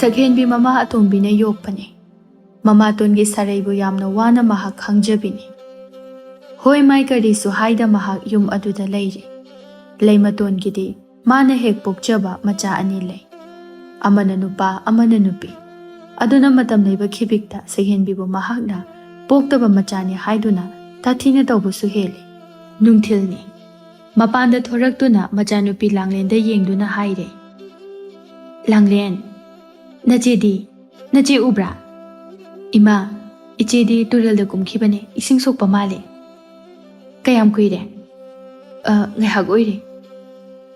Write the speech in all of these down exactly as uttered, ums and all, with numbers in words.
ꯁꯛꯍꯦꯟꯕꯤ ꯃꯃꯥ ꯑꯇꯣꯝꯕꯤꯅ ꯌꯣꯛꯄꯅꯤ꯫ ꯃꯃꯥꯇꯣꯟꯒꯤ ꯁꯥꯔꯩꯕꯨ ꯌꯥꯝꯅ ꯋꯥꯅ ꯃꯍꯥꯛ ꯈꯪꯖꯕꯤꯅꯤ꯫ ꯍꯣꯏ ꯃꯥꯏ ꯀꯔꯤꯁꯨ ꯍꯥꯏꯗ ꯃꯍꯥꯛ ꯌꯨꯝ ꯑꯗꯨꯗ ꯂꯩꯔꯤ꯫ ꯂꯩꯃꯇꯣꯟꯒꯤꯗꯤ ꯃꯥꯅ ꯍꯦꯛ ꯄꯣꯛꯆꯕ ꯃꯆꯥ ꯑꯅꯤ ꯂꯩ꯫ ꯑꯃꯅ ꯅꯨꯄꯥ, ꯑꯃꯅ ꯅꯨꯄꯤ꯫ ꯑꯗꯨꯅ ꯃꯇꯝ ꯂꯩꯕ ꯈꯤꯕꯤꯛꯇ ꯁꯛꯍꯦꯟꯕꯤꯕꯨ ꯃꯍꯥꯛꯅ ꯄꯣꯛꯇꯕ ꯃꯆꯥꯅꯤ ꯍꯥꯏꯗꯨꯅ ꯇꯥꯊꯤꯅ ꯇꯧꯕꯁꯨ ꯍꯦꯜꯂꯤ꯫ ꯅꯨꯡꯊꯤꯜꯅꯤ꯫ ꯃꯄꯥꯟꯗ ꯊꯣꯔꯛꯇꯨꯅ ꯃꯆꯥꯅꯨꯄꯤ ꯂꯥꯡꯂꯦꯟꯗ ꯌꯦꯡꯗꯨꯅ ꯍꯥꯏꯔꯦ, "ꯂꯥꯡꯂꯦꯟ, ꯅꯆꯦꯗꯤ? ꯅꯆꯦ ꯎꯕ꯭ꯔꯥ?" "ꯏꯃꯥ, ꯏꯆꯦꯗꯤ ꯇꯨꯔꯦꯜꯗ ꯀꯨꯝꯈꯤꯕꯅꯦ, ꯏꯁꯤꯡ ꯁꯣꯛꯄ ꯃꯥꯜꯂꯦ꯫" "ꯀꯌꯥꯝ ꯀꯨꯏꯔꯦ?" "ꯑ, ꯉꯥꯏꯍꯥꯛ ꯑꯣꯏꯔꯦ꯫"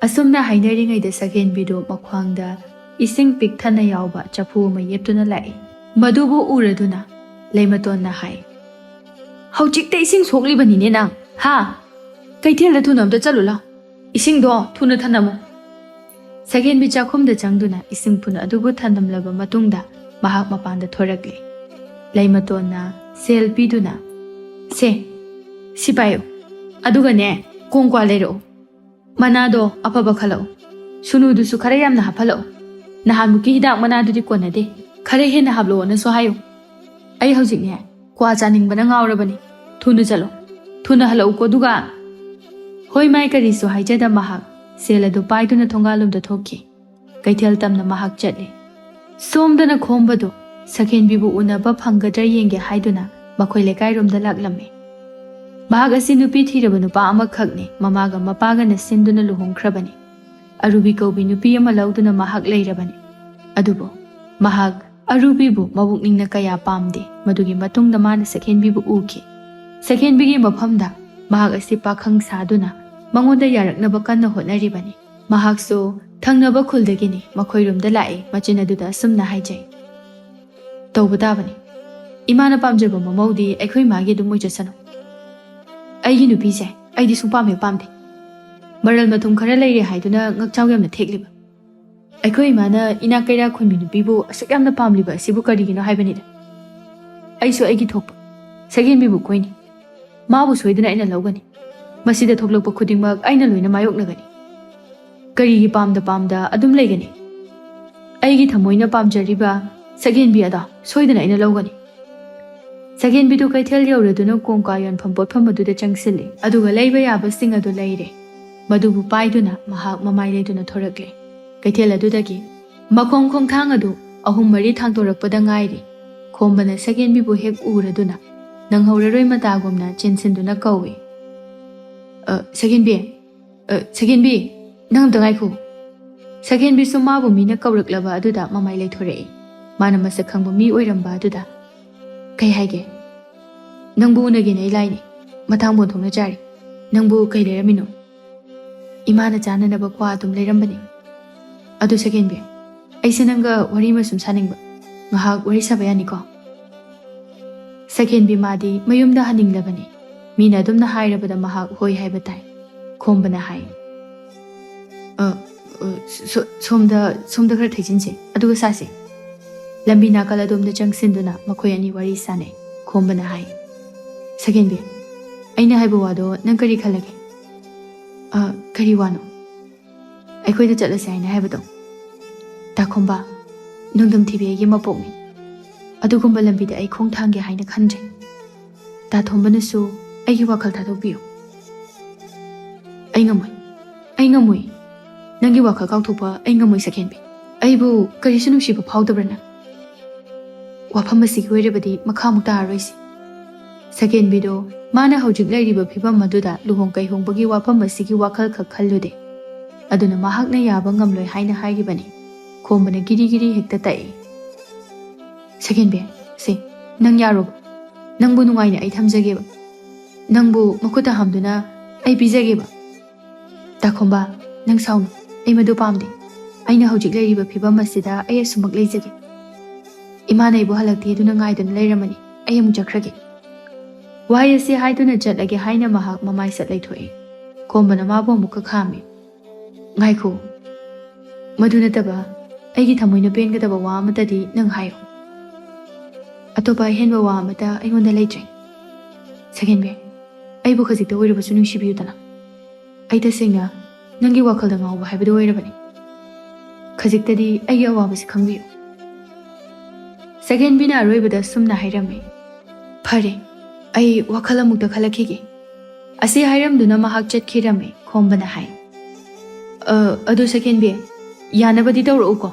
ꯑꯁꯨꯝꯅ ꯍꯥꯏꯅꯔꯤꯉꯩꯗ ꯁꯛꯍꯦꯟꯕꯤꯗꯨ ꯃꯈ꯭ꯋꯥꯡꯗ ꯏꯁꯤꯡ ꯄꯤꯛ ꯊꯟꯅ ꯌꯥꯎꯕ ꯆꯐꯨ ꯑꯃ ꯌꯦꯞꯇꯨꯅ ꯂꯥꯛꯏ꯫ ꯃꯗꯨꯕꯨ ꯎꯔꯗꯨꯅ ꯂꯩꯃꯇꯣꯟꯅ ꯍꯥꯏ, "ꯍꯧꯖꯤꯛꯇ ꯏꯁꯤꯡ ꯁꯣꯛꯂꯤꯕꯅꯤꯅꯦ ꯅꯪ, ꯍꯥ? ꯀꯩꯊꯦꯜꯗ ꯊꯨꯅ ꯑꯝꯇ ꯆꯠꯂꯨ ꯂꯥꯎ꯫ ꯏꯁꯤꯡꯗꯣ ꯊꯨꯅ ꯊꯅꯝꯃꯨ꯫" ꯁꯛꯍꯦꯟꯕꯤ ꯆꯥꯛꯈꯨꯝꯗ ꯆꯪꯗꯨꯅ ꯏꯁꯤꯡ ꯄꯨꯟ ꯑꯗꯨꯕꯨ ꯊꯅꯝꯂꯕ ꯃꯇꯨꯡꯗ ꯃꯍꯥꯛ ꯃꯄꯥꯟꯗ ꯊꯣꯔꯛꯂꯦ꯫ ꯂꯩꯃꯇꯣꯟꯅ ꯁꯦꯜ ꯄꯤꯗꯨꯅ, "ꯁꯦ, ꯁꯤ ꯄꯥꯏꯌꯨ꯫ ꯑꯗꯨꯒꯅꯦ, ꯀꯣꯡꯀ꯭ꯋꯥ ꯂꯩꯔꯛꯎ꯫ ꯃꯅꯥꯗꯣ ꯑꯐꯕ ꯈꯜꯂꯛꯎ꯫ ꯁꯨꯅꯨꯗꯨꯁꯨ ꯈꯔ ꯌꯥꯝꯅ ꯍꯥꯞꯍꯜꯂꯛꯎ꯫ ꯅꯍꯥꯟꯃꯨꯛꯀꯤ ꯍꯤꯗꯥꯛ ꯃꯅꯥꯗꯨꯗꯤ ꯀꯣꯟꯅꯗꯦ꯫ ꯈꯔ ꯍꯦꯟꯅ ꯍꯥꯞꯂꯛꯑꯣꯅꯁꯨ ꯍꯥꯏꯌꯨ꯫ ꯑꯩ ꯍꯧꯖꯤꯛꯅꯦ, ꯀ꯭ꯋꯥ ꯆꯥꯅꯤꯡꯕꯅ ꯉꯥꯎꯔꯕꯅꯤ꯫ ꯊꯨꯅ ꯆꯠꯂꯣ꯫ ꯊꯨꯅ ꯍꯜꯂꯛꯎꯀꯣ ꯑꯗꯨꯒ꯫" ꯍꯣꯏ ꯃꯥꯏ ꯀꯔꯤꯁꯨ ꯍꯥꯏꯖꯗ ꯃꯍꯥꯛ ꯁꯦꯜ ꯑꯗꯨ ꯄꯥꯏꯗꯨꯅ ꯊꯣꯡꯒꯥꯜꯂꯣꯝꯗ ꯊꯣꯛꯈꯤ꯫ ꯀꯩꯊꯦꯜ ꯇꯝꯅ ꯃꯍꯥꯛ ꯆꯠꯂꯤ꯫ ꯁꯣꯝꯗꯅ ꯈꯣꯝꯕꯗꯨ ꯁꯛꯍꯦꯟꯕꯤꯕꯨ ꯎꯅꯕ ꯐꯪꯒꯗ꯭ꯔꯥ ꯌꯦꯡꯒꯦ ꯍꯥꯏꯗꯨꯅ ꯃꯈꯣꯏ ꯂꯩꯀꯥꯏꯔꯣꯝꯗ ꯂꯥꯛꯂꯝꯃꯤ꯫ ꯃꯍꯥꯛ ꯑꯁꯤ ꯅꯨꯄꯤ ꯊꯤꯔꯕ ꯅꯨꯄꯥ ꯑꯃꯈꯛꯅꯤ, ꯃꯃꯥꯒ ꯃꯄꯥꯒꯅ ꯁꯤꯟꯗꯨꯅ ꯂꯨꯍꯣꯡꯈ꯭ꯔꯕꯅꯤ꯫ ꯑꯔꯨꯕꯤ ꯀꯧꯕꯤ ꯅꯨꯄꯤ ꯑꯃ ꯂꯧꯗꯨꯅ ꯃꯍꯥꯛ ꯂꯩꯔꯕꯅꯤ꯫ ꯑꯗꯨꯕꯨ ꯃꯍꯥꯛ ꯑꯔꯨꯕꯤꯕꯨ ꯃꯕꯨꯛꯅꯤꯡꯅ ꯀꯌꯥ ꯄꯥꯝꯗꯦ꯫ ꯃꯗꯨꯒꯤ ꯃꯇꯨꯡꯗ ꯃꯥꯅ ꯁꯛꯍꯦꯟꯕꯤꯕꯨ ꯎꯈꯤ꯫ ꯁꯛꯍꯦꯟꯕꯤꯒꯤ ꯃꯐꯝꯗ ꯃꯍꯥꯛ ꯑꯁꯤ ꯄꯥꯈꯪ ꯁꯥꯗꯨꯅ ꯃꯉꯣꯟꯗ ꯌꯥꯔꯛꯅꯕ ꯀꯟꯅ ꯍꯣꯠꯅꯔꯤꯕꯅꯤ꯫ ꯃꯍꯥꯛꯁꯨ ꯊꯪꯅꯕ ꯈꯨꯜꯗꯒꯤꯅꯤ꯫ ꯃꯈꯣꯏꯔꯣꯝꯗ ꯂꯥꯛꯏ꯫ ꯃꯆꯤꯟ ꯑꯗꯨꯗ ꯑꯁꯨꯝꯅ ꯍꯥꯏꯖꯩ, "ꯇꯧꯕ ꯇꯥꯕꯅꯤ꯫ ꯏꯃꯥꯅ ꯄꯥꯝꯖꯕ ꯃꯃꯧꯗꯤ ꯑꯩꯈꯣꯏ ꯏꯃꯥꯒꯤ ꯑꯗꯨꯝ ꯑꯣꯏꯖꯁꯅꯨ꯫ ꯑꯩꯒꯤ ꯅꯨꯄꯤꯁꯦ ꯑꯩꯗꯤ ꯁꯨꯡꯄꯥꯝ ꯍꯦꯛ ꯄꯥꯝꯗꯦ꯫ ꯃꯔꯜ ꯃꯊꯨꯝ ꯈꯔ ꯂꯩꯔꯦ ꯍꯥꯏꯗꯨꯅ ꯉꯛꯆꯥꯎ ꯌꯥꯝꯅ ꯊꯦꯛꯂꯤꯕ꯫ ꯑꯩꯈꯣꯏ ꯏꯃꯥꯅ ꯏꯅꯥꯛ ꯀꯩꯔꯥꯛ ꯈꯨꯟꯕꯤ ꯅꯨꯄꯤꯕꯨ ꯑꯁꯨꯛ ꯌꯥꯝꯅ ꯄꯥꯝꯂꯤꯕ ꯑꯁꯤꯕꯨ ꯀꯔꯤꯒꯤꯅꯣ ꯍꯥꯏꯕꯅꯤꯗ꯫ ꯑꯩꯁꯨ ꯑꯩꯒꯤ ꯊꯣꯛꯄ ꯁꯛꯍꯦꯟꯕꯤꯕꯨ ꯀꯣꯏꯅꯤ꯫ ꯃꯥꯕꯨ ꯁꯣꯏꯗꯅ ꯑꯩꯅ ꯂꯧꯒꯅꯤ꯫ ꯃꯁꯤꯗ ꯊꯣꯛꯂꯛꯄ ꯈꯨꯗꯤꯡꯃꯛ ꯑꯩꯅ ꯂꯣꯏꯅ ꯃꯥꯌꯣꯛꯅꯒꯅꯤ꯫ ꯀꯔꯤꯒꯤ ꯄꯥꯝꯗ ꯄꯥꯝꯗ ꯑꯗꯨꯝ ꯂꯩꯒꯅꯤ?" ꯑꯩꯒꯤ ꯊꯃꯣꯏꯅ ꯄꯥꯝꯖꯔꯤꯕ ꯁꯛꯍꯦꯟꯕꯤ ꯑꯗꯣ ꯁꯣꯏꯗꯅ ꯑꯩꯅ ꯂꯧꯒꯅꯤ꯫ ꯁꯛꯍꯦꯟꯕꯤꯗꯨ ꯀꯩꯊꯦꯜ ꯌꯧꯔꯗꯨꯅ ꯀꯣꯡꯀꯥ ꯌꯣꯟꯐꯝ ꯄꯣꯠꯐꯝ ꯑꯗꯨꯗ ꯆꯪꯁꯤꯜꯂꯤ, ꯑꯗꯨꯒ ꯂꯩꯕ ꯌꯥꯕꯁꯤꯡ ꯑꯗꯨ ꯂꯩꯔꯦ꯫ ꯃꯗꯨꯕꯨ ꯄꯥꯏꯗꯨꯅ ꯃꯍꯥꯛ ꯃꯃꯥꯏ ꯂꯩꯗꯨꯅ ꯊꯣꯔꯛꯂꯦ꯫ ꯀꯩꯊꯦꯜ ꯑꯗꯨꯗꯒꯤ ꯃꯈꯣꯡ ꯈꯣꯡꯊꯥꯡ ꯑꯗꯨ ꯑꯍꯨꯝ ꯃꯔꯤ ꯊꯥꯡꯗꯣꯔꯛꯄꯗ ꯉꯥꯏꯔꯤ꯫ ꯈꯣꯝꯕꯅ ꯁꯛꯍꯦꯟꯕꯤꯕꯨ ꯍꯦꯛ ꯎꯔꯗꯨꯅ ꯅꯪꯍꯧꯔꯔꯣꯏ ꯃꯇꯥꯒꯨꯝꯅ ꯆꯦꯟꯁꯤꯟꯗꯨꯅ ꯀꯧꯏ, "ꯑ, ꯁꯛꯍꯦꯟꯕꯤ, ꯑ, ꯁꯛꯍꯦꯟꯕꯤ, ꯅꯪ ꯑꯝꯇ ꯉꯥꯏꯈꯣ!" ꯁꯛꯍꯦꯟꯕꯤꯁꯨ ꯃꯥꯕꯨ ꯃꯤꯅ ꯀꯧꯔꯛꯂꯕ ꯑꯗꯨꯗ ꯃꯃꯥꯏ ꯂꯩꯊꯣꯔꯛꯏ꯫ ꯃꯥꯅ ꯃꯁꯛ ꯈꯪꯕ ꯃꯤ ꯑꯣꯏꯔꯝꯕ ꯑꯗꯨꯗ, "ꯀꯩ ꯍꯥꯏꯒꯦ? ꯅꯪꯕꯨ ꯎꯅꯒꯦꯅ ꯑꯩ ꯂꯥꯏꯅꯤ꯫ ꯃꯇꯥꯡ ꯕꯣꯟꯊꯣꯛꯅ ꯆꯥꯔꯤ꯫ ꯅꯪꯕꯨ ꯀꯩ ꯂꯩꯔꯝꯃꯤꯅꯣ?" "ꯏꯃꯥꯅ ꯆꯥꯅꯅꯕ ꯀ꯭ꯋꯥ ꯑꯗꯨꯝ ꯂꯩꯔꯝꯕꯅꯤ꯫ ꯑꯗꯨ ꯁꯛꯍꯦꯟꯕꯤ, ꯑꯩꯁꯦ ꯅꯪꯒ ꯋꯥꯔꯤ ꯑꯃ ꯁꯨꯝ ꯁꯥꯅꯤꯡꯕ꯫ ꯉꯥꯏꯍꯥꯛ ꯋꯥꯔꯤ ꯁꯥꯕ ꯌꯥꯅꯤꯀꯣ?" ꯁꯛꯍꯦꯟꯕꯤ ꯃꯥꯗꯤ ꯃꯌꯨꯝꯗ ꯍꯟꯅꯤꯡꯂꯕꯅꯤ꯫ ꯃꯤꯅ ꯑꯗꯨꯝꯅ ꯍꯥꯏꯔꯕꯗ ꯃꯍꯥꯛ ꯍꯣꯏ ꯍꯥꯏꯕ ꯇꯥꯏ꯫ ꯈꯣꯝꯕꯅ ꯍꯥꯏ, "ꯑ, ꯑ, ꯁꯣ-, ꯁꯣꯝꯗ, ꯁꯣꯝꯗ ꯈꯔ ꯊꯩꯖꯤꯟꯁꯦ, ꯑꯗꯨꯒ ꯁꯥꯁꯦ꯫" ꯂꯝꯕꯤ ꯅꯥꯀꯜ ꯑꯗꯣꯝꯗ ꯆꯪꯁꯤꯟꯗꯨꯅ ꯃꯈꯣꯏ ꯑꯅꯤ ꯋꯥꯔꯤ ꯁꯥꯅꯩ꯫ ꯈꯣꯝꯕꯅ ꯍꯥꯏ, "ꯁꯛꯍꯦꯟꯕꯤ, ꯑꯩꯅ ꯍꯥꯏꯕ ꯋꯥꯗꯣ ꯅꯪ ꯀꯔꯤ ꯈꯜꯂꯒꯦ?" "ꯑ, ꯀꯔꯤ ꯋꯥꯅꯣ?" "ꯑꯩꯈꯣꯏꯗ ꯆꯠꯂꯁꯦ ꯍꯥꯏꯅ ꯍꯥꯏꯕꯗꯣ꯫" "ꯇꯥꯈꯣꯝꯕ, ꯅꯣꯡꯗꯝ ꯊꯤꯕꯤ ꯑꯩꯒꯤ ꯃꯄꯣꯛꯅꯤ꯫ ꯑꯗꯨꯒꯨꯝꯕ ꯂꯝꯕꯤꯗ ꯑꯩ ꯈꯣꯡ ꯊꯥꯡꯒꯦ ꯍꯥꯏꯅ ꯈꯟꯗ꯭ꯔꯦ꯫ ꯇꯥꯊꯣꯝꯕꯅꯁꯨ ꯑꯩꯒꯤ ꯋꯥꯈꯜ ꯊꯥꯗꯣꯛꯄꯤꯌꯨ꯫" "ꯑꯩ ꯉꯝꯃꯣꯏ, ꯑꯩ ꯉꯝꯃꯣꯏ꯫ ꯅꯪꯒꯤ ꯋꯥꯈꯜ ꯀꯥꯎꯊꯣꯛꯄ ꯑꯩ ꯉꯝꯃꯣꯏ ꯁꯛꯍꯦꯟꯕꯤ꯫ ꯑꯩꯕꯨ ꯀꯔꯤꯁꯨ ꯅꯨꯡꯁꯤꯕ ꯐꯥꯎꯗꯕ꯭ꯔꯅ? ꯋꯥꯐꯝ ꯑꯁꯤꯒꯤ ꯑꯣꯏꯔꯕꯗꯤ ꯃꯈꯥ ꯑꯃꯨꯛ ꯇꯥꯔꯔꯣꯏꯁꯤ꯫" ꯁꯛꯍꯦꯟꯕꯤꯗꯣ ꯃꯥꯅ ꯍꯧꯖꯤꯛ ꯂꯩꯔꯤꯕ ꯐꯤꯕꯝ ꯑꯗꯨꯗ ꯂꯨꯍꯣꯡ ꯀꯩꯍꯣꯡꯕꯒꯤ ꯋꯥꯐꯝ ꯑꯁꯤꯒꯤ ꯋꯥꯈꯜ ꯈꯛ ꯈꯜꯂꯨꯗꯦ꯫ ꯑꯗꯨꯅ ꯃꯍꯥꯛꯅ ꯌꯥꯕ ꯉꯝꯂꯣꯏ ꯍꯥꯏꯅ ꯍꯥꯏꯔꯤꯕꯅꯤ꯫ ꯈꯣꯝꯕꯅ ꯒꯤꯔꯤ ꯒꯤꯔꯤ ꯍꯦꯛꯇ ꯇꯛꯏ꯫ "ꯁꯛꯍꯦꯟꯕꯤ, ꯁꯦ, ꯅꯪ ꯌꯥꯔꯣꯕ? ꯅꯪꯕꯨ ꯅꯨꯡꯉꯥꯏꯅ ꯑꯩ ꯊꯝꯖꯒꯦꯕ꯫ ꯅꯪꯕꯨ ꯃꯈꯨꯠꯇ ꯍꯥꯝꯗꯨꯅ ꯑꯩ ꯄꯤꯖꯒꯦꯕ꯫" "ꯇꯥꯈꯣꯝꯕ, ꯅꯪ ꯁꯥꯎꯅꯨ꯫ ꯑꯩ ꯃꯗꯨ ꯄꯥꯝꯗꯦ꯫ ꯑꯩꯅ ꯍꯧꯖꯤꯛ ꯂꯩꯔꯤꯕ ꯐꯤꯕꯝ ꯑꯁꯤꯗ ꯑꯩ ꯑꯁꯨꯃꯛ ꯂꯩꯖꯒꯦ꯫ ꯏꯃꯥꯅ ꯑꯩꯕꯨ ꯍꯜꯂꯛꯇꯦ ꯑꯗꯨꯅ ꯉꯥꯏꯗꯨꯅ ꯂꯩꯔꯝꯃꯅꯤ꯫ ꯑꯩ ꯑꯃꯨꯛ ꯆꯠꯈ꯭ꯔꯒꯦ꯫" ꯋꯥꯍꯩ ꯑꯁꯤ ꯍꯥꯏꯗꯨꯅ ꯆꯠꯂꯒꯦ ꯍꯥꯏꯅ ꯃꯍꯥꯛ ꯃꯃꯥꯏ ꯁꯠ ꯂꯩꯊꯣꯛꯏ꯫ ꯈꯣꯝꯕꯅ ꯃꯥꯕꯨ ꯑꯃꯨꯛꯀ ꯈꯥꯝꯃꯤ꯫ "ꯉꯥꯏꯈꯣ꯫ ꯃꯗꯨ ꯅꯠꯇꯕ ꯑꯩꯒꯤ ꯊꯃꯣꯏꯅ ꯄꯦꯟꯒꯗꯕ ꯋꯥ ꯑꯃꯠꯇꯗꯤ ꯅꯪ ꯍꯥꯏꯌꯨ꯫ ꯑꯇꯣꯞꯄ ꯑꯍꯦꯟꯕ ꯋꯥ ꯑꯃꯠꯇ ꯑꯩꯉꯣꯟꯗ ꯂꯩꯇ꯭ꯔꯦ꯫ ꯁꯛꯍꯦꯟꯕꯤ, ꯑꯩꯕꯨ ꯈꯖꯤꯛꯇ ꯑꯣꯏꯔꯕꯁꯨ ꯅꯨꯡꯁꯤꯕꯤꯌꯨꯗꯅ꯫ ꯑꯩ ꯇꯁꯦꯡꯅ ꯅꯪꯒꯤ ꯋꯥꯈꯜꯗ ꯉꯥꯎꯕ ꯍꯥꯏꯕꯗꯨ ꯑꯣꯏꯔꯕꯅꯤ꯫" ꯈꯖꯤꯛꯇꯗꯤ ꯑꯩꯒꯤ ꯑꯋꯥꯕꯁꯤ ꯈꯪꯕꯤꯌꯨ꯫ ꯁꯛꯍꯦꯟꯕꯤꯅ ꯑꯔꯣꯏꯕꯗ ꯁꯨꯝꯅ ꯍꯥꯏꯔꯝꯃꯤ, "ꯐꯔꯦ, ꯑꯩ ꯋꯥꯈꯜ ꯑꯃꯨꯛꯇ ꯈꯜꯂꯛꯈꯤꯒꯦ"꯫ ꯑꯁꯤ ꯍꯥꯏꯔꯝꯗꯨꯅ ꯃꯍꯥꯛ ꯆꯠꯈꯤꯔꯝꯃꯤ꯫ ꯈꯣꯝꯕꯅ ꯍꯥꯏ, "ꯑ, ꯑꯗꯨ ꯁꯛꯍꯦꯟꯕꯤ, ꯌꯥꯅꯕꯗꯤ ꯇꯧꯔꯛꯎꯀꯣ꯫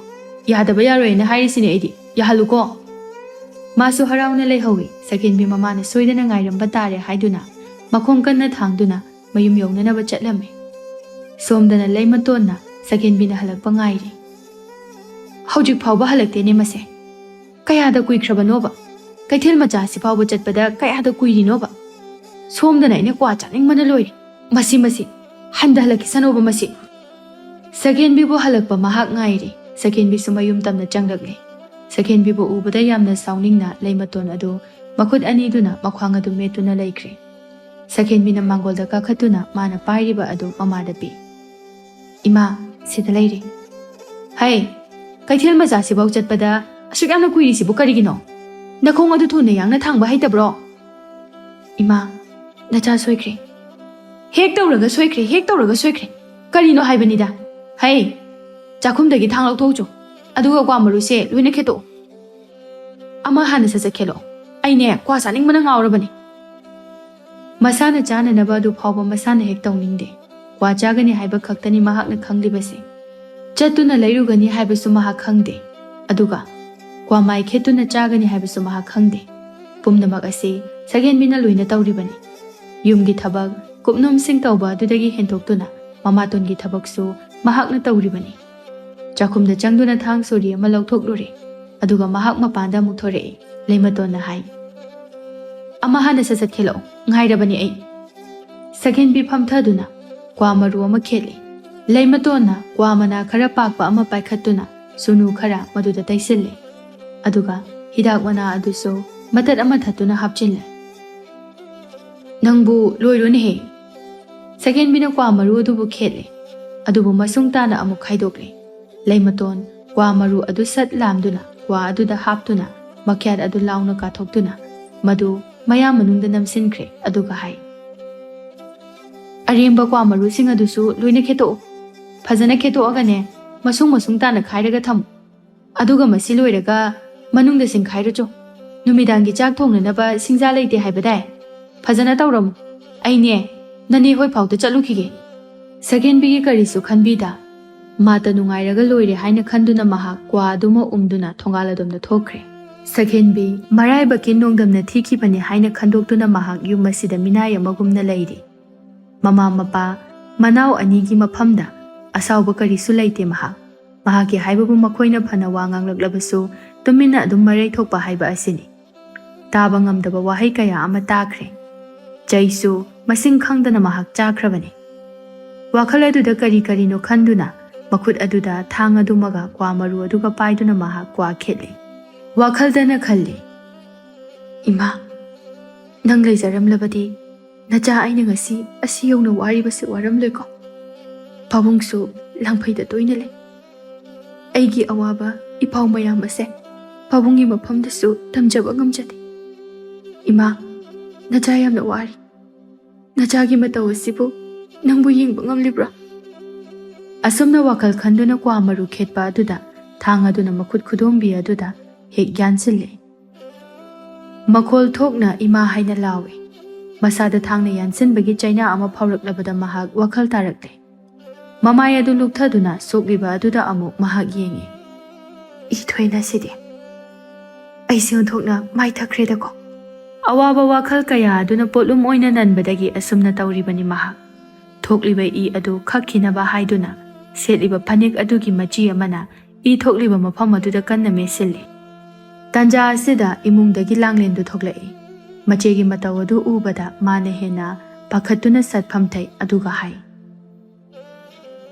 ꯌꯥꯗꯕ ꯌꯥꯔꯣꯏꯅ ꯍꯥꯏꯔꯤꯁꯤꯅꯦ ꯑꯩꯗꯤ꯫ ꯌꯥꯍꯜꯂꯨꯀꯣ"꯫ ꯃꯥꯁꯨ ꯍꯔꯥꯎꯅ ꯂꯩꯍꯧꯏ꯫ ꯁꯛꯍꯦꯟꯕꯤ ꯃꯃꯥꯅ ꯁꯣꯏꯗꯅ ꯉꯥꯏꯔꯝꯕ ꯇꯥꯔꯦ ꯍꯥꯏꯗꯨꯅ ꯃꯈꯣꯡ ꯀꯟꯅ ꯊꯥꯡꯗꯨꯅ ꯃꯌꯨꯝ ꯌꯧꯅꯅꯕ ꯆꯠꯂꯝꯃꯤ꯫ ꯁꯣꯝꯗꯅ ꯂꯩꯃꯇꯣꯟꯅ ꯁꯛꯍꯦꯟꯕꯤꯅ ꯍꯜꯂꯛꯄ ꯉꯥꯏꯔꯤ꯫ "ꯍꯧꯖꯤꯛ ꯐꯥꯎꯕ ꯍꯜꯂꯛꯇꯦꯅꯦ ꯃꯁꯦ꯫ ꯀꯌꯥꯗ ꯀꯨꯏꯈ꯭ꯔꯕꯅꯣꯕ? ꯀꯩꯊꯦꯜ ꯃꯆꯥꯁꯤ ꯐꯥꯎꯕ ꯆꯠꯄꯗ ꯀꯌꯥꯗ ꯀꯨꯏꯔꯤꯅꯣꯕ? ꯁꯣꯝꯗꯅ ꯑꯩꯅ ꯀ꯭ꯋꯥ ꯆꯥꯅꯤꯡꯕꯅ ꯂꯣꯏꯔꯦ꯫ ꯃꯁꯤ, ꯃꯁꯤ, ꯍꯟꯗ ꯍꯜꯂꯛꯈꯤꯁꯅꯣꯕ ꯃꯁꯤ"꯫ ꯁꯛꯍꯦꯟꯕꯤꯕꯨ ꯍꯜꯂꯛꯄ ꯃꯍꯥꯛ ꯉꯥꯏꯔꯤ꯫ ꯁꯛꯍꯦꯟꯕꯤꯁꯨ ꯃꯌꯨꯝ ꯇꯝꯅ ꯆꯪꯂꯛꯂꯤ꯫ ꯁꯛꯍꯦꯟꯕꯤꯕꯨ ꯎꯕꯗ ꯌꯥꯝꯅ ꯁꯥꯎꯅꯤꯡꯅ ꯂꯩꯃꯇꯣꯟ ꯑꯗꯨ ꯃꯈꯨꯠ ꯑꯅꯤꯗꯨꯅ ꯃꯈ꯭ꯋꯥꯡ ꯑꯗꯨ ꯃꯦꯠꯇꯨꯅ ꯂꯩꯈ꯭ꯔꯦ꯫ ꯁꯛꯍꯦꯟꯕꯤꯅ ꯃꯥꯡꯒꯣꯜꯗ ꯀꯥꯈꯠꯇꯨꯅ ꯃꯥꯅ ꯄꯥꯏꯔꯤꯕ ꯑꯗꯨ ꯃꯃꯥꯗ ꯄꯤ꯫ "ꯏꯃꯥ, ꯁꯤꯗ ꯂꯩꯔꯦ"꯫ "ꯍꯩ, ꯀꯩꯊꯦꯜ ꯃꯆꯥꯁꯤꯐꯥꯎ ꯆꯠꯄꯗ ꯑꯁꯨꯛ ꯌꯥꯝꯅ ꯀꯨꯏꯔꯤꯁꯤꯕꯨ ꯀꯔꯤꯒꯤꯅꯣ? ꯅꯈꯣꯡ ꯑꯗꯨ ꯊꯨꯅ ꯌꯥꯡꯅ ꯊꯥꯡꯕ ꯍꯩꯇꯕ꯭ꯔꯣ?" "ꯏꯃꯥ, ꯅꯆꯥ ꯁꯣꯏꯈ꯭ꯔꯦ"꯫ "ꯍꯦꯛ ꯇꯧꯔꯒ ꯁꯣꯏꯈ꯭ꯔꯦ, ꯍꯦꯛ ꯇꯧꯔꯒ ꯁꯣꯏꯈ꯭ꯔꯦ꯫ ꯀꯔꯤꯅꯣ ꯍꯥꯏꯕꯅꯤꯗ? ꯍꯩ, ꯆꯥꯛꯈꯨꯝꯗꯒꯤ ꯊꯥꯡ ꯂꯧꯊꯣꯛꯎꯆꯣ꯫ ꯑꯗꯨꯒ ꯀ꯭ꯋꯥ ꯃꯔꯨꯁꯦ ꯂꯣꯏꯅ ꯈꯦꯠꯇꯣꯛꯎ꯫ ꯑꯃ ꯍꯥꯟꯅ ꯁꯠ ꯁꯠ ꯈꯦꯠꯂꯣ꯫ ꯑꯩꯅꯦ ꯀ꯭ꯋꯥ ꯆꯥꯅꯤꯡꯕꯅ ꯉꯥꯎꯔꯕꯅꯤ"꯫ ꯃꯁꯥꯅ ꯆꯥꯅꯅꯕ ꯑꯗꯨ ꯐꯥꯎꯕ ꯃꯁꯥꯅ ꯍꯦꯛ ꯇꯧꯅꯤꯡꯗꯦ꯫ ꯀ꯭ꯋꯥ ꯆꯥꯒꯅꯤ ꯍꯥꯏꯕ ꯈꯛꯇꯅꯤ ꯃꯍꯥꯛꯅ ꯈꯪꯂꯤꯕꯁꯦ꯫ ꯆꯠꯇꯨꯅ ꯂꯩꯔꯨꯒꯅꯤ ꯍꯥꯏꯕꯁꯨ ꯃꯍꯥꯛ ꯈꯪꯗꯦ꯫ ꯑꯗꯨꯒ ꯀ꯭ꯋꯥ ꯃꯥꯏ ꯈꯦꯠꯇꯨꯅ ꯆꯥꯒꯅꯤ ꯍꯥꯏꯕꯁꯨ ꯃꯍꯥꯛ ꯈꯪꯗꯦ꯫ ꯄꯨꯝꯅꯃꯛ ꯑꯁꯤ ꯁꯛꯍꯦꯟꯕꯤꯅ ꯂꯣꯏꯅ ꯇꯧꯔꯤꯕꯅꯤ꯫ ꯌꯨꯝꯒꯤ ꯊꯕꯛ, ꯀꯨꯞꯅꯣꯝꯁꯤꯡ ꯇꯧꯕ ꯑꯗꯨꯗꯒꯤ ꯍꯦꯟꯗꯣꯛꯇꯨꯅ ꯃꯃꯥꯇꯣꯟꯒꯤ ꯊꯕꯛꯁꯨ ꯃꯍꯥꯛꯅ ꯇꯧꯔꯤꯕꯅꯤ꯫ ꯆꯥꯛꯈꯨꯝꯗ ꯆꯪꯗꯨꯅ ꯊꯥꯡ ꯁꯣꯔꯤ ꯑꯃ ꯂꯧꯊꯣꯛꯂꯨꯔꯦ꯫ ꯑꯗꯨꯒ ꯃꯍꯥꯛ ꯃꯄꯥꯟꯗ ꯑꯃꯨꯛ ꯊꯣꯔꯛꯏ꯫ ꯂꯩꯃꯇꯣꯟꯅ ꯍꯥꯏ, "ꯑꯃ ꯍꯥꯟꯅ ꯁꯠ ꯁꯠ ꯈꯦꯠꯂꯛꯑꯣ, ꯉꯥꯏꯔꯕꯅꯤ ꯑꯩ"꯫ ꯁꯛꯍꯦꯟꯕꯤ ꯐꯝꯊꯗꯨꯅ ꯀ꯭ꯋꯥ ꯃꯔꯨ ꯑꯃ ꯈꯦꯠꯂꯤ꯫ ꯂꯩꯃꯇꯣꯟꯅ ꯀ꯭ꯋꯥ ꯃꯅꯥ ꯈꯔ ꯄꯥꯛꯄ ꯑꯃ ꯄꯥꯏꯈꯠꯇꯨꯅ ꯁꯨꯅꯨ ꯈꯔ ꯃꯗꯨꯗ ꯇꯩꯁꯤꯜꯂꯤ꯫ ꯑꯗꯨꯒ ꯍꯤꯗꯥꯛ ꯃꯅꯥ ꯑꯗꯨꯁꯨ ꯃꯇꯠ ꯑꯃ ꯊꯠꯇꯨꯅ ꯍꯥꯞꯆꯤꯜꯂꯦ꯫ "ꯅꯪꯕꯨ ꯂꯣꯏꯔꯣꯅꯦꯍꯦ"꯫ ꯁꯛꯍꯦꯟꯕꯤꯅ ꯀ꯭ꯋꯥ ꯃꯔꯨ ꯑꯗꯨꯕꯨ ꯈꯦꯠꯂꯦ꯫ ꯑꯗꯨꯕꯨ ꯃꯁꯨꯡ ꯇꯥꯅ ꯑꯃꯨꯛ ꯈꯥꯏꯗꯣꯛꯂꯦ꯫ ꯂꯩꯃꯇꯣꯟ ꯀ꯭ꯋꯥ ꯃꯔꯨ ꯑꯗꯨ ꯁꯠ ꯂꯥꯝꯗꯨꯅ ꯀ꯭ꯋꯥ ꯑꯗꯨꯗ ꯍꯥꯞꯇꯨꯅ ꯃꯈ꯭ꯌꯥꯠ ꯑꯗꯨ ꯂꯥꯎꯅ ꯀꯥꯊꯣꯛꯇꯨꯅ ꯃꯗꯨ ꯃꯌꯥ ꯃꯅꯨꯡꯗ ꯅꯝꯁꯤꯟꯈ꯭ꯔꯦ꯫ ꯑꯗꯨꯒ ꯍꯥꯏ, "ꯑꯔꯦꯝꯕ ꯀ꯭ꯋꯥ ꯃꯔꯨꯁꯤꯡ ꯑꯗꯨꯁꯨ ꯂꯣꯏꯅ ꯈꯦꯠꯇꯣꯛꯎ꯫ ꯐꯖꯅ ꯈꯦꯠꯇꯣꯛꯑꯒꯅꯦ, ꯃꯁꯨꯡ ꯃꯁꯨꯡ ꯇꯥꯅ ꯈꯥꯏꯔꯒ ꯊꯝꯃꯨ꯫ ꯑꯗꯨꯒ ꯃꯁꯤ ꯂꯣꯏꯔꯒ ꯃꯅꯨꯡꯗ ꯁꯤꯡꯈꯥꯏꯔꯨꯆꯣ꯫ ꯅꯨꯃꯤꯗꯥꯡꯒꯤ ꯆꯥꯛ ꯊꯣꯡꯅꯅꯕ ꯁꯤꯡꯖꯥ ꯂꯩꯇꯦ ꯍꯥꯏꯕꯗꯥꯏ? ꯐꯖꯅ ꯇꯧꯔꯝꯃꯨ꯫ ꯑꯩꯅꯦ, ꯅꯅꯦ ꯍꯣꯏ ꯐꯥꯎꯗ ꯆꯠꯂꯨꯈꯤꯒꯦ꯫ ꯁꯛꯍꯦꯟꯕꯤꯒꯤ ꯀꯔꯤꯁꯨ ꯈꯟꯕꯤꯗ, ꯃꯥꯇ ꯅꯨꯡꯉꯥꯏꯔꯒ ꯂꯣꯏꯔꯦ ꯍꯥꯏꯅ ꯈꯟꯗꯨꯅ ꯃꯍꯥꯛ ꯀ꯭ꯋꯥ ꯑꯗꯨꯃ ꯎꯝꯗꯨꯅ ꯊꯣꯡꯒꯥꯜ ꯑꯗꯣꯝꯗ ꯊꯣꯛꯈ꯭ꯔꯦ꯫ ꯁꯛꯍꯦꯟꯕꯤ ꯃꯔꯥꯏꯕꯛꯀꯤ ꯅꯣꯡꯗꯝꯅ ꯊꯤꯈꯤꯕꯅꯤ ꯍꯥꯏꯅ ꯈꯟꯗꯣꯛꯇꯨꯅ ꯃꯍꯥꯛ ꯌꯨꯝ ꯑꯁꯤꯗ ꯃꯤꯅꯥꯏ ꯑꯃꯒꯨꯝꯅ ꯂꯩꯔꯤ꯫ ꯃꯃꯥ ꯃꯄꯥ, ꯃꯅꯥꯎ ꯑꯅꯤꯒꯤ ꯃꯐꯝꯗ ꯑꯁꯥꯎꯕ ꯀꯔꯤꯁꯨ ꯂꯩꯇꯦ ꯃꯍꯥꯛ꯫ ꯃꯍꯥꯛꯀꯤ ꯍꯥꯏꯕꯕꯨ ꯃꯈꯣꯏꯅ ꯐꯅ ꯋꯥ ꯉꯥꯡꯂꯛꯂꯕꯁꯨ ꯇꯨꯃꯤꯟꯅ ꯑꯗꯨꯝ ꯃꯔꯩ ꯊꯣꯛꯄ ꯍꯥꯏꯕ ꯑꯁꯤꯅꯤ꯫ ꯇꯥꯕ ꯉꯝꯗꯕ ꯋꯥꯍꯩ ꯀꯌꯥ ꯑꯃ ꯇꯥꯈ꯭ꯔꯦ꯫ ꯆꯩꯁꯨ ꯃꯁꯤꯡ ꯈꯪꯗꯅ ꯃꯍꯥꯛ ꯆꯥꯈ꯭ꯔꯕꯅꯤ꯫ ꯋꯥꯈꯜ ꯑꯗꯨꯗ ꯀꯔꯤ ꯀꯔꯤꯅꯣ ꯈꯟꯗꯨꯅ ꯃꯈꯨꯠ ꯑꯗꯨꯗ ꯊꯥꯡ ꯑꯗꯨꯃꯒ ꯀ꯭ꯋꯥ ꯃꯔꯨ ꯑꯗꯨꯒ ꯄꯥꯏꯗꯨꯅ ꯃꯍꯥꯛ ꯀ꯭ꯋꯥ ꯈꯦꯠꯂꯤ꯫ ꯋꯥꯈꯜꯗꯅ ꯈꯜꯂꯤ, "ꯏꯃꯥ, ꯅꯪ ꯂꯩꯖꯔꯝꯂꯕꯗꯤ ꯅꯆꯥ ꯑꯩꯅ ꯉꯁꯤ ꯑꯁꯤ ꯌꯧꯅ ꯋꯥꯔꯤꯕꯁꯤ ꯋꯥꯔꯝꯂꯣꯏꯀꯣ꯫ ꯄꯥꯕꯨꯡꯁꯨ ꯂꯥꯡꯐꯩꯗ ꯇꯣꯏꯅ ꯂꯩ꯫ ꯑꯩꯒꯤ ꯑꯋꯥꯕ ꯏꯄꯥꯎ ꯃꯌꯥꯝ ꯑꯁꯦ ꯄꯥꯕꯨꯡꯒꯤ ꯃꯐꯝꯗꯁꯨ ꯇꯝꯖꯕ ꯉꯝꯖꯗꯦ꯫ ꯏꯃꯥ, ꯅꯆꯥ ꯌꯥꯝꯅ ꯋꯥꯔꯤ꯫ ꯅꯆꯥꯒꯤ ꯃꯇꯧ ꯑꯁꯤꯕꯨ ꯅꯪꯕꯨ ꯌꯦꯡꯕ ꯉꯝꯂꯤꯕ꯭ꯔꯥ?" ꯑꯁꯨꯝꯅ ꯋꯥꯈꯜ ꯈꯟꯗꯨꯅ ꯀ꯭ꯋꯥ ꯃꯔꯨ ꯈꯦꯠꯄ ꯑꯗꯨꯗ ꯊꯥꯡ ꯑꯗꯨꯅ ꯃꯈꯨꯠ ꯈꯨꯗꯣꯝꯕꯤ ꯑꯗꯨꯗ ꯍꯦꯛ ꯌꯥꯟꯁꯤꯜꯂꯦ꯫ ꯃꯈꯣꯜ ꯊꯣꯛꯅ "ꯏꯃꯥ" ꯍꯥꯏꯅ ꯂꯥꯎꯏ꯫ ꯃꯁꯥꯗ ꯊꯥꯡꯅ ꯌꯥꯟꯁꯤꯟꯕꯒꯤ ꯆꯩꯅꯥ ꯑꯃ ꯐꯥꯎꯔꯛꯂꯕꯗ ꯃꯍꯥꯛ ꯋꯥꯈꯜ ꯇꯥꯔꯛꯂꯦ꯫ ꯃꯃꯥꯏ ꯑꯗꯨ ꯂꯨꯞꯊꯗꯨꯅ ꯁꯣꯛꯂꯤꯕ ꯑꯗꯨꯗ ꯑꯃꯨꯛ ꯃꯍꯥꯛ ꯌꯦꯡꯉꯤ꯫ "ꯏ ꯊꯣꯛꯑꯦꯅ ꯁꯤꯗꯤ꯫ ꯑꯩꯁꯦ ꯑꯣꯟꯊꯣꯛꯅ ꯃꯥꯏꯊꯈ꯭ꯔꯦꯗꯀꯣ꯫" ꯑꯋꯥꯕ ꯋꯥꯈꯜ ꯀꯌꯥ ꯑꯗꯨꯅ ꯄꯣꯠꯂꯨꯝ ꯑꯣꯏꯅ ꯅꯟꯕꯗꯒꯤ ꯑꯁꯨꯝꯅ ꯇꯧꯔꯤꯕꯅꯤ ꯃꯍꯥꯛ꯫ ꯊꯣꯛꯂꯤꯕ ꯏ ꯑꯗꯨ ꯈꯛꯈꯤꯅꯕ ꯍꯥꯏꯗꯨꯅ ꯁꯦꯠꯂꯤꯕ ꯐꯅꯦꯛ ꯑꯗꯨꯒꯤ ꯃꯆꯤ ꯑꯃꯅ ꯏ ꯊꯣꯛꯂꯤꯕ ꯃꯐꯝ ꯑꯗꯨꯗ ꯀꯟꯅ ꯃꯦꯠꯁꯤꯜꯂꯤ꯫ ꯇꯥꯟꯖꯥ ꯑꯁꯤꯗ ꯏꯃꯨꯡꯗꯒꯤ ꯂꯥꯡꯂꯦꯟꯗꯨ ꯊꯣꯛꯂꯛꯏ꯫ ꯃꯆꯦꯒꯤ ꯃꯇꯧ ꯑꯗꯨ ꯎꯕꯗ ꯃꯥꯅ ꯍꯦꯟꯅ ꯄꯥꯈꯠꯇꯨꯅ ꯁꯠ ꯐꯝꯊꯩ ꯑꯗꯨꯒ ꯍꯥꯏ,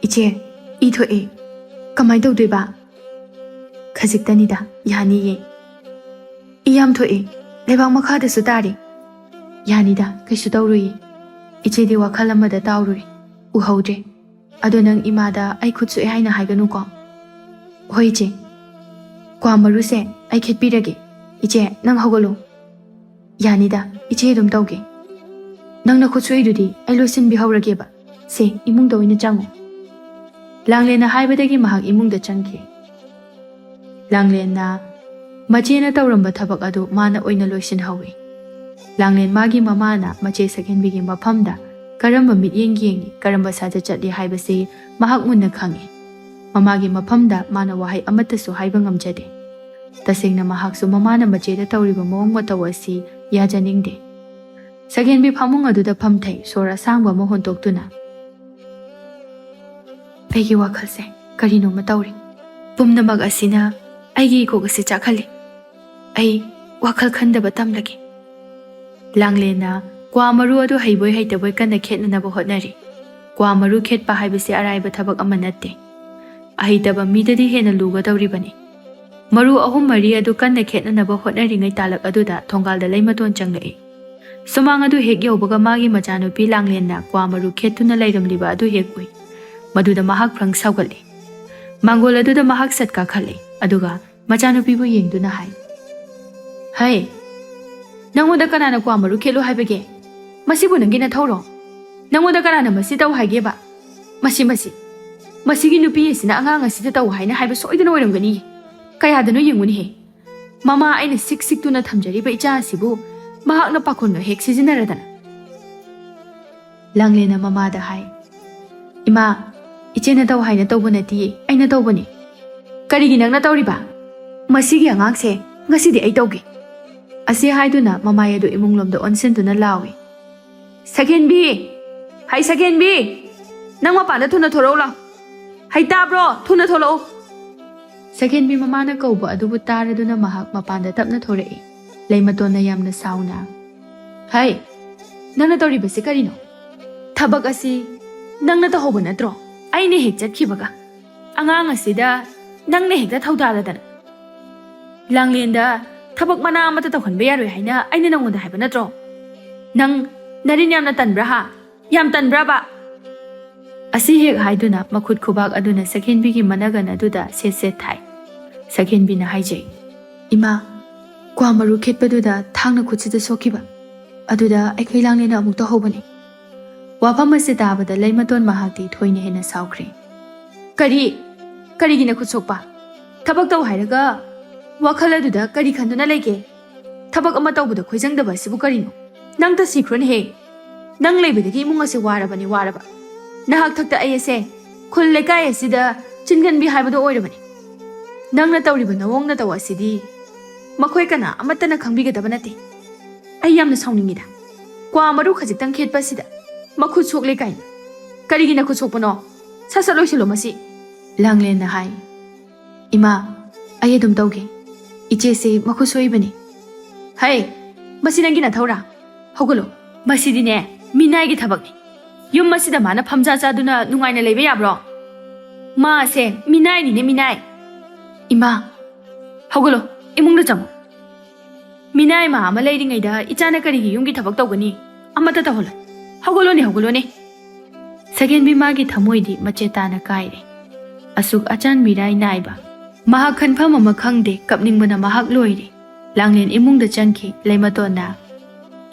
"ꯏꯆꯦ, ꯏ ꯊꯣꯛꯑꯦ꯫ ꯀꯃꯥꯏ ꯇꯧꯗꯣꯏꯕ?" "ꯈꯖꯤꯛꯇꯅꯤꯗ, ꯌꯥꯅꯤꯌꯦ꯫ ꯏ ꯌꯥꯝ ꯊꯣꯛꯑꯦ, ꯂꯩꯕꯥꯛ ꯃꯈꯥꯗꯁꯨ ꯇꯥꯔꯦ꯫" "ꯌꯥꯅꯤꯗ, ꯀꯩꯁꯨ ꯇꯧꯔꯣꯏꯌꯦ꯫ ꯏꯆꯦꯗꯤ ꯋꯥꯈꯜ ꯑꯃꯗ ꯇꯥꯎꯔꯨꯔꯦ, ꯎꯍꯧꯗ꯭ꯔꯦ꯫ ꯑꯗꯣ ꯅꯪ ꯏꯃꯥꯗ ꯑꯩ ꯈꯨꯠ ꯁꯣꯛꯑꯦ ꯍꯥꯏꯅ ꯍꯥꯏꯒꯅꯨꯀꯣ꯫" "ꯍꯣꯏ ꯏꯆꯦ꯫ ꯀ꯭ꯋꯥ ꯃꯔꯨꯁꯦ ꯑꯩ ꯈꯦꯠꯄꯤꯔꯒꯦ꯫ ꯏꯆꯦ, ꯅꯪ ꯍꯧꯒꯠꯂꯣ꯫" "ꯌꯥꯅꯤꯗ, ꯏꯆꯦ ꯑꯗꯨꯝ ꯇꯧꯒꯦ꯫ ꯅꯪꯅ ꯈꯨꯠ ꯁꯣꯛꯏꯗꯨꯗꯤ ꯑꯩ ꯂꯣꯏꯁꯤꯟꯕꯤꯍꯧꯔꯒꯦꯕ꯫ ꯁꯦ, ꯏꯃꯨꯡꯗ ꯑꯣꯏꯅ ꯆꯪꯉꯣ꯫" ꯂꯥꯡꯂꯦꯟꯅ ꯍꯥꯏꯕꯗꯒꯤ ꯃꯍꯥꯛ ꯏꯃꯨꯡꯗ ꯆꯪꯈꯤ꯫ ꯂꯥꯡꯂꯦꯟꯅ ꯃꯆꯦꯅ ꯇꯧꯔꯝꯕ ꯊꯕꯛ ꯑꯗꯨ ꯃꯥꯅ ꯑꯣꯏꯅ ꯂꯣꯏꯁꯤꯟꯍꯧꯏ꯫ ꯂꯥꯡꯂꯦꯟ ꯃꯥꯒꯤ ꯃꯃꯥꯅ ꯃꯆꯦ ꯁꯛꯍꯦꯟꯕꯤꯒꯤ ꯃꯐꯝꯗ ꯀꯔꯝꯕ ꯃꯤꯠꯌꯦꯡ ꯌꯦꯡꯏ, ꯀꯔꯝꯕ ꯁꯥꯖꯠ ꯆꯠꯂꯤ ꯍꯥꯏꯕꯁꯤ ꯃꯍꯥꯛ ꯃꯨꯟꯅ ꯈꯪꯏ꯫ ꯃꯃꯥꯒꯤ ꯃꯐꯝꯗ ꯃꯥꯅ ꯋꯥꯍꯩ ꯑꯃꯠꯇꯁꯨ ꯍꯥꯏꯕ ꯉꯝꯖꯗꯦ꯫ ꯇꯁꯦꯡꯅ ꯃꯍꯥꯛꯁꯨ ꯃꯃꯥꯅ ꯃꯆꯦꯗ ꯇꯧꯔꯤꯕ ꯃꯑꯣꯡ ꯃꯇꯧ ꯑꯁꯤ ꯌꯥꯖꯅꯤꯡꯗꯦ꯫ ꯁꯛꯍꯦꯟꯕꯤ ꯐꯃꯨꯡ ꯑꯗꯨꯗ ꯐꯝꯊꯩ, ꯁꯣꯔ ꯑꯁꯥꯡꯕ ꯑꯃ ꯍꯣꯟꯇꯣꯛꯇꯨꯅ꯫ "ꯑꯩꯒꯤ ꯋꯥꯈꯜꯁꯦ ꯀꯔꯤꯅꯣꯃ ꯇꯧꯔꯤ꯫ ꯄꯨꯝꯅꯃꯛ ꯑꯁꯤꯅ ꯑꯩꯒꯤ ꯏꯀꯣꯛ ꯑꯁꯤ ꯆꯥꯛꯍꯜꯂꯤ꯫ ꯑꯩ ꯋꯥꯈꯜ ꯈꯟꯗꯕ ꯇꯝꯂꯒꯦ꯫" ꯂꯥꯡꯂꯦꯟꯅ ꯀ꯭ꯋꯥ ꯃꯔꯨ ꯑꯗꯨ ꯍꯩꯕꯣꯏ ꯍꯩꯇꯕꯣꯏ ꯀꯟꯅ ꯈꯦꯠꯅꯅꯕ ꯍꯣꯠꯅꯔꯤ꯫ ꯀ꯭ꯋꯥ ꯃꯔꯨ ꯈꯦꯠꯄ ꯍꯥꯏꯕꯁꯤ ꯑꯔꯥꯏꯕ ꯊꯕꯛ ꯑꯃ ꯅꯠꯇꯦ꯫ ꯑꯍꯩꯇꯕ ꯃꯤꯗꯗꯤ ꯍꯦꯟꯅ ꯂꯨꯒꯗꯧꯔꯤꯕꯅꯤ꯫ ꯃꯔꯨ ꯑꯍꯨꯝ ꯃꯔꯤ ꯑꯗꯨ ꯀꯟꯅ ꯈꯦꯠꯅꯅꯕ ꯍꯣꯠꯅꯔꯤꯉꯩ ꯇꯥꯂꯛ ꯑꯗꯨꯗ ꯊꯣꯡꯒꯥꯜꯗ ꯂꯩꯃꯇꯣꯟ ꯆꯪꯂꯛꯏ꯫ ꯁꯨꯃꯥꯡ ꯑꯗꯨ ꯍꯦꯛ ꯌꯧꯕꯒ ꯃꯥꯒꯤ ꯃꯆꯥꯅꯨꯄꯤ ꯂꯥꯡꯂꯦꯟꯅ ꯀ꯭ꯋꯥ ꯃꯔꯨ ꯈꯦꯠꯇꯨꯅ ꯂꯩꯔꯝꯂꯤꯕ ꯑꯗꯨ ꯍꯦꯛ ꯎꯏ꯫ ꯃꯗꯨꯗ ꯃꯍꯥꯛ ꯐ꯭ꯔꯪ ꯁꯥꯎꯒꯠꯂꯤ꯫ ꯃꯥꯡꯒꯣꯜ ꯑꯗꯨꯗ ꯃꯍꯥꯛ ꯁꯠ ꯀꯥꯈꯠꯂꯤ, ꯑꯗꯨꯒ ꯃꯆꯥꯅꯨꯄꯤꯕꯨ ꯌꯦꯡꯗꯨꯅ ꯍꯥꯏ, "ꯍꯩ, ꯅꯪꯉꯣꯟꯗ ꯀꯅꯥꯅ ꯀ꯭ꯋꯥ ꯃꯔꯨ ꯈꯦꯠꯂꯨ ꯍꯥꯏꯕꯒꯦ? ꯃꯁꯤꯕꯨ ꯅꯪꯒꯤ ꯅꯊꯧꯔꯣ? ꯅꯪꯉꯣꯟꯗ ꯀꯅꯥꯅ ꯃꯁꯤ ꯇꯧ ꯍꯥꯏꯒꯦꯕ? ꯃꯁꯤ, ꯃꯁꯤ, ꯃꯁꯤꯒꯤ ꯅꯨꯄꯤ ꯑꯁꯤꯅ ꯑꯉꯥꯡ ꯑꯁꯤꯗ ꯇꯧ ꯍꯥꯏꯅ ꯍꯥꯏꯕ ꯁꯣꯏꯗꯅ ꯑꯣꯏꯔꯝꯒꯅꯤ꯫ ꯀꯌꯥꯗꯅꯣ ꯌꯦꯡꯉꯨꯅꯦꯍꯦ꯫ ꯃꯃꯥ ꯑꯩꯅ ꯁꯤꯛ ꯁꯤꯛꯇꯨꯅ ꯊꯝꯖꯔꯤꯕ ꯏꯆꯥ ꯑꯁꯤꯕꯨ ꯃꯍꯥꯛꯅ ꯄꯥꯈꯣꯟꯒ ꯍꯦꯛ ꯁꯤꯖꯤꯟꯅꯔꯗꯅ꯫" ꯂꯥꯡꯂꯦꯟꯅ ꯃꯃꯥꯗ ꯍꯥꯏ, "ꯏꯃꯥ, ꯏꯆꯦꯅ ꯇꯧ ꯍꯥꯏꯅ ꯇꯧꯕ ꯅꯠꯇꯤꯌꯦ, ꯑꯩꯅ ꯇꯧꯕꯅꯤ꯫" "ꯀꯔꯤꯒꯤ ꯅꯪꯅ ꯇꯧꯔꯤꯕ? ꯃꯁꯤꯒꯤ ꯑꯉꯥꯡꯁꯦ ꯉꯁꯤꯗꯤ ꯑꯩ ꯇꯧꯒꯦ꯫" ꯑꯁꯤ ꯍꯥꯏꯗꯨꯅ ꯃꯃꯥꯏ ꯑꯗꯨ ꯏꯃꯨꯡꯂꯣꯝꯗ ꯑꯣꯟꯁꯤꯟꯗꯨꯅ ꯂꯥꯎꯏ, "ꯁꯛꯍꯦꯟꯕꯤ! ꯍꯩ ꯁꯛꯍꯦꯟꯕꯤ! ꯅꯪ ꯃꯄꯥꯟꯗ ꯊꯨꯅ ꯊꯣꯔꯛꯎ ꯂꯥꯎ꯫ ꯍꯩ ꯇꯥꯕ꯭ꯔꯣ? ꯊꯨꯅ ꯊꯣꯛꯂꯛꯎ!" ꯁꯛꯍꯦꯟꯕꯤ ꯃꯃꯥꯅ ꯀꯧꯕ ꯑꯗꯨꯕꯨ ꯇꯥꯔꯗꯨꯅ ꯃꯍꯥꯛ ꯃꯄꯥꯟꯗ ꯇꯞꯅ ꯊꯣꯔꯛꯏ꯫ ꯂꯩꯃꯇꯣꯟꯅ ꯌꯥꯝꯅ ꯁꯥꯎꯅ, "ꯍꯩ! ꯅꯪꯅ ꯇꯧꯔꯤꯕꯁꯤ ꯀꯔꯤꯅꯣ? ꯊꯕꯛ ꯑꯁꯤ ꯅꯪꯅ ꯇꯧꯍꯧꯕ ꯅꯠꯇ꯭ꯔꯣ? ꯑꯩꯅ ꯍꯦꯛ ꯆꯠꯈꯤꯕꯒ꯫ ꯑꯉꯥꯡ ꯑꯁꯤꯗ ꯅꯪꯅ ꯍꯦꯛꯇ ꯊꯧꯗꯥꯗꯗꯅ꯫ ꯂꯥꯡꯂꯦꯟꯗ ꯊꯕꯛ ꯃꯅꯥ ꯑꯃꯠꯇ ꯇꯧꯍꯟꯕ ꯌꯥꯔꯣꯏ ꯍꯥꯏꯅ ꯑꯩꯅ ꯅꯪꯉꯣꯟꯗ ꯍꯥꯏꯕ ꯅꯠꯇ꯭ꯔꯣ? ꯅꯪ ꯅꯔꯤꯟ ꯌꯥꯝꯅ ꯇꯟꯕ꯭ꯔꯥ ꯍꯥ? ꯌꯥꯝ ꯇꯟꯕ꯭ꯔꯕ?" ꯑꯁꯤ ꯍꯦꯛ ꯍꯥꯏꯗꯨꯅ ꯃꯈꯨꯠ ꯈꯨꯕꯥꯛ ꯑꯗꯨꯅ ꯁꯛꯍꯦꯟꯕꯤꯒꯤ ꯃꯅꯒꯟ ꯑꯗꯨꯗ ꯁꯦꯠ ꯁꯦꯠ ꯊꯥꯏ꯫ ꯁꯛꯍꯦꯟꯕꯤꯅ ꯍꯥꯏꯖꯩ, "ꯏꯃꯥ, ꯀ꯭ꯋꯥ ꯃꯔꯨ ꯈꯦꯠꯄꯗꯨꯗ ꯊꯥꯡꯅ ꯈꯨꯠꯁꯤꯗ ꯁꯣꯛꯈꯤꯕ꯫ ꯑꯗꯨꯗ ꯑꯩꯈꯣꯏ ꯂꯥꯡꯂꯦꯟꯅ ꯑꯃꯨꯛ ꯇꯧꯍꯧꯕꯅꯤ꯫" ꯋꯥꯐꯝ ꯑꯁꯤ ꯇꯥꯕꯗ ꯂꯩꯃꯇꯣꯟ ꯃꯍꯥꯛꯇꯤ ꯊꯣꯏꯅ ꯍꯦꯟꯅ ꯁꯥꯎꯈ꯭ꯔꯦ꯫ "ꯀꯔꯤ? ꯀꯔꯤꯒꯤ ꯅꯈꯨꯠ ꯁꯣꯛꯄ? ꯊꯕꯛ ꯇꯧ ꯍꯥꯏꯔꯒ ꯋꯥꯈꯜ ꯑꯗꯨꯗ ꯀꯔꯤ ꯈꯟꯗꯨꯅ ꯂꯩꯒꯦ? ꯊꯕꯛ ꯑꯃ ꯇꯧꯕꯗ ꯈꯣꯏꯖꯪꯗꯕ ꯑꯁꯤꯕꯨ ꯀꯔꯤꯅꯣ? ꯅꯪ ꯇ ꯁꯤꯈ꯭ꯔꯣꯅꯦꯍꯦ꯫ ꯅꯪ ꯂꯩꯕꯗꯒꯤ ꯏꯃꯨꯡ ꯑꯁꯦ ꯋꯥꯔꯕꯅꯤ, ꯋꯥꯔꯕ꯫ ꯅꯍꯥꯛ ꯊꯛꯇ ꯑꯩ ꯑꯁꯦ ꯈꯨꯜ ꯂꯩꯀꯥꯏ ꯑꯁꯤꯗ ꯆꯤꯟꯒꯟꯕꯤ ꯍꯥꯏꯕꯗꯣ ꯑꯣꯏꯔꯕꯅꯤ꯫ ꯅꯪꯅ ꯇꯧꯔꯤꯕ ꯅꯑꯣꯡ ꯅꯇꯧ ꯑꯁꯤꯗꯤ ꯃꯈꯣꯏ ꯀꯅꯥ ꯑꯃꯠꯇꯅ ꯈꯪꯕꯤꯒꯗꯕ ꯅꯠꯇꯦ꯫ ꯑꯩ ꯌꯥꯝꯅ ꯁꯥꯎꯅꯤꯡꯉꯤꯗ꯫ ꯀ꯭ꯋꯥ ꯃꯔꯨ ꯈꯖꯤꯛꯇꯪ ꯈꯦꯠꯄ ꯑꯁꯤꯗ ꯃꯈꯨꯠ ꯁꯣꯛꯂꯦ ꯀꯥꯏꯅ꯫ ꯀꯔꯤꯒꯤ ꯅꯈꯨꯠ ꯁꯣꯛꯄꯅꯣ? ꯁꯠ ꯁꯠ ꯂꯣꯏꯁꯤꯜꯂꯣ ꯃꯁꯤ꯫" ꯂꯥꯡꯂꯦꯟꯅ ꯍꯥꯏ, "ꯏꯃꯥ, ꯑꯩ ꯑꯗꯨꯝ ꯇꯧꯒꯦ꯫ ꯏꯆꯦꯁꯦ ꯃꯈꯨꯠ ꯁꯣꯛꯏꯕꯅꯤ꯫" "ꯍꯩ, ꯃꯁꯤ ꯅꯪꯒꯤ ꯅꯊꯧꯔꯥ? ꯍꯧꯒꯠꯂꯣ꯫ ꯃꯁꯤꯗꯤꯅꯦ, ꯃꯤꯅꯥꯏꯒꯤ ꯊꯕꯛꯅꯤ꯫ ꯌꯨꯝ ꯑꯁꯤꯗ ꯃꯥꯅ ꯐꯝꯖꯥ ꯆꯥꯗꯨꯅ ꯅꯨꯡꯉꯥꯏꯅ ꯂꯩꯕ ꯌꯥꯕ꯭ꯔꯣ? ꯃꯥ ꯑꯁꯦ ꯃꯤꯅꯥꯏꯅꯤꯅꯦ, ꯃꯤꯅꯥꯏ꯫ ꯏꯃꯥ, ꯍꯧꯒꯠꯂꯣ, ꯏꯃꯨꯡꯗ ꯆꯪꯉꯣ꯫ ꯃꯤꯅꯥꯏ ꯃꯥ ꯑꯃ ꯂꯩꯔꯤꯉꯩꯗ ꯏꯆꯥꯅ ꯀꯔꯤꯒꯤ ꯌꯨꯝꯒꯤ ꯊꯕꯛ ꯇꯧꯒꯅꯤ? ꯑꯃꯠꯇ ꯇꯧꯍꯜꯂꯣꯏ꯫ ꯍꯧꯒꯠꯂꯣꯅꯦ, ꯍꯧꯒꯠꯂꯣꯅꯦ꯫" ꯁꯒꯦꯟꯕꯤ ꯃꯥꯒꯤ ꯊꯃꯣꯏꯗꯤ ꯃꯆꯦꯠ ꯇꯥꯅ ꯀꯥꯏꯔꯦ꯫ ꯑꯁꯨꯛ ꯑꯆꯥꯟ ꯃꯤꯔꯥꯏ ꯅꯥꯏꯕ꯫ ꯃꯍꯥꯛ ꯈꯟꯐꯝ ꯑꯃ ꯈꯪꯗꯦ, ꯀꯞꯅꯤꯡꯕꯅ ꯃꯍꯥꯛ ꯂꯣꯏꯔꯦ꯫ ꯂꯥꯡꯂꯦꯟ ꯏꯃꯨꯡꯗ ꯆꯪꯈꯤ, ꯂꯩꯃꯇꯣꯟꯅ,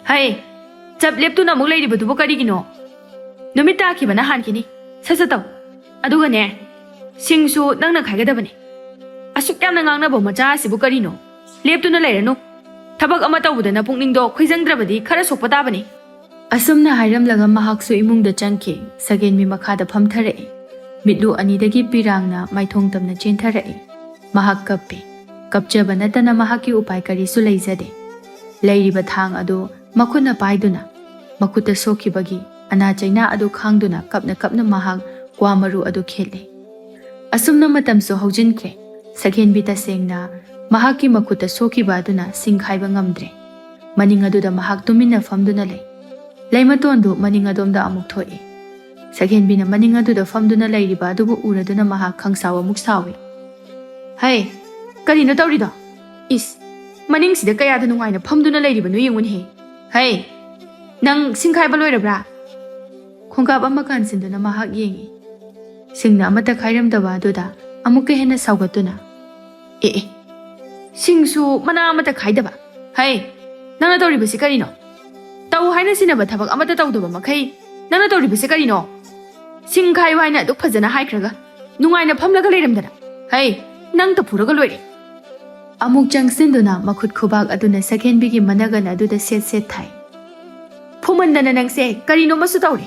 "ꯍꯩ, ꯆꯞ ꯂꯦꯞꯇꯨꯅ ꯑꯃꯨꯛ ꯂꯩꯔꯤꯕꯗꯨꯕꯨ ꯀꯔꯤꯒꯤꯅꯣ? ꯅꯨꯃꯤꯠ ꯇꯥꯈꯤꯕꯅ ꯍꯥꯟꯈꯤꯅꯤ, ꯁꯠ ꯁꯠ ꯇꯧ꯫ ꯑꯗꯨꯒꯅꯦ, ꯁꯤꯡꯁꯨ ꯅꯪꯅ ꯈꯥꯏꯒꯗꯕꯅꯤ꯫ ꯑꯁꯨꯛ ꯌꯥꯝꯅ ꯉꯥꯡꯅꯕ ꯃꯆꯥ ꯑꯁꯤꯕꯨ ꯀꯔꯤꯅꯣ? ꯂꯦꯞꯇꯨꯅ ꯂꯩꯔꯅꯨ꯫ ꯊꯕꯛ ꯑꯃ ꯇꯧꯕꯗ ꯅꯄꯨꯛꯅꯤꯡꯗꯣ ꯈꯣꯏꯖꯪꯗ꯭ꯔꯕꯗꯤ ꯈꯔ ꯁꯣꯛꯄ ꯇꯥꯕꯅꯤ꯫" ꯑꯁꯨꯝꯅ ꯍꯥꯏꯔꯝꯂꯒ ꯃꯍꯥꯛꯁꯨ ꯏꯃꯨꯡꯗ ꯆꯪꯈꯤ꯫ ꯁꯒꯦꯟꯕꯤ ꯃꯈꯥꯗ ꯐꯝꯊꯔꯛꯏ꯫ ꯃꯤꯠꯂꯨ ꯑꯅꯤꯗꯒꯤ ꯄꯤꯔꯥꯡꯅ ꯃꯥꯏꯊꯣꯡ ꯇꯝꯅ ꯆꯦꯟꯊꯔꯛꯏ꯫ ꯃꯍꯥꯛ ꯀꯞꯄꯤ꯫ ꯀꯞꯆꯕ ꯅꯠꯇꯅ ꯃꯍꯥꯛꯀꯤ ꯎꯄꯥꯏ ꯀꯔꯤꯁꯨ ꯂꯩꯖꯗꯦ꯫ ꯂꯩꯔꯤꯕ ꯊꯥꯡ ꯑꯗꯨ ꯃꯈꯨꯠꯅ ꯄꯥꯏꯗꯨꯅ, ꯃꯈꯨꯠꯇ ꯁꯣꯛꯈꯤꯕꯒꯤ ꯑꯅꯥ ꯆꯩꯅꯥ ꯑꯗꯨ ꯈꯥꯡꯗꯨꯅ ꯀꯞꯅ ꯀꯞꯅ ꯃꯍꯥꯛ ꯀ꯭ꯋꯥ ꯃꯔꯨ ꯑꯗꯨ ꯈꯦꯠꯂꯤ꯫ ꯑꯁꯨꯝꯅ ꯃꯇꯝꯁꯨ ꯍꯧꯖꯤꯟꯈ꯭ꯔꯦ꯫ ꯁꯒꯦꯟꯕꯤ ꯇꯁꯦꯡꯅ ꯃꯍꯥꯛꯀꯤ ꯃꯈꯨꯠꯇ ꯁꯣꯛꯈꯤꯕ ꯑꯗꯨꯅ ꯁꯤꯡ ꯈꯥꯏꯕ ꯉꯝꯗ꯭ꯔꯦ꯫ ꯃꯅꯤꯡ ꯑꯗꯨꯗ ꯃꯍꯥꯛ ꯇꯨꯃꯤꯟꯅ ꯐꯝꯗꯨꯅ ꯂꯩ꯫ ꯂꯩꯃꯇꯣꯟꯗꯨ ꯃꯅꯤꯡ ꯑꯗꯣꯝꯗ ꯑꯃꯨꯛ ꯊꯣꯛꯏ꯫ ꯁꯒꯦꯟꯕꯤꯅ ꯃꯅꯤꯡ ꯑꯗꯨꯗ ꯐꯝꯗꯨꯅ ꯂꯩꯔꯤꯕ ꯑꯗꯨꯕꯨ ꯎꯔꯗꯨꯅ ꯃꯍꯥꯛ ꯈꯪꯁꯥꯎ ꯑꯃꯨꯛ ꯁꯥꯎꯏ꯫ "ꯍꯩ, ꯀꯔꯤꯅꯣ ꯇꯧꯔꯤꯗꯣ? ꯏꯁ, ꯃꯅꯤꯡꯁꯤꯗ ꯀꯌꯥꯗ ꯅꯨꯡꯉꯥꯏꯅ ꯐꯝꯗꯨꯅ ꯂꯩꯔꯤꯕꯅꯣ ꯌꯦꯡꯉꯨꯅꯦꯍꯦ꯫ ꯍꯩ, ꯅꯪ ꯁꯤꯡ ꯈꯥꯏꯕ ꯂꯣꯏꯔꯕ꯭ꯔꯥ?" ꯈꯣꯡꯀꯥꯞ ꯑꯃ ꯀꯥꯟꯁꯤꯟꯗꯨꯅ ꯃꯍꯥꯛ ꯌꯦꯡꯏ꯫ ꯁꯤꯡꯅ ꯑꯃꯠꯇ ꯈꯥꯏꯔꯝꯗꯕ ꯑꯗꯨꯗ ꯑꯃꯨꯛꯀ ꯍꯦꯟꯅ ꯁꯥꯎꯒꯠꯇꯨꯅ, "ꯑꯦ ꯑꯦ, ꯁꯤꯡꯁꯨ ꯃꯅꯥ ꯑꯃꯠꯇ ꯈꯥꯏꯗꯕ? ꯍꯩ, ꯅꯪꯅ ꯇꯧꯔꯤꯕꯁꯤ ꯀꯔꯤꯅꯣ? ꯇꯧ ꯍꯥꯏꯅ ꯁꯤꯟꯅꯕ ꯊꯕꯛ ꯑꯃꯠꯇ ꯇꯧꯗꯕ ꯃꯈꯩ ꯅꯪꯅ ꯇꯧꯔꯤꯕꯁꯤ ꯀꯔꯤꯅꯣ? ꯁꯤꯡ ꯈꯥꯏꯌꯨ ꯍꯥꯏꯅ ꯑꯗꯨꯛ ꯐꯖꯅ ꯍꯥꯏꯈ꯭ꯔꯒ?" ꯅꯨꯡꯉꯥꯏꯅ ꯐꯝꯂꯒ ꯂꯩꯔꯝꯗꯅ꯫ ꯍꯩ, ꯅꯪꯇ ꯐꯨꯔꯒ ꯂꯣꯏꯔꯦ꯫ ꯑꯃꯨꯛ ꯆꯪꯁꯤꯟꯗꯨꯅ ꯃꯈꯨꯠ ꯈꯨꯕꯥꯛ ꯑꯗꯨꯅ ꯁꯛꯍꯦꯟꯕꯤꯒꯤ ꯃꯅꯒꯟ ꯑꯗꯨꯗ ꯁꯦꯠ ꯁꯦꯠ ꯊꯥꯏ꯫ "ꯐꯨꯃꯟꯗꯅ ꯅꯪꯁꯦ ꯀꯔꯤꯅꯣꯃꯁꯨ ꯇꯧꯔꯦ꯫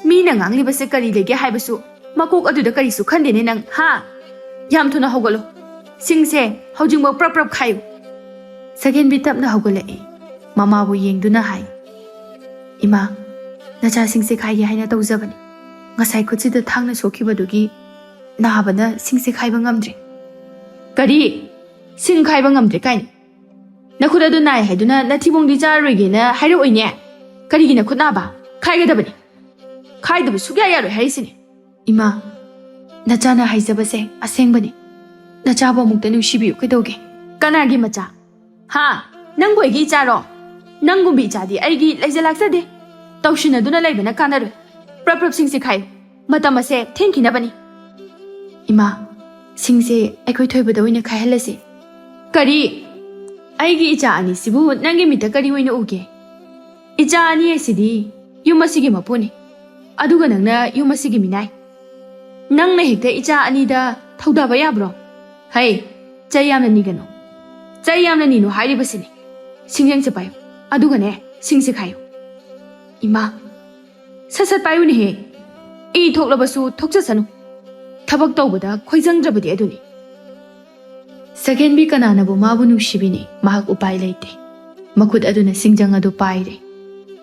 ꯃꯤꯅ ꯉꯥꯡꯂꯤꯕꯁꯦ ꯀꯔꯤ ꯂꯩꯒꯦ ꯍꯥꯏꯕꯁꯨ ꯃꯀꯣꯛ ꯑꯗꯨꯗ ꯀꯔꯤꯁꯨ ꯈꯟꯗꯦꯅꯦ ꯅꯪ, ꯍꯥ? ꯌꯥꯝ ꯊꯨꯅ ꯍꯧꯒꯠꯂꯣ꯫ ꯁꯤꯡꯁꯦ ꯍꯧꯖꯤꯛꯃꯛ ꯄ꯭ꯔꯞ ꯄ꯭ꯔꯞ ꯈꯥꯏꯌꯨ꯫" ꯁꯛꯍꯦꯟꯕꯤ ꯇꯞꯅ ꯍꯧꯒꯠꯂꯛꯏ꯫ ꯃꯃꯥꯕꯨ ꯌꯦꯡꯗꯨꯅ ꯍꯥꯏ, "ꯏꯃꯥ, ꯅꯆꯥꯁꯤꯡꯁꯦ ꯈꯥꯏꯒꯦ ꯍꯥꯏꯅ ꯇꯧꯖꯕꯅꯤ꯫ ꯉꯁꯥꯏ ꯈꯨꯠꯁꯤꯗ ꯊꯥꯡꯅ ꯁꯣꯛꯈꯤꯕꯗꯨꯒꯤ ꯅꯥꯕꯅ ꯁꯤꯡꯁꯦ ꯈꯥꯏꯕ ꯉꯝꯗ꯭ꯔꯦ꯫" "ꯀꯔꯤ? ꯁꯤꯡ ꯈꯥꯏꯕ ꯉꯝꯗ꯭ꯔꯦ ꯀꯥꯏꯅ? ꯅꯈꯨꯠ ꯑꯗꯨ ꯅꯥꯏ ꯍꯥꯏꯗꯨꯅ ꯅꯊꯤꯕꯣꯡꯗꯤ ꯆꯥꯔꯔꯣꯏꯒꯦꯅ ꯍꯥꯏꯔꯛꯑꯣꯏꯅꯦ? ꯀꯔꯤꯒꯤ ꯅꯈꯨꯠ ꯅꯥꯕ? ꯈꯥꯏꯒꯗꯕꯅꯤ꯫ ꯈꯥꯏꯗꯕ ꯁꯨꯛꯌꯥ ꯌꯥꯔꯣꯏ ꯍꯥꯏꯔꯤꯁꯤꯅꯤ꯫" "ꯏꯃꯥ, ꯅꯆꯥꯅ ꯍꯥꯏꯖꯕꯁꯦ ꯑꯁꯦꯡꯕꯅꯤ꯫ ꯅꯆꯥꯕꯨ ꯑꯃꯨꯛꯇ ꯅꯨꯡꯁꯤꯕꯤꯌꯨ ꯀꯩꯗꯧꯒꯦ?" "ꯀꯅꯥꯒꯤ ꯃꯆꯥ? ꯍꯥ? ꯅꯪꯕꯨ ꯑꯩꯒꯤ ꯏꯆꯥꯔꯣ? ꯅꯪꯒꯨꯝꯕ ꯏꯆꯥꯗꯤ ꯑꯩꯒꯤ ꯂꯩꯖ ꯂꯥꯛꯆꯗꯦ꯫ ꯇꯧꯁꯤꯟꯅꯗꯨꯅ ꯂꯩꯕꯅ ꯀꯥꯟꯅꯔꯣꯏ꯫ ꯄ꯭ꯔꯞ ꯄ꯭ꯔꯞ ꯁꯤꯡꯁꯦ ꯈꯥꯏꯌꯨ꯫ ꯃꯇꯝ ꯑꯁꯦ ꯊꯦꯡꯈꯤꯅꯕꯅꯤ꯫" "ꯏꯃꯥ, ꯁꯤꯡꯁꯦ ꯑꯩꯈꯣꯏ ꯊꯣꯏꯕꯗ ꯑꯣꯏꯅ ꯈꯥꯏꯍꯜꯂꯁꯤ꯫" "ꯀꯔꯤ? ꯑꯩꯒꯤ ꯏꯆꯥ ꯑꯅꯤꯁꯤꯕꯨ ꯅꯪꯒꯤ ꯃꯤꯠꯇ ꯀꯔꯤ ꯑꯣꯏꯅ ꯎꯒꯦ? ꯏꯆꯥ ꯑꯅꯤ ꯑꯁꯤꯗꯤ ꯌꯨꯝ ꯑꯁꯤꯒꯤ ꯃꯄꯨꯅꯤ, ꯑꯗꯨꯒ ꯅꯪꯅ ꯌꯨꯝ ꯑꯁꯤꯒꯤ ꯃꯤꯅꯥꯏ꯫ ꯅꯪꯅ ꯍꯦꯛꯇ ꯏꯆꯥ ꯑꯅꯤꯗ ꯊꯧꯗꯥꯕ ꯌꯥꯕ꯭ꯔꯣ? ꯍꯩ, ꯆꯩ ꯌꯥꯝꯅ ꯅꯤꯒꯅꯨ꯫ ꯆꯩ ꯌꯥꯝꯅ ꯅꯤꯅꯨ ꯍꯥꯏꯔꯤꯕꯁꯤꯅꯤ꯫ ꯁꯤꯡꯖꯪꯁꯦ ꯄꯥꯏꯌꯨ, ꯑꯗꯨꯒꯅꯦ, ꯁꯤꯡꯁꯦ ꯈꯥꯏꯌꯨ꯫" "ꯏꯃꯥ, ꯁꯠ ꯁꯠ ꯄꯥꯏꯌꯨꯅꯦꯍꯦ꯫ ꯏ ꯊꯣꯛꯂꯕꯁꯨ ꯊꯣꯛꯆꯁꯅꯨ꯫ ꯊꯕꯛ ꯇꯧꯕꯗ ꯈꯣꯏꯖꯪꯗ꯭ꯔꯕꯗꯤ ꯑꯗꯨꯅꯤ꯫" ꯁꯛꯍꯦꯟꯕꯤ ꯀꯅꯥꯅꯕꯨ ꯃꯥꯕꯨ ꯅꯨꯡꯁꯤꯕꯤꯅꯤ? ꯃꯍꯥꯛ ꯎꯄꯥꯏ ꯂꯩꯇꯦ꯫ ꯃꯈꯨꯠ ꯑꯗꯨꯅ ꯁꯤꯡꯖꯪ ꯑꯗꯨ ꯄꯥꯏꯔꯦ꯫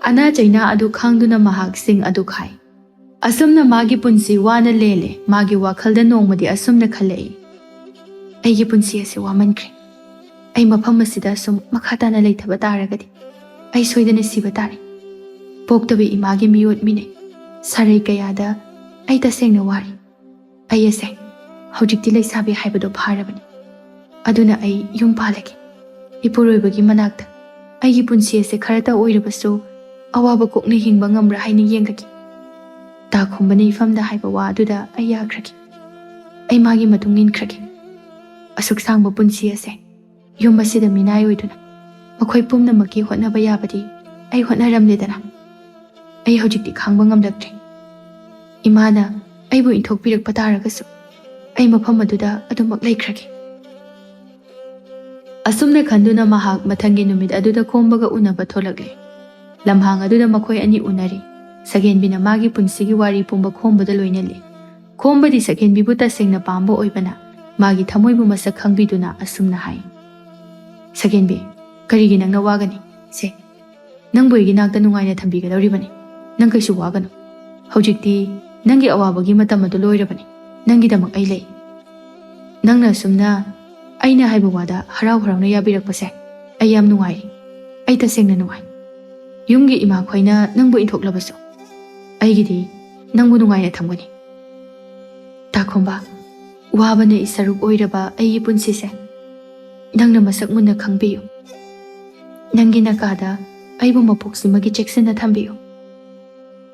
ꯑꯅꯥ ꯆꯩꯅꯥ ꯑꯗꯨ ꯈꯥꯡꯗꯨꯅ ꯃꯍꯥꯛ ꯁꯤꯡ ꯑꯗꯨ ꯈꯥꯏ꯫ ꯑꯁꯨꯝꯅ ꯃꯥꯒꯤ ꯄꯨꯟꯁꯤ ꯋꯥꯅ ꯂꯦꯜꯂꯦ꯫ ꯃꯥꯒꯤ ꯋꯥꯈꯜꯗ ꯅꯣꯡꯃꯗꯤ ꯑꯁꯨꯝꯅ ꯈꯜꯂꯛꯏ, "ꯑꯩꯒꯤ ꯄꯨꯟꯁꯤ ꯑꯁꯤ ꯋꯥꯃꯟꯈ꯭ꯔꯦ꯫ ꯑꯩ ꯃꯐꯝ ꯑꯁꯤꯗ ꯑꯁꯨꯝ ꯃꯈꯥ ꯇꯥꯅ ꯂꯩꯊꯕ ꯇꯥꯔꯒꯗꯤ ꯑꯩ ꯁꯣꯏꯗꯅ ꯁꯤꯕ ꯇꯥꯔꯦ꯫ ꯄꯣꯛꯇꯕ ꯏꯃꯥꯒꯤ ꯃꯤꯑꯣꯠ ꯃꯤꯅꯩ ꯁꯥꯔꯩ ꯀꯌꯥꯗ ꯑꯩ ꯇꯁꯦꯡꯅ ꯋꯥꯔꯦ꯫ ꯑꯩ ꯑꯁꯦ ꯍꯧꯖꯤꯛꯇꯤ ꯂꯩꯁꯥꯕꯤ ꯍꯥꯏꯕꯗꯣ ꯐꯥꯔꯕꯅꯤ꯫ ꯑꯗꯨꯅ ꯑꯩ ꯌꯨꯝ ꯄꯥꯜꯂꯒꯦ꯫ ꯏꯄꯨꯔꯣꯏꯕꯒꯤ ꯃꯅꯥꯛꯇ ꯑꯩꯒꯤ ꯄꯨꯟꯁꯤ ꯑꯁꯦ ꯈꯔꯇ ꯑꯣꯏꯔꯕꯁꯨ ꯑꯋꯥꯕ ꯀꯣꯛꯅ ꯍꯤꯡꯕ ꯉꯝꯕ꯭ꯔꯥ ꯍꯥꯏꯅ ꯌꯦꯡꯂꯒꯦ꯫" ꯇꯥ ꯈꯨꯝꯕꯅ ꯏꯐꯝꯗ ꯍꯥꯏꯕ ꯋꯥ ꯑꯗꯨꯗ ꯑꯩ ꯌꯥꯈ꯭ꯔꯒꯦ꯫ ꯑꯩ ꯃꯥꯒꯤ ꯃꯇꯨꯡ ꯏꯟꯈ꯭ꯔꯒꯦ꯫ ꯑꯁꯨꯛ ꯁꯥꯡꯕ ꯄꯨꯟꯁꯤ ꯑꯁꯦ ꯌꯨꯝ ꯑꯁꯤꯗ ꯃꯤꯅꯥꯏ ꯑꯣꯏꯗꯨꯅ ꯃꯈꯣꯏ ꯄꯨꯝꯅꯃꯛꯀꯤ ꯍꯣꯠꯅꯕ ꯌꯥꯕꯗꯤ ꯑꯩ ꯍꯣꯠꯅꯔꯝꯂꯦꯗꯅ꯫ ꯑꯩ ꯍꯧꯖꯤꯛꯇꯤ ꯈꯥꯡꯕ ꯉꯝꯂꯛꯇ꯭ꯔꯦ꯫ ꯏꯃꯥꯅ ꯑꯩꯕꯨ ꯏꯟꯊꯣꯛꯄꯤꯔꯛꯄ ꯇꯥꯔꯒꯁꯨ, ꯑꯩ ꯃꯐꯝ ꯑꯗꯨꯗ ꯑꯗꯨꯃꯛ ꯂꯩꯈ꯭ꯔꯒꯦ꯫ ꯑꯁꯨꯝꯅ ꯈꯟꯗꯨꯅ ꯃꯍꯥꯛ ꯃꯊꯪꯒꯤ ꯅꯨꯃꯤꯠ ꯑꯗꯨꯗ ꯈꯣꯝꯕꯒ ꯎꯅꯕ ꯊꯣꯛꯂꯛꯂꯦ꯫ ꯂꯝꯍꯥꯡ ꯑꯗꯨꯗ ꯃꯈꯣꯏ ꯑꯅꯤ ꯎꯅꯔꯤ꯫ ꯁꯒꯦꯟꯕꯤꯅ ꯃꯥꯒꯤ ꯄꯨꯟꯁꯤꯒꯤ ꯋꯥꯔꯤ ꯄꯨꯝꯕ ꯈꯣꯝꯕꯗ ꯂꯣꯏꯅ ꯂꯤ꯫ ꯈꯣꯝꯕꯗꯤ ꯁꯒꯦꯟꯕꯤꯕꯨ ꯇꯁꯦꯡꯅ ꯄꯥꯝꯕ ꯑꯣꯏꯕꯅ, ꯃꯥꯒꯤ ꯊꯃꯣꯏꯕꯨ ꯃꯁꯛ ꯈꯪꯕꯤꯗꯨꯅ ꯑꯁꯨꯝꯅ ꯍꯥꯏ, "ꯁꯒꯦꯟꯕꯤ, ꯀꯔꯤꯒꯤ ꯅꯪꯅ ꯋꯥꯒꯅꯤ? ꯁꯦ, ꯅꯪꯕꯨ ꯑꯩꯒꯤ ꯅꯥꯛꯇ ꯅꯨꯡꯉꯥꯏꯅ ꯊꯝꯕꯤꯒꯗꯧꯔꯤꯕꯅꯤ꯫ ꯅꯪ ꯀꯩꯁꯨ ꯋꯥꯒꯅꯨ꯫ ꯍꯧꯖꯤꯛꯇꯤ ꯅꯪꯒꯤ ꯑꯋꯥꯕꯒꯤ ꯃꯇꯝ ꯑꯗꯨ ꯂꯣꯏꯔꯕꯅꯤ꯫ ꯅꯪꯒꯤꯗꯃꯛ ꯑꯩ ꯂꯩ꯫ ꯅꯪꯅ ꯑꯁꯨꯝꯅ ꯑꯩꯅ ꯍꯥꯏꯕ ꯋꯥꯗ ꯍꯔꯥꯎ ꯍꯔꯥꯎꯅ ꯌꯥꯕꯤꯔꯛꯄꯁꯦ ꯑꯩ ꯌꯥꯝ ꯅꯨꯡꯉꯥꯏꯔꯤ꯫ ꯑꯩ ꯇꯁꯦꯡꯅ ꯅꯨꯡꯉꯥꯏ꯫ ꯌꯨꯝꯒꯤ ꯏꯃꯥꯈꯣꯏꯅ ꯅꯪꯕꯨ ꯏꯟꯊꯣꯛꯂꯕꯁꯨ, ꯑꯩꯒꯤꯗꯤ ꯅꯪꯕꯨ ꯅꯨꯡꯉꯥꯏꯅ ꯊꯝꯒꯅꯤ꯫ ꯇꯥꯈꯣꯝꯕ, ꯋꯥꯕꯅ ꯏꯁꯔꯨꯛ ꯑꯣꯏꯔꯕ ꯑꯩꯒꯤ ꯄꯨꯟꯁꯤꯁꯦ ꯅꯪꯅ ꯃꯁꯛ ꯃꯨꯟꯅ ꯈꯪꯕꯤꯌꯨ꯫ ꯅꯪꯒꯤ ꯅꯀꯥꯗ ꯑꯩꯕꯨ ꯃꯄꯣꯛꯁꯤꯃꯒꯤ ꯆꯦꯛꯁꯤꯟꯅ ꯊꯝꯕꯤꯌꯨ꯫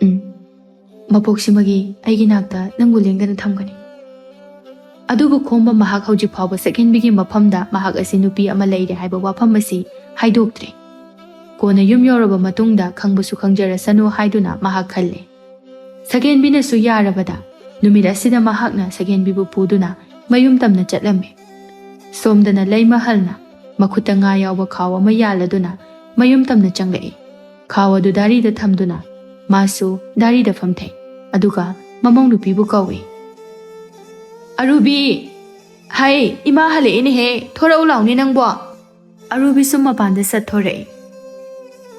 ꯎꯝ, ꯃꯄꯣꯛꯁꯤꯃꯒꯤ ꯑꯩꯒꯤ ꯅꯥꯛꯇ ꯅꯪꯕꯨ ꯂꯦꯡꯗꯅ ꯊꯝꯒꯅꯤ꯫" ꯑꯗꯨꯕꯨ ꯈꯣꯝꯕ ꯃꯍꯥꯛ ꯍꯧꯖꯤꯛ ꯐꯥꯎꯕ ꯁꯛꯍꯦꯟꯕꯤꯒꯤ ꯃꯐꯝꯗ ꯃꯍꯥꯛ ꯑꯁꯤ ꯅꯨꯄꯤ ꯑꯃ ꯂꯩꯔꯦ ꯍꯥꯏꯕ ꯋꯥꯐꯝ ꯑꯁꯤ ꯍꯥꯏꯗꯣꯛꯇ꯭ꯔꯦ꯫ ꯀꯣꯟꯅ ꯌꯨꯝ ꯌꯧꯔꯕ ꯃꯇꯨꯡꯗ ꯈꯪꯕꯁꯨ ꯈꯪꯖꯔꯁꯅꯨ ꯍꯥꯏꯗꯨꯅ ꯃꯍꯥꯛ ꯈꯜꯂꯦ꯫ ꯁꯛꯍꯦꯟꯕꯤꯅꯁꯨ ꯌꯥꯔꯕꯗ ꯅꯨꯃꯤꯠ ꯑꯁꯤꯗ ꯃꯍꯥꯛꯅ ꯁꯛꯍꯦꯟꯕꯤꯕꯨ ꯄꯨꯗꯨꯅ ꯃꯌꯨꯝ ꯇꯝꯅ ꯆꯠꯂꯝꯃꯤ꯫ ꯁꯣꯝꯗꯅ ꯂꯩꯃꯍꯜꯅ ꯃꯈꯨꯠꯇ ꯉꯥ ꯌꯥꯎꯕ ꯈꯥꯎ ꯑꯃ ꯌꯥꯜꯂꯗꯨꯅ ꯃꯌꯨꯝ ꯇꯝꯅ ꯆꯪꯂꯛꯏ꯫ ꯈꯥꯎ ꯑꯗꯨ ꯗꯥꯔꯤꯗ ꯊꯝꯗꯨꯅ ꯃꯥꯁꯨ ꯗꯥꯔꯤꯗ ꯐꯝꯊꯩ꯫ ꯑꯗꯨꯒ ꯃꯃꯧ ꯅꯨꯄꯤꯕꯨ ꯀꯧꯏ꯫ "ꯑꯔꯨꯕꯤ! ꯍꯩ, ꯏꯃꯥ ꯍꯜꯂꯛꯏꯅꯦꯍꯦ, ꯊꯣꯔꯛꯎ ꯂꯥꯎꯅꯦ ꯅꯪꯕꯣ!" ꯑꯔꯨꯕꯤꯁꯨ ꯃꯄꯥꯟꯗ ꯆꯠꯊꯣꯔꯛꯏ꯫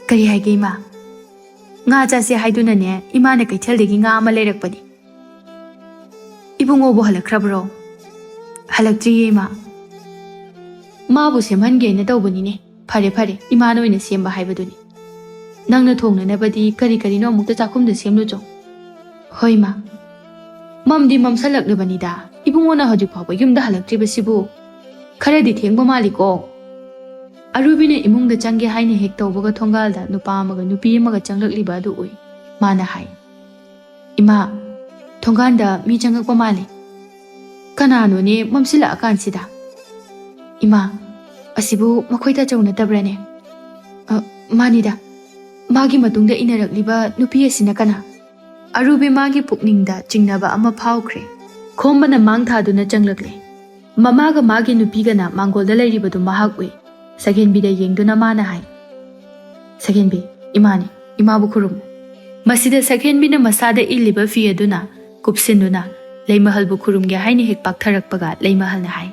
"ꯀꯔꯤ ꯍꯥꯏꯒꯦ ꯏꯃꯥ?" "ꯉꯥ ꯆꯥꯁꯦ ꯍꯥꯏꯗꯨꯅꯅꯦ ꯏꯃꯥꯅ ꯀꯩꯊꯦꯜꯗꯒꯤ ꯉꯥ ꯑꯃ ꯂꯩꯔꯛꯄꯅꯤ꯫" "ꯏꯕꯨꯡꯉꯣꯕꯨ ꯍꯜꯂꯛꯈ꯭ꯔꯕ꯭ꯔꯣ?" "ꯍꯜꯂꯛꯇ꯭ꯔꯤꯌꯦ ꯏꯃꯥ꯫ ꯃꯥꯕꯨ ꯁꯦꯝꯍꯟꯒꯦꯅ ꯇꯧꯕꯅꯤꯅꯦ꯫ ꯐꯔꯦ ꯐꯔꯦ, ꯏꯃꯥꯅ ꯑꯣꯏꯅ ꯁꯦꯝꯕ ꯍꯥꯏꯕꯗꯨꯅꯤ꯫ ꯅꯪꯅ ꯊꯣꯡꯅꯅꯕꯗꯤ ꯀꯔꯤ ꯀꯔꯤꯅꯣ ꯑꯃꯨꯛꯇ ꯆꯥꯛꯈꯨꯝꯗ ꯁꯦꯝꯂꯨꯆꯣ꯫" "ꯍꯣꯏ ꯏꯃꯥ꯫ ꯃꯝꯗꯤ ꯃꯝꯁꯜꯂꯛꯂꯕꯅꯤꯗ꯫ ꯏꯕꯨꯡꯉꯣꯅ ꯍꯧꯖꯤꯛ ꯐꯥꯎꯕ ꯌꯨꯝꯗ ꯍꯜꯂꯛꯇ꯭ꯔꯤꯕꯁꯤꯕꯨ? ꯈꯔꯗꯤ ꯊꯦꯡꯕ ꯃꯥꯜꯂꯤꯀꯣ?" ꯑꯔꯨꯕꯤꯅ ꯏꯃꯨꯡꯗ ꯆꯪꯒꯦ ꯍꯥꯏꯅ ꯍꯦꯛ ꯇꯧꯕꯒ ꯊꯣꯡꯒꯥꯜꯗ ꯅꯨꯄꯥ ꯑꯃꯒ ꯅꯨꯄꯤ ꯑꯃꯒ ꯆꯪꯂꯛꯂꯤꯕ ꯑꯗꯨ ꯎꯏ꯫ ꯃꯥꯅ ꯍꯥꯏ, "ꯏꯃꯥ, ꯊꯣꯡꯒꯥꯟꯗ ꯃꯤ ꯆꯪꯉꯛꯄ ꯃꯥꯜꯂꯤ꯫ ꯀꯅꯥꯅꯣꯅꯦ ꯃꯝꯁꯤꯜꯂꯛꯑꯀꯥꯟꯁꯤꯗ?" "ꯏꯃꯥ, ꯑꯁꯤꯕꯨ ꯃꯈꯣꯏ ꯇꯥꯆꯧ ꯅꯠꯇꯕ꯭ꯔꯥꯅꯦ? ꯑ, ꯃꯥꯅꯤꯗ꯫ ꯃꯥꯒꯤ ꯃꯇꯨꯡꯗ ꯏꯟꯅꯔꯛꯂꯤꯕ ꯅꯨꯄꯤ ꯑꯁꯤꯅ ꯀꯅꯥ?" ꯑꯔꯨꯕꯤ ꯃꯥꯒꯤ ꯄꯨꯛꯅꯤꯡꯗ ꯆꯤꯡꯅꯕ ꯑꯃ ꯐꯥꯎꯈ꯭ꯔꯦ꯫ ꯈꯣꯝꯕꯅ ꯃꯥꯡ ꯊꯥꯗꯨꯅ ꯆꯪꯂꯛꯂꯦ꯫ ꯃꯃꯥꯒ ꯃꯥꯒꯤ ꯅꯨꯄꯤꯒꯅ ꯃꯥꯡꯒꯣꯜꯗ ꯂꯩꯔꯤꯕꯗꯨ ꯃꯍꯥꯛ ꯎꯏ꯫ ꯁꯛꯍꯦꯟꯕꯤꯗ ꯌꯦꯡꯗꯨꯅ ꯃꯥꯅ ꯍꯥꯏ, "ꯁꯛꯍꯦꯟꯕꯤ, ꯏꯃꯥꯅꯤ, ꯏꯃꯥꯕꯨ ꯈꯨꯔꯨꯝꯃꯨ꯫" ꯃꯁꯤꯗ ꯁꯛꯍꯦꯟꯕꯤꯅ ꯃꯁꯥꯗ ꯏꯜꯂꯤꯕ ꯐꯤ ꯑꯗꯨꯅ ꯀꯨꯞꯁꯤꯟꯗꯨꯅ ꯂꯩꯃꯍꯜꯕꯨ ꯈꯨꯔꯨꯝꯒꯦ ꯍꯥꯏꯅ ꯍꯦꯛ ꯄꯥꯛꯊꯔꯛꯄꯒ ꯂꯩꯃꯍꯜꯅ ꯍꯥꯏ,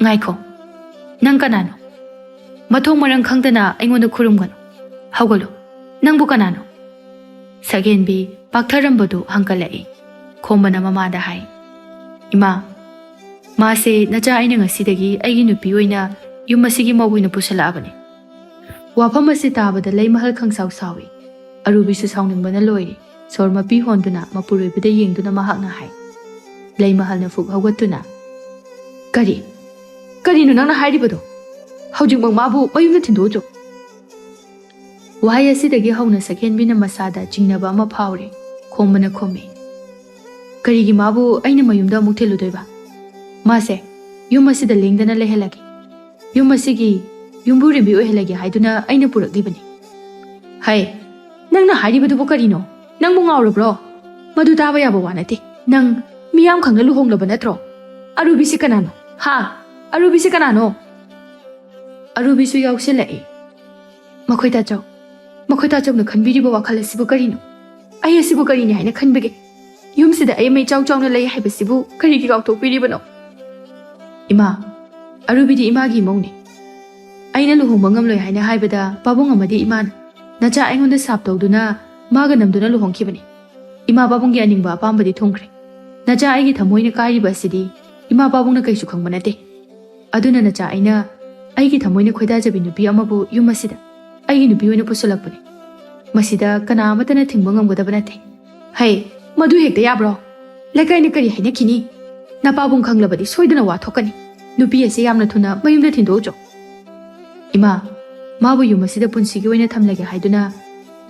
"ꯉꯥꯏꯈꯣ, ꯅꯪ ꯀꯅꯥꯅꯣ? ꯃꯊꯣꯡ ꯃꯔꯝ ꯈꯪꯗꯅ ꯑꯩꯉꯣꯟꯗ ꯈꯨꯔꯨꯝꯒꯅꯨ꯫ ꯍꯧꯒꯠꯂꯨ, ꯅꯪꯕꯨ ꯀꯅꯥꯅꯣ?" ꯁꯛꯍꯦꯟꯕꯤ ꯄꯥꯛꯊꯔꯝꯕꯗꯨ ꯍꯪꯒꯠꯂꯛꯏ꯫ ꯈꯣꯝꯕꯅ ꯃꯃꯥꯗ ꯍꯥꯏ, "ꯏꯃꯥ, ꯃꯥꯁꯦ ꯅꯆꯥ ꯑꯩꯅ ꯉꯁꯤꯗꯒꯤ ꯑꯩꯒꯤ ꯅꯨꯄꯤ ꯑꯣꯏꯅ ꯌꯨꯝ ꯑꯁꯤꯒꯤ ꯃꯧ ꯑꯣꯏꯅ ꯄꯨꯁꯜꯂꯛꯑꯕꯅꯤ꯫" ꯋꯥꯐꯝ ꯑꯁꯤ ꯇꯥꯕꯗ ꯂꯩꯃꯍꯜ ꯈꯪꯁꯥꯎ ꯁꯥꯎꯏ꯫ ꯑꯔꯨꯕꯤꯁꯨ ꯁꯥꯎꯅꯤꯡꯕꯅ ꯂꯣꯏꯔꯦ꯫ ꯁꯣꯔ ꯃꯄꯤ ꯍꯣꯟꯗꯨꯅ ꯃꯄꯨꯔꯣꯏꯕꯗ ꯌꯦꯡꯗꯨꯅ ꯃꯍꯥꯛꯅ ꯍꯥꯏ꯫ ꯂꯩꯃꯍꯜꯅ ꯐꯨꯛ ꯍꯧꯒꯠꯇꯨꯅ, "ꯀꯔꯤ? ꯀꯔꯤꯅꯣ ꯅꯪꯅ ꯍꯥꯏꯔꯤꯕꯗꯣ? ꯍꯧꯖꯤꯛꯃꯛ ꯃꯥꯕꯨ ꯃꯌꯨꯝꯗ ꯊꯤꯟꯗꯣꯛꯎꯆꯣ꯫" ꯋꯥꯍꯩ ꯑꯁꯤꯗꯒꯤ ꯍꯧꯅ ꯁꯛꯍꯦꯟꯕꯤꯅ ꯃꯁꯥꯗ ꯆꯤꯡꯅꯕ ꯑꯃ ꯐꯥꯎꯔꯦ꯫ ꯈꯣꯝꯕꯅ ꯈꯨꯝꯃꯤ, "ꯀꯔꯤꯒꯤ ꯃꯥꯕꯨ ꯑꯩꯅ ꯃꯌꯨꯝꯗ ꯑꯃꯨꯛ ꯊꯤꯜꯂꯨꯗꯣꯏꯕ? ꯃꯥꯁꯦ ꯌꯨꯝ ꯑꯁꯤꯗ ꯂꯦꯡꯗꯅ ꯂꯩꯍꯜꯂꯒꯦ꯫ ꯌꯨꯝ ꯑꯁꯤꯒꯤ ꯌꯨꯝꯕꯨꯔꯦꯝꯕꯤ ꯑꯣꯏꯍꯜꯂꯒꯦ ꯍꯥꯏꯗꯨꯅ ꯑꯩꯅ ꯄꯨꯔꯛꯂꯤꯕꯅꯤ꯫" "ꯍꯩ, ꯅꯪꯅ ꯍꯥꯏꯔꯤꯕꯗꯨꯕꯨ ꯀꯔꯤꯅꯣ? ꯅꯪꯕꯨ ꯉꯥꯎꯔꯕ꯭ꯔꯣ? ꯃꯗꯨ ꯇꯥꯕ ꯌꯥꯕ ꯋꯥ ꯅꯠꯇꯦ꯫ ꯅꯪ ꯃꯤꯌꯥꯝ ꯈꯪꯅ ꯂꯨꯍꯣꯡꯂꯕ ꯅꯠꯇ꯭ꯔꯣ? ꯑꯔꯨꯕꯤꯁꯤ ꯀꯅꯥꯅꯣ? ꯍꯥ? ꯑꯔꯨꯕꯤꯁꯤ ꯀꯅꯥꯅꯣ?" ꯑꯔꯨꯕꯤꯁꯨ ꯌꯥꯎꯁꯤꯜꯂꯛꯏ꯫ "ꯃꯈꯣꯏ ꯇꯥꯆꯧ, ꯃꯈꯣꯏ ꯇꯥꯆꯧꯅ ꯈꯟꯕꯤꯔꯤꯕ ꯋꯥꯈꯜ ꯑꯁꯤꯕꯨ ꯀꯔꯤꯅꯣ? ꯑꯩ ꯑꯁꯤꯕꯨ ꯀꯔꯤꯅꯤ ꯍꯥꯏꯅ ꯈꯟꯕꯒꯦ? ꯌꯨꯝꯁꯤꯗ ꯑꯩ ꯑꯃ ꯏꯆꯥꯎ ꯆꯥꯎꯅ ꯂꯩ ꯍꯥꯏꯕꯁꯤꯕꯨ ꯀꯔꯤꯒꯤ ꯀꯥꯎꯊꯣꯛꯄꯤꯔꯤꯕꯅꯣ?" "ꯏꯃꯥ, ꯑꯔꯨꯕꯤꯗꯤ ꯏꯃꯥꯒꯤ ꯏꯃꯧꯅꯦ꯫ ꯑꯩꯅ ꯂꯨꯍꯣꯡꯕ ꯉꯝꯂꯣꯏ ꯍꯥꯏꯅ ꯍꯥꯏꯕꯗ ꯄꯥꯕꯨꯡ ꯑꯃꯗꯤ ꯏꯃꯥꯅ ꯅꯆꯥ ꯑꯩꯉꯣꯟꯗ ꯁꯥꯞ ꯇꯧꯗꯨꯅ ꯃꯥꯒ ꯅꯝꯗꯨꯅ ꯂꯨꯍꯣꯡꯈꯤꯕꯅꯤ꯫ ꯏꯃꯥ ꯄꯥꯕꯨꯡꯒꯤ ꯑꯅꯤꯡꯕ ꯑꯄꯥꯝꯕꯗꯤ ꯊꯨꯡꯈ꯭ꯔꯦ꯫ ꯅꯆꯥ ꯑꯩꯒꯤ ꯊꯃꯣꯏꯅ ꯀꯥꯏꯔꯤꯕ ꯑꯁꯤꯗꯤ ꯏꯃꯥ ꯄꯥꯕꯨꯡꯅ ꯀꯩꯁꯨ ꯈꯪꯕ ꯅꯠꯇꯦ꯫ ꯑꯗꯨꯅ ꯅꯆꯥ ꯑꯩꯅ ꯑꯩꯒꯤ ꯊꯃꯣꯏꯅ ꯈꯣꯏꯗꯥꯖꯕꯤ ꯅꯨꯄꯤ ꯑꯃꯕꯨ ꯌꯨꯝ ꯑꯁꯤꯗ ꯑꯩꯒꯤ ꯅꯨꯄꯤ ꯑꯣꯏꯅ ꯄꯨꯁꯤꯜꯂꯛꯄꯅꯤ꯫ ꯃꯁꯤꯗ ꯀꯅꯥ ꯑꯃꯠꯇꯅ ꯊꯤꯡꯕ ꯉꯝꯒꯗꯕ ꯅꯠꯇꯦ꯫" "ꯍꯩ, ꯃꯗꯨ ꯍꯦꯛꯇ ꯌꯥꯕ꯭ꯔꯣ? ꯂꯩꯀꯥꯏꯅ ꯀꯔꯤ ꯍꯥꯏꯅꯈꯤꯅꯤ? ꯅꯄꯥꯕꯨꯡ ꯈꯪꯂꯕꯗꯤ ꯁꯣꯏꯗꯅ ꯋꯥ ꯊꯣꯛꯀꯅꯤ꯫ ꯅꯨꯄꯤ ꯑꯁꯤ ꯌꯥꯝꯅ ꯊꯨꯅ ꯃꯌꯨꯝꯗ ꯊꯤꯟꯗꯣꯛꯎꯆꯣ꯫" "ꯏꯃꯥ, ꯃꯥꯕꯨ ꯌꯨꯝ ꯑꯁꯤꯗ ꯄꯨꯟꯁꯤꯒꯤ ꯑꯣꯏꯅ ꯊꯝꯂꯒꯦ ꯍꯥꯏꯗꯨꯅ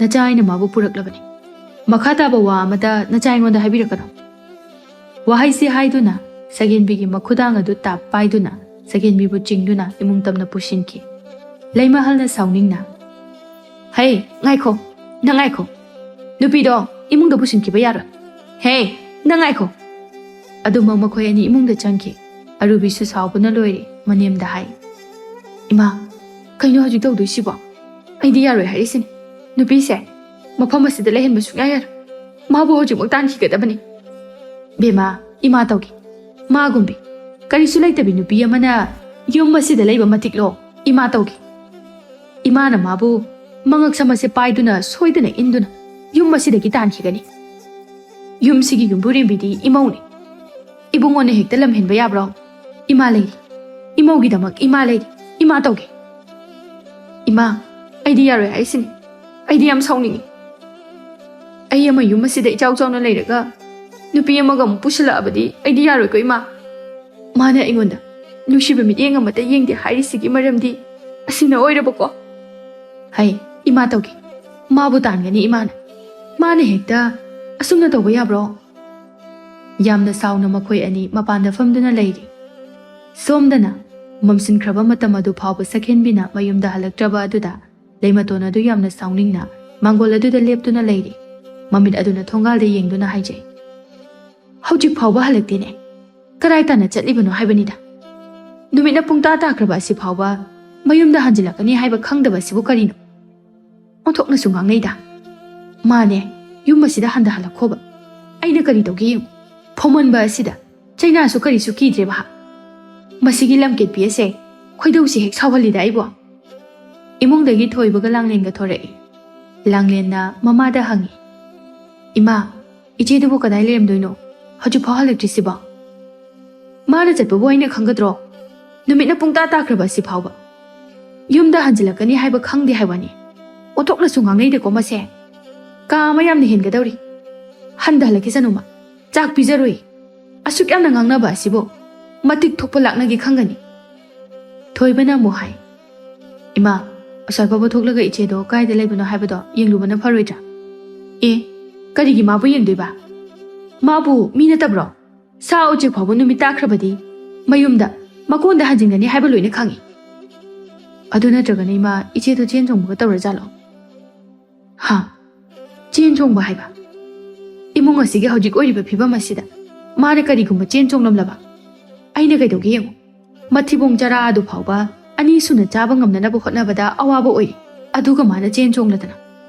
ꯅꯆꯥ ꯑꯩꯅ ꯃꯥꯕꯨ ꯄꯨꯔꯛꯂꯕꯅꯤ꯫ ꯃꯈꯥ ꯇꯥꯕ ꯋꯥ ꯑꯃꯇ ꯅꯆꯥ ꯑꯩꯉꯣꯟꯗ ꯍꯥꯏꯕꯤꯔꯛꯀꯅꯨ꯫" ꯋꯥꯍꯩꯁꯤ ꯍꯥꯏꯗꯨꯅ ꯁꯛꯍꯦꯟꯕꯤꯒꯤ ꯃꯈꯨꯗꯥꯡ ꯑꯗꯨ ꯇꯥꯞ ꯄꯥꯏꯗꯨꯅ ꯁꯛꯍꯦꯟꯕꯤꯕꯨ ꯆꯤꯡꯗꯨꯅ ꯏꯃꯨꯡ ꯇꯝꯅ ꯄꯨꯁꯤꯟꯈꯤ꯫ ꯂꯩꯃꯍꯜꯅ ꯁꯥꯎꯅꯤꯡꯅ, "ꯍꯩ, ꯉꯥꯏꯈꯣ, ꯅꯪ ꯉꯥꯏꯈꯣ꯫ ꯅꯨꯄꯤꯗꯣ ꯏꯃꯨꯡꯗ ꯄꯨꯁꯤꯟꯈꯤꯕ ꯌꯥꯔꯣꯏ꯫ ꯍꯦ, ꯅꯪ ꯉꯥꯏꯈꯣ꯫ ꯑꯗꯨꯃꯛ ꯃꯈꯣꯏ ꯑꯅꯤ ꯏꯃꯨꯡꯗ ꯆꯪꯈꯤ꯫ ꯑꯔꯨꯕꯤꯁꯨ ꯁꯥꯎꯕꯅ ꯂꯣꯏꯔꯦ, ꯃꯅꯦꯝꯗ ꯍꯥꯏ, "ꯏꯃꯥ, ꯀꯩꯅꯣ ꯍꯧꯖꯤꯛ ꯇꯧꯗꯣꯏꯁꯤꯕꯣ? ꯑꯩꯗꯤ ꯌꯥꯔꯣꯏ ꯍꯥꯏꯔꯤꯁꯤꯅꯤ꯫ ꯅꯨꯄꯤꯁꯦ ꯃꯐꯝ ꯑꯁꯤꯗ ꯂꯩꯍꯟꯕ ꯁꯨꯡꯌꯥ ꯌꯥꯔꯣꯏ꯫ ꯃꯥꯕꯨ ꯍꯧꯖꯤꯛꯃꯛ ꯇꯥꯟꯈꯤꯒꯗꯕꯅꯤ꯫" "ꯕꯦꯃꯥ, ꯏꯃꯥ ꯇꯧꯒꯦ꯫ ꯃꯥꯒꯨꯝꯕꯤ ꯀꯔꯤꯁꯨ ꯂꯩꯇꯕꯤ ꯅꯨꯄꯤ ꯑꯃꯅ ꯌꯨꯝ ꯑꯁꯤꯗ ꯂꯩꯕ ꯃꯇꯤꯛꯂꯣ? ꯏꯃꯥ ꯇꯧꯒꯦ꯫ ꯏꯃꯥꯅ ꯃꯥꯕꯨ ꯃꯉꯛ ꯁꯝ ꯑꯁꯦ ꯄꯥꯏꯗꯨꯅ ꯁꯣꯏꯗꯅ ꯏꯟꯗꯨꯅ ꯌꯨꯝ ꯑꯁꯤꯗꯒꯤ ꯇꯥꯟꯈꯤꯒꯅꯤ꯫ ꯌꯨꯝꯁꯤꯒꯤ ꯌꯨꯝꯕꯨꯔꯦꯝꯕꯤꯗꯤ ꯏꯃꯧꯅꯤ꯫ ꯏꯕꯨꯡꯉꯣꯅ ꯍꯦꯛꯇ ꯂꯝꯍꯦꯟꯕ ꯌꯥꯕ꯭ꯔꯣ? ꯏꯃꯥ ꯂꯩꯔꯤ꯫ ꯏꯃꯧꯒꯤꯗꯃꯛ ꯏꯃꯥ ꯂꯩꯔꯤ꯫ ꯏꯃꯥ ꯇꯧꯒꯦ꯫" "ꯏꯃꯥ, ꯑꯩꯗꯤ ꯌꯥꯔꯣꯏ ꯍꯥꯏꯁꯤꯅꯤ꯫ ꯑꯩꯗꯤ ꯌꯥꯝ ꯁꯥꯎꯅꯤꯡꯉꯤ꯫ ꯑꯩ ꯑꯃ ꯌꯨꯝ ꯑꯁꯤꯗ ꯏꯆꯥꯎ ꯆꯥꯎꯅ ꯂꯩꯔꯒ ꯅꯨꯄꯤ ꯑꯃꯒ ꯑꯃꯨꯛ ꯄꯨꯁꯤꯜꯂꯛꯑꯕꯗꯤ ꯑꯩꯗꯤ ꯌꯥꯔꯣꯏꯀꯣ ꯏꯃꯥ꯫ ꯃꯥꯅ ꯑꯩꯉꯣꯟꯗ ꯅꯨꯡꯁꯤꯕ ꯃꯤꯠꯌꯦꯡ ꯑꯃꯠꯇ ꯌꯦꯡꯗꯦ ꯍꯥꯏꯔꯤꯁꯤꯒꯤ ꯃꯔꯝꯗꯤ ꯑꯁꯤꯅ ꯑꯣꯏꯔꯕꯀꯣ?" "ꯍꯩ, ꯏꯃꯥ ꯇꯧꯒꯦ꯫ ꯃꯥꯕꯨ ꯇꯥꯟꯒꯅꯤ ꯏꯃꯥꯅ꯫ ꯃꯥꯅ ꯍꯦꯛꯇ ꯑꯁꯨꯝꯅ ꯇꯧꯕ ꯌꯥꯕ꯭ꯔꯣ?" ꯌꯥꯝꯅ ꯁꯥꯎꯅ ꯃꯈꯣꯏ ꯑꯅꯤ ꯃꯄꯥꯟꯗ ꯐꯝꯗꯨꯅ ꯂꯩꯔꯤ꯫ ꯁꯣꯝꯗꯅ ꯃꯝꯁꯤꯟꯈ꯭ꯔꯕ ꯃꯇꯝ ꯑꯗꯨ ꯐꯥꯎꯕ ꯁꯛꯍꯦꯟꯕꯤꯅ ꯃꯌꯨꯝꯗ ꯍꯜꯂꯛꯇ꯭ꯔꯕ ꯑꯗꯨꯗ ꯂꯩꯃꯇꯣꯟ ꯑꯗꯨ ꯌꯥꯝꯅ ꯁꯥꯎꯅꯤꯡꯅ ꯃꯥꯡꯒꯣꯜ ꯑꯗꯨꯗ ꯂꯦꯞꯇꯨꯅ ꯂꯩꯔꯤ꯫ ꯃꯃꯤꯠ ꯑꯗꯨꯅ ꯊꯣꯡꯒꯥꯜꯗ ꯌꯦꯡꯗꯨꯅ ꯍꯥꯏꯖꯩ, "ꯍꯧꯖꯤꯛ ꯐꯥꯎꯕ ꯍꯜꯂꯛꯇꯦꯅꯦ꯫ ꯀꯗꯥꯏ ꯇꯥꯟꯅ ꯆꯠꯂꯤꯕꯅꯣ ꯍꯥꯏꯕꯅꯤꯗ꯫ ꯅꯨꯃꯤꯠꯅ ꯄꯨꯡꯇꯥ ꯇꯥꯈ꯭ꯔꯕ ꯑꯁꯤ ꯐꯥꯎꯕ ꯃꯌꯨꯝꯗ ꯍꯟꯖꯤꯜꯂꯛꯀꯅꯤ ꯍꯥꯏꯕ ꯈꯪꯗꯕ ꯑꯁꯤꯕꯨ ꯀꯔꯤꯅꯣ?" ꯑꯣꯟꯊꯣꯛꯅꯁꯨ ꯉꯥꯡꯅꯩꯗ꯫ "ꯃꯥꯅꯦ, ꯌꯨꯝ ꯑꯁꯤꯗ ꯍꯟꯊꯍꯜꯂꯛꯈꯣꯕ꯫ ꯑꯩꯅ ꯀꯔꯤ ꯇꯧꯒꯦ ꯌꯦꯡꯉꯨ꯫ ꯐꯧꯃꯟꯕ ꯑꯁꯤꯗ ꯆꯩꯅꯥꯁꯨ ꯀꯔꯤꯁꯨ ꯀꯤꯗ꯭ꯔꯦꯕ ꯍꯥ? ꯃꯁꯤꯒꯤ ꯂꯝꯀꯦꯠꯄꯤ ꯑꯁꯦ ꯈꯣꯏꯗꯧꯁꯤ ꯍꯦꯛ ꯁꯥꯎꯍꯜꯂꯤꯗ ꯑꯩꯕꯨ꯫" ꯏꯃꯨꯡꯗꯒꯤ ꯊꯣꯏꯕꯒ ꯂꯥꯡꯂꯦꯟꯒ ꯊꯣꯔꯛꯏ꯫ ꯂꯥꯡꯂꯦꯟꯅ ꯃꯃꯥꯗ ꯍꯪꯉꯤ, "ꯏꯃꯥ, ꯏꯆꯦꯗꯨꯕꯨ ꯀꯗꯥꯏ ꯂꯩꯔꯝꯗꯣꯏꯅꯣ? ꯍꯧꯖꯤꯛꯐꯥꯎ ꯍꯜꯂꯛꯇ꯭ꯔꯤꯁꯤꯕꯣ?" "ꯃꯥꯅ ꯆꯠꯄꯕꯨ ꯑꯩꯅ ꯈꯪꯒꯗ꯭ꯔꯣ? ꯅꯨꯃꯤꯠꯅ ꯄꯨꯡꯇꯥ ꯇꯥꯈ꯭ꯔꯕ ꯑꯁꯤ ꯐꯥꯎꯕ꯫ ꯌꯨꯝꯗ ꯍꯟꯖꯤꯜꯂꯛꯀꯅꯤ ꯍꯥꯏꯕ ꯈꯪꯗꯦ ꯍꯥꯏꯕꯅꯤ꯫ ꯑꯣꯟꯊꯣꯛꯅꯁꯨ ꯉꯥꯡꯅꯩꯗꯀꯣ ꯃꯁꯦ꯫ ꯀꯥ ꯑꯃ ꯌꯥꯝꯅ ꯍꯦꯟꯒꯗꯧꯔꯤ꯫ ꯍꯟꯗ ꯍꯜꯂꯛꯈꯤꯁꯅꯨꯃ꯫ ꯆꯥꯛ ꯄꯤꯖꯔꯣꯏ꯫ ꯑꯁꯨꯛ ꯌꯥꯝꯅ ꯉꯥꯡꯅꯕ ꯑꯁꯤꯕꯨ ꯃꯇꯤꯛ ꯊꯣꯛꯄ ꯂꯥꯛꯅꯒꯦ ꯈꯪꯒꯅꯤ꯫" ꯊꯣꯏꯕꯅ ꯑꯃꯨꯛ ꯍꯥꯏ, "ꯏꯃꯥ, ꯑꯁ꯭ꯋꯥꯏ ꯐꯥꯎꯕ ꯊꯣꯛꯂꯒ ꯏꯆꯦꯗꯣ ꯀꯥꯏꯗ ꯂꯩꯕꯅꯣ ꯍꯥꯏꯕꯗꯣ ꯌꯦꯡꯂꯨꯕꯅ ꯐꯔꯣꯏꯗ꯭ꯔꯥ?" "ꯑꯦ, ꯀꯔꯤꯒꯤ ꯃꯥꯕꯨ ꯌꯦꯡꯗꯣꯏꯕ? ꯃꯥꯕꯨ ꯃꯤ ꯅꯠꯇꯕ꯭ꯔꯣ? ꯁꯥ ꯎꯆꯦꯛ ꯐꯥꯎꯕ ꯅꯨꯃꯤꯠ ꯇꯥꯈ꯭ꯔꯕꯗꯤ ꯃꯌꯨꯝꯗ ꯃꯀꯣꯟꯗ ꯍꯟꯖꯤꯟꯒꯅꯤ ꯍꯥꯏꯕ ꯂꯣꯏꯅ ꯈꯪꯏ꯫ ꯑꯗꯨ ꯅꯠꯇ꯭ꯔꯒꯅ ꯏꯃꯥ, ꯏꯆꯦꯗꯣ ꯆꯦꯟ ꯆꯣꯡꯕꯒ ꯇꯧꯔꯖꯥꯠꯂꯣ?" "ꯍꯥ? ꯆꯦꯟ ꯆꯣꯡꯕ ꯍꯥꯏꯕ? ꯏꯃꯨꯡ ꯑꯁꯤꯒꯤ ꯍꯧꯖꯤꯛ ꯑꯣꯏꯔꯤꯕ ꯐꯤꯕꯝ ꯑꯁꯤꯗ ꯃꯥꯅ ꯀꯔꯤꯒꯨꯝꯕ ꯆꯦꯟ ꯆꯣꯡꯂꯝꯂꯕ? ꯑꯩꯅ ꯀꯩꯗꯧꯒꯦ ꯌꯦꯡꯉꯨ꯫ ꯃꯊꯤꯕꯣꯡ ꯆꯔꯥ ꯑꯗꯨ ꯐꯥꯎꯕ ꯑꯅꯤ ꯁꯨꯅ ꯆꯥꯕ ꯉꯝꯅꯅꯕ ꯍꯣꯠꯅꯕꯗ ꯑꯋꯥꯕ ꯑꯣꯏꯔꯤ꯫ ꯑꯗꯨꯒ ꯃꯥꯅ ꯆꯦꯟ ꯆꯣꯡꯂꯗꯅ꯫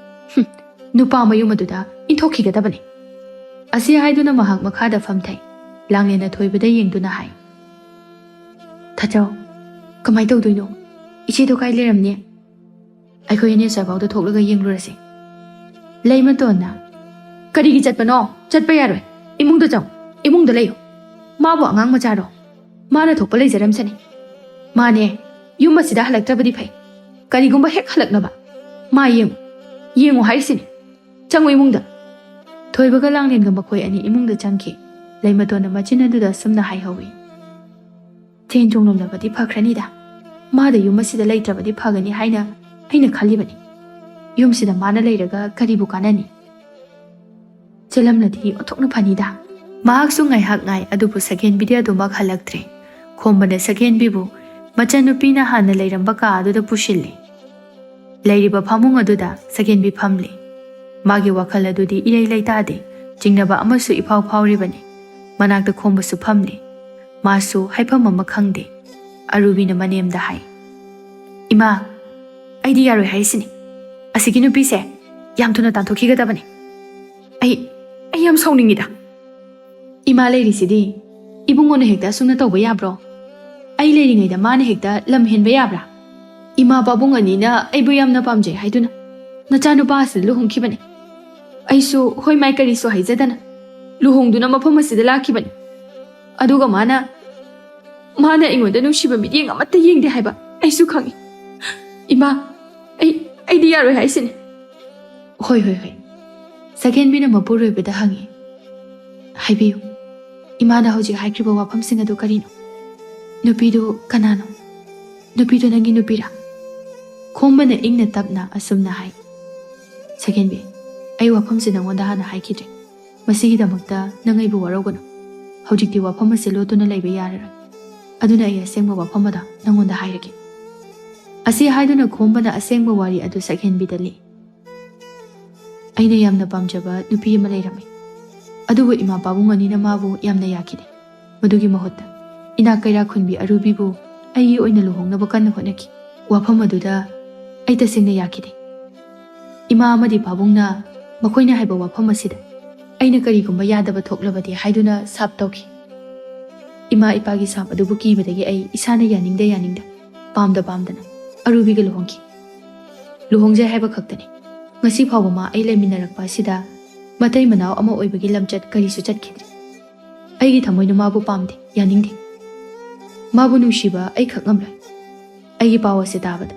ꯍꯨꯝ, ꯅꯨꯄꯥ ꯃꯌꯨꯝ ꯑꯗꯨꯗ ꯏꯟꯊꯣꯛꯈꯤꯒꯗꯕꯅꯤ꯫ ꯑꯁꯤ ꯍꯥꯏꯗꯨꯅ ꯃꯍꯥꯛ ꯃꯈꯥꯗ ꯐꯝꯊꯩ꯫ ꯂꯥꯡꯂꯦꯟꯅ ꯊꯣꯏꯕꯗ ꯌꯦꯡꯗꯨꯅ ꯍꯥꯏ, "ꯊꯥꯖꯧ, ꯀꯃꯥꯏ ꯇꯧꯗꯣꯏꯅꯣ? ꯏꯆꯦꯗꯣ ꯀꯥꯏ ꯂꯩꯔꯝꯅꯤ? ꯑꯩꯈꯣꯏ ꯑꯅꯤ ꯑꯁ꯭ꯋꯥꯏꯐꯥꯎꯗ ꯊꯣꯛꯂꯒ ꯌꯦꯡꯂꯨꯔꯁꯤ꯫" ꯂꯩꯃꯇꯣꯟꯅ, "ꯀꯔꯤꯒꯤ ꯆꯠꯄꯅꯣ? ꯆꯠꯄ ꯌꯥꯔꯣꯏ꯫ ꯏꯃꯨꯡꯗ ꯆꯪꯉꯨ꯫ ꯏꯃꯨꯡꯗ ꯂꯩꯌꯨ꯫ ꯃꯥꯕꯨ ꯑꯉꯥꯡ ꯃꯆꯥꯔꯣ? ꯃꯥꯅ ꯊꯣꯛꯄ ꯂꯩꯖꯔꯝꯁꯅꯤ꯫ ꯃꯥꯅꯦ, ꯌꯨꯝ ꯑꯁꯤꯗ ꯍꯜꯂꯛꯇ꯭ꯔꯕꯗꯤ ꯐꯩ꯫ ꯀꯔꯤꯒꯨꯝꯕ ꯍꯦꯛ ꯍꯜꯂꯛꯅꯕ꯫ ꯃꯥ ꯌꯦꯡꯉꯨ, ꯌꯦꯡꯉꯨ ꯍꯥꯏꯔꯤꯁꯤꯅꯤ꯫ ꯆꯪꯉꯨ ꯏꯃꯨꯡꯗ꯫" ꯊꯣꯏꯕꯒ ꯂꯥꯡꯂꯦꯟꯒ ꯃꯈꯣꯏ ꯑꯅꯤ ꯏꯃꯨꯡꯗ ꯆꯪꯈꯤ꯫ ꯂꯩꯃꯇꯣꯟꯅ ꯃꯆꯤꯟ ꯑꯗꯨꯗ ꯑꯁꯨꯝꯅ ꯍꯥꯏꯍꯧꯏ, "ꯆꯦꯟ ꯆꯣꯡꯂꯝꯂꯕꯗꯤ ꯐꯈ꯭ꯔꯅꯤꯗ꯫ ꯃꯥꯗ ꯌꯨꯝ ꯑꯁꯤꯗ ꯂꯩꯇ꯭ꯔꯕꯗꯤ ꯐꯒꯅꯤ ꯍꯥꯏꯅ ꯑꯩꯅ ꯈꯜꯂꯤꯕꯅꯤ꯫ ꯌꯨꯝꯁꯤꯗ ꯃꯥꯅ ꯂꯩꯔꯒ ꯀꯔꯤꯕꯨ ꯀꯥꯟꯅꯅꯤ? ꯆꯦꯜꯂꯝꯂꯗꯤ ꯑꯣꯟꯊꯣꯛꯅ ꯐꯅꯤꯗ꯫" ꯃꯍꯥꯛꯁꯨ ꯉꯥꯏꯍꯥꯛ ꯉꯥꯏ, ꯑꯗꯨꯕꯨ ꯁꯛꯍꯦꯟꯕꯤꯗꯤ ꯑꯗꯨꯃꯛ ꯍꯜꯂꯛꯇ꯭ꯔꯦ꯫ ꯈꯣꯝꯕꯅ ꯁꯛꯍꯦꯟꯕꯤꯕꯨ ꯃꯆꯟꯅꯨꯄꯤꯅ ꯍꯥꯟꯅ ꯂꯩꯔꯝꯕ ꯀꯥ ꯑꯗꯨꯗ ꯄꯨꯁꯤꯜꯂꯤ꯫ ꯂꯩꯔꯤꯕ ꯐꯃꯨꯡ ꯑꯗꯨꯗ ꯁꯛꯍꯦꯟꯕꯤ ꯐꯝꯂꯤ꯫ ꯃꯥꯒꯤ ꯋꯥꯈꯜ ꯑꯗꯨꯗꯤ ꯏꯔꯩ ꯂꯩꯇꯥꯗꯦ, ꯆꯤꯡꯅꯕ ꯑꯃꯁꯨ ꯏꯐꯥꯎ ꯐꯥꯎꯔꯤꯕꯅꯤ꯫ ꯃꯅꯥꯛꯇ ꯈꯣꯝꯕꯁꯨ ꯐꯝꯂꯤ꯫ ꯃꯥꯁꯨ ꯍꯥꯏꯐꯝ ꯑꯃ ꯈꯪꯗꯦ꯫ ꯑꯔꯨꯕꯤꯅ ꯃꯅꯦꯝꯗ ꯍꯥꯏ, "ꯏꯃꯥ, ꯑꯩꯗꯤ ꯌꯥꯔꯣꯏ ꯍꯥꯏꯔꯤꯁꯤꯅꯤ꯫ ꯑꯁꯤꯒꯤ ꯅꯨꯄꯤꯁꯦ ꯌꯥꯝ ꯊꯨꯅ ꯇꯥꯟꯊꯣꯛꯈꯤꯒꯗꯕꯅꯤ꯫ ꯑꯩ, ꯑꯩ ꯌꯥꯝ ꯁꯥꯎꯅꯤꯡꯉꯤꯗ꯫" "ꯏꯃꯥ ꯂꯩꯔꯤꯁꯤꯗꯤ, ꯏꯕꯨꯡꯉꯣꯅ ꯍꯦꯛꯇ ꯑꯁꯨꯝꯅ ꯇꯧꯕ ꯌꯥꯕ꯭ꯔꯣ? ꯑꯩ ꯂꯩꯔꯤꯉꯩꯗ ꯃꯥꯅ ꯍꯦꯛꯇ ꯂꯝ ꯍꯦꯟꯕ ꯌꯥꯕ꯭ꯔꯥ? ꯏꯃꯥ ꯄꯥꯕꯨꯡ ꯑꯅꯤꯅ ꯑꯩꯕꯨ ꯌꯥꯝꯅ ꯄꯥꯝꯖꯩ ꯍꯥꯏꯗꯨꯅ ꯅꯆꯥꯅꯨꯄꯥ ꯑꯁꯤꯗ ꯂꯨꯍꯣꯡꯈꯤꯕꯅꯤ꯫ ꯑꯩꯁꯨ ꯍꯣꯏ ꯃꯥꯏ ꯀꯔꯤꯁꯨ ꯍꯥꯏꯖꯗꯅ ꯂꯨꯍꯣꯡꯗꯨꯅ ꯃꯐꯝ ꯑꯁꯤꯗ ꯂꯥꯛꯈꯤꯕꯅꯤ꯫ ꯑꯗꯨꯒ ꯃꯥꯅ, ꯃꯥꯅ ꯑꯩꯉꯣꯟꯗ ꯅꯨꯡꯁꯤꯕ ꯃꯤꯠꯌꯦꯡ ꯑꯃꯠꯇ ꯌꯦꯡꯗꯦ ꯍꯥꯏꯕ ꯑꯩꯁꯨ ꯈꯪꯏ꯫ ꯏꯃꯥ, ꯑꯩ, ꯑꯩꯗꯤ ꯌꯥꯔꯣꯏ ꯍꯥꯏꯁꯤꯅꯤ꯫" "ꯍꯣꯏ, ꯍꯣꯏ, ꯍꯣꯏ꯫" ꯁꯛꯍꯦꯟꯕꯤꯅ ꯃꯄꯨꯔꯣꯏꯕꯗ ꯍꯪꯉꯤ, "ꯍꯥꯏꯕꯤꯌꯨ, ꯏꯃꯥꯅ ꯍꯧꯖꯤꯛ ꯍꯥꯏꯈ꯭ꯔꯤꯕ ꯋꯥꯐꯝꯁꯤꯡ ꯑꯗꯨ ꯀꯔꯤꯅꯣ? ꯅꯨꯄꯤꯗꯨ ꯀꯅꯥꯅꯣ? ꯅꯨꯄꯤꯗꯨ ꯅꯪꯒꯤ ꯅꯨꯄꯤꯔꯥ?" ꯈꯣꯝꯕꯅ ꯏꯪꯅ ꯇꯞꯅ ꯑꯁꯨꯝꯅ ꯍꯥꯏ, "ꯁꯛꯍꯦꯟꯕꯤ, ꯑꯩ ꯋꯥꯐꯝꯁꯤ ꯅꯉꯣꯟꯗ ꯍꯥꯟꯅ ꯍꯥꯏꯈꯤꯗ꯭ꯔꯦ꯫ ꯃꯁꯤꯒꯤꯗꯃꯛꯇ ꯅꯪ ꯑꯩꯕꯨ ꯋꯥꯔꯧꯒꯅꯨ꯫ ꯍꯧꯖꯤꯛꯇꯤ ꯋꯥꯐꯝ ꯑꯁꯤ ꯂꯣꯠꯇꯨꯅ ꯂꯩꯕ ꯌꯥꯔꯔꯣꯏ꯫ ꯑꯗꯨꯅ ꯑꯩ ꯑꯁꯦꯡꯕ ꯋꯥꯐꯝ ꯑꯗꯣ ꯅꯉꯣꯟꯗ ꯍꯥꯏꯔꯒꯦ꯫" ꯑꯁꯤ ꯍꯥꯏꯗꯨꯅ ꯈꯣꯝꯕꯅ ꯑꯁꯦꯡꯕ ꯋꯥꯔꯤ ꯑꯗꯨ ꯁꯛꯍꯦꯟꯕꯤꯗ ꯂꯤ꯫ "ꯑꯩꯅ ꯌꯥꯝꯅ ꯄꯥꯝꯖꯕ ꯅꯨꯄꯤ ꯑꯃ ꯂꯩꯔꯝꯃꯤ꯫ ꯑꯗꯨꯕꯨ ꯏꯃꯥ ꯄꯥꯕꯨꯡ ꯑꯅꯤꯅ ꯃꯥꯕꯨ ꯌꯥꯝꯅ ꯌꯥꯈꯤꯗꯦ꯫ ꯃꯗꯨꯒꯤ ꯃꯍꯨꯠꯇ ꯏꯅꯥꯛ ꯀꯩꯔꯥꯛ ꯈꯨꯟꯕꯤ ꯑꯔꯨꯕꯤꯕꯨ ꯑꯩꯒꯤ ꯑꯣꯏꯅ ꯂꯨꯍꯣꯡꯅꯕ ꯀꯟꯅ ꯍꯣꯠꯅꯈꯤ꯫ ꯋꯥꯐꯝ ꯑꯗꯨꯗ ꯑꯩ ꯇꯁꯦꯡꯅ ꯌꯥꯈꯤꯗꯦ꯫ ꯏꯃꯥ ꯑꯃꯗꯤ ꯄꯥꯕꯨꯡꯅ ꯃꯈꯣꯏꯅ ꯍꯥꯏꯕ ꯋꯥꯐꯝ ꯑꯁꯤꯗ ꯑꯩꯅ ꯀꯔꯤꯒꯨꯝꯕ ꯌꯥꯗꯕ ꯊꯣꯛꯂꯕꯗꯤ ꯍꯥꯏꯗꯨꯅ ꯁꯥꯞ ꯇꯧꯈꯤ꯫ ꯏꯃꯥ ꯏꯄꯥꯒꯤ ꯁꯥꯞ ꯑꯗꯨꯕꯨ ꯀꯤꯕꯗꯒꯤ ꯑꯩ ꯏꯁꯥꯅ ꯌꯥꯅꯤꯡꯗ ꯌꯥꯅꯤꯡꯗ, ꯄꯥꯝꯗ ꯄꯥꯝꯗꯅ ꯑꯔꯨꯕꯤꯒ ꯂꯨꯍꯣꯡꯈꯤ꯫ ꯂꯨꯍꯣꯡꯖꯩ ꯍꯥꯏꯕ ꯈꯛꯇꯅꯤ꯫ ꯉꯁꯤ ꯐꯥꯎꯕ ꯃꯥ ꯑꯩ ꯂꯩꯃꯤꯟꯅꯔꯛꯄ ꯑꯁꯤꯗ ꯃꯇꯩ ꯃꯅꯥꯎ ꯑꯃ ꯑꯣꯏꯕꯒꯤ ꯂꯝꯆꯠ ꯀꯔꯤꯁꯨ ꯆꯠꯈꯤꯗ꯭ꯔꯤ꯫ ꯑꯩꯒꯤ ꯊꯃꯣꯏꯅ ꯃꯥꯕꯨ ꯄꯥꯝꯗꯦ, ꯌꯥꯅꯤꯡꯗꯦ꯫ ꯃꯥꯕꯨ ꯅꯨꯡꯁꯤꯕ ꯑꯩ ꯈꯛ ꯉꯝꯂꯣꯏ꯫ ꯑꯩꯒꯤ ꯄꯥꯎ ꯑꯁꯤ ꯇꯥꯕꯗ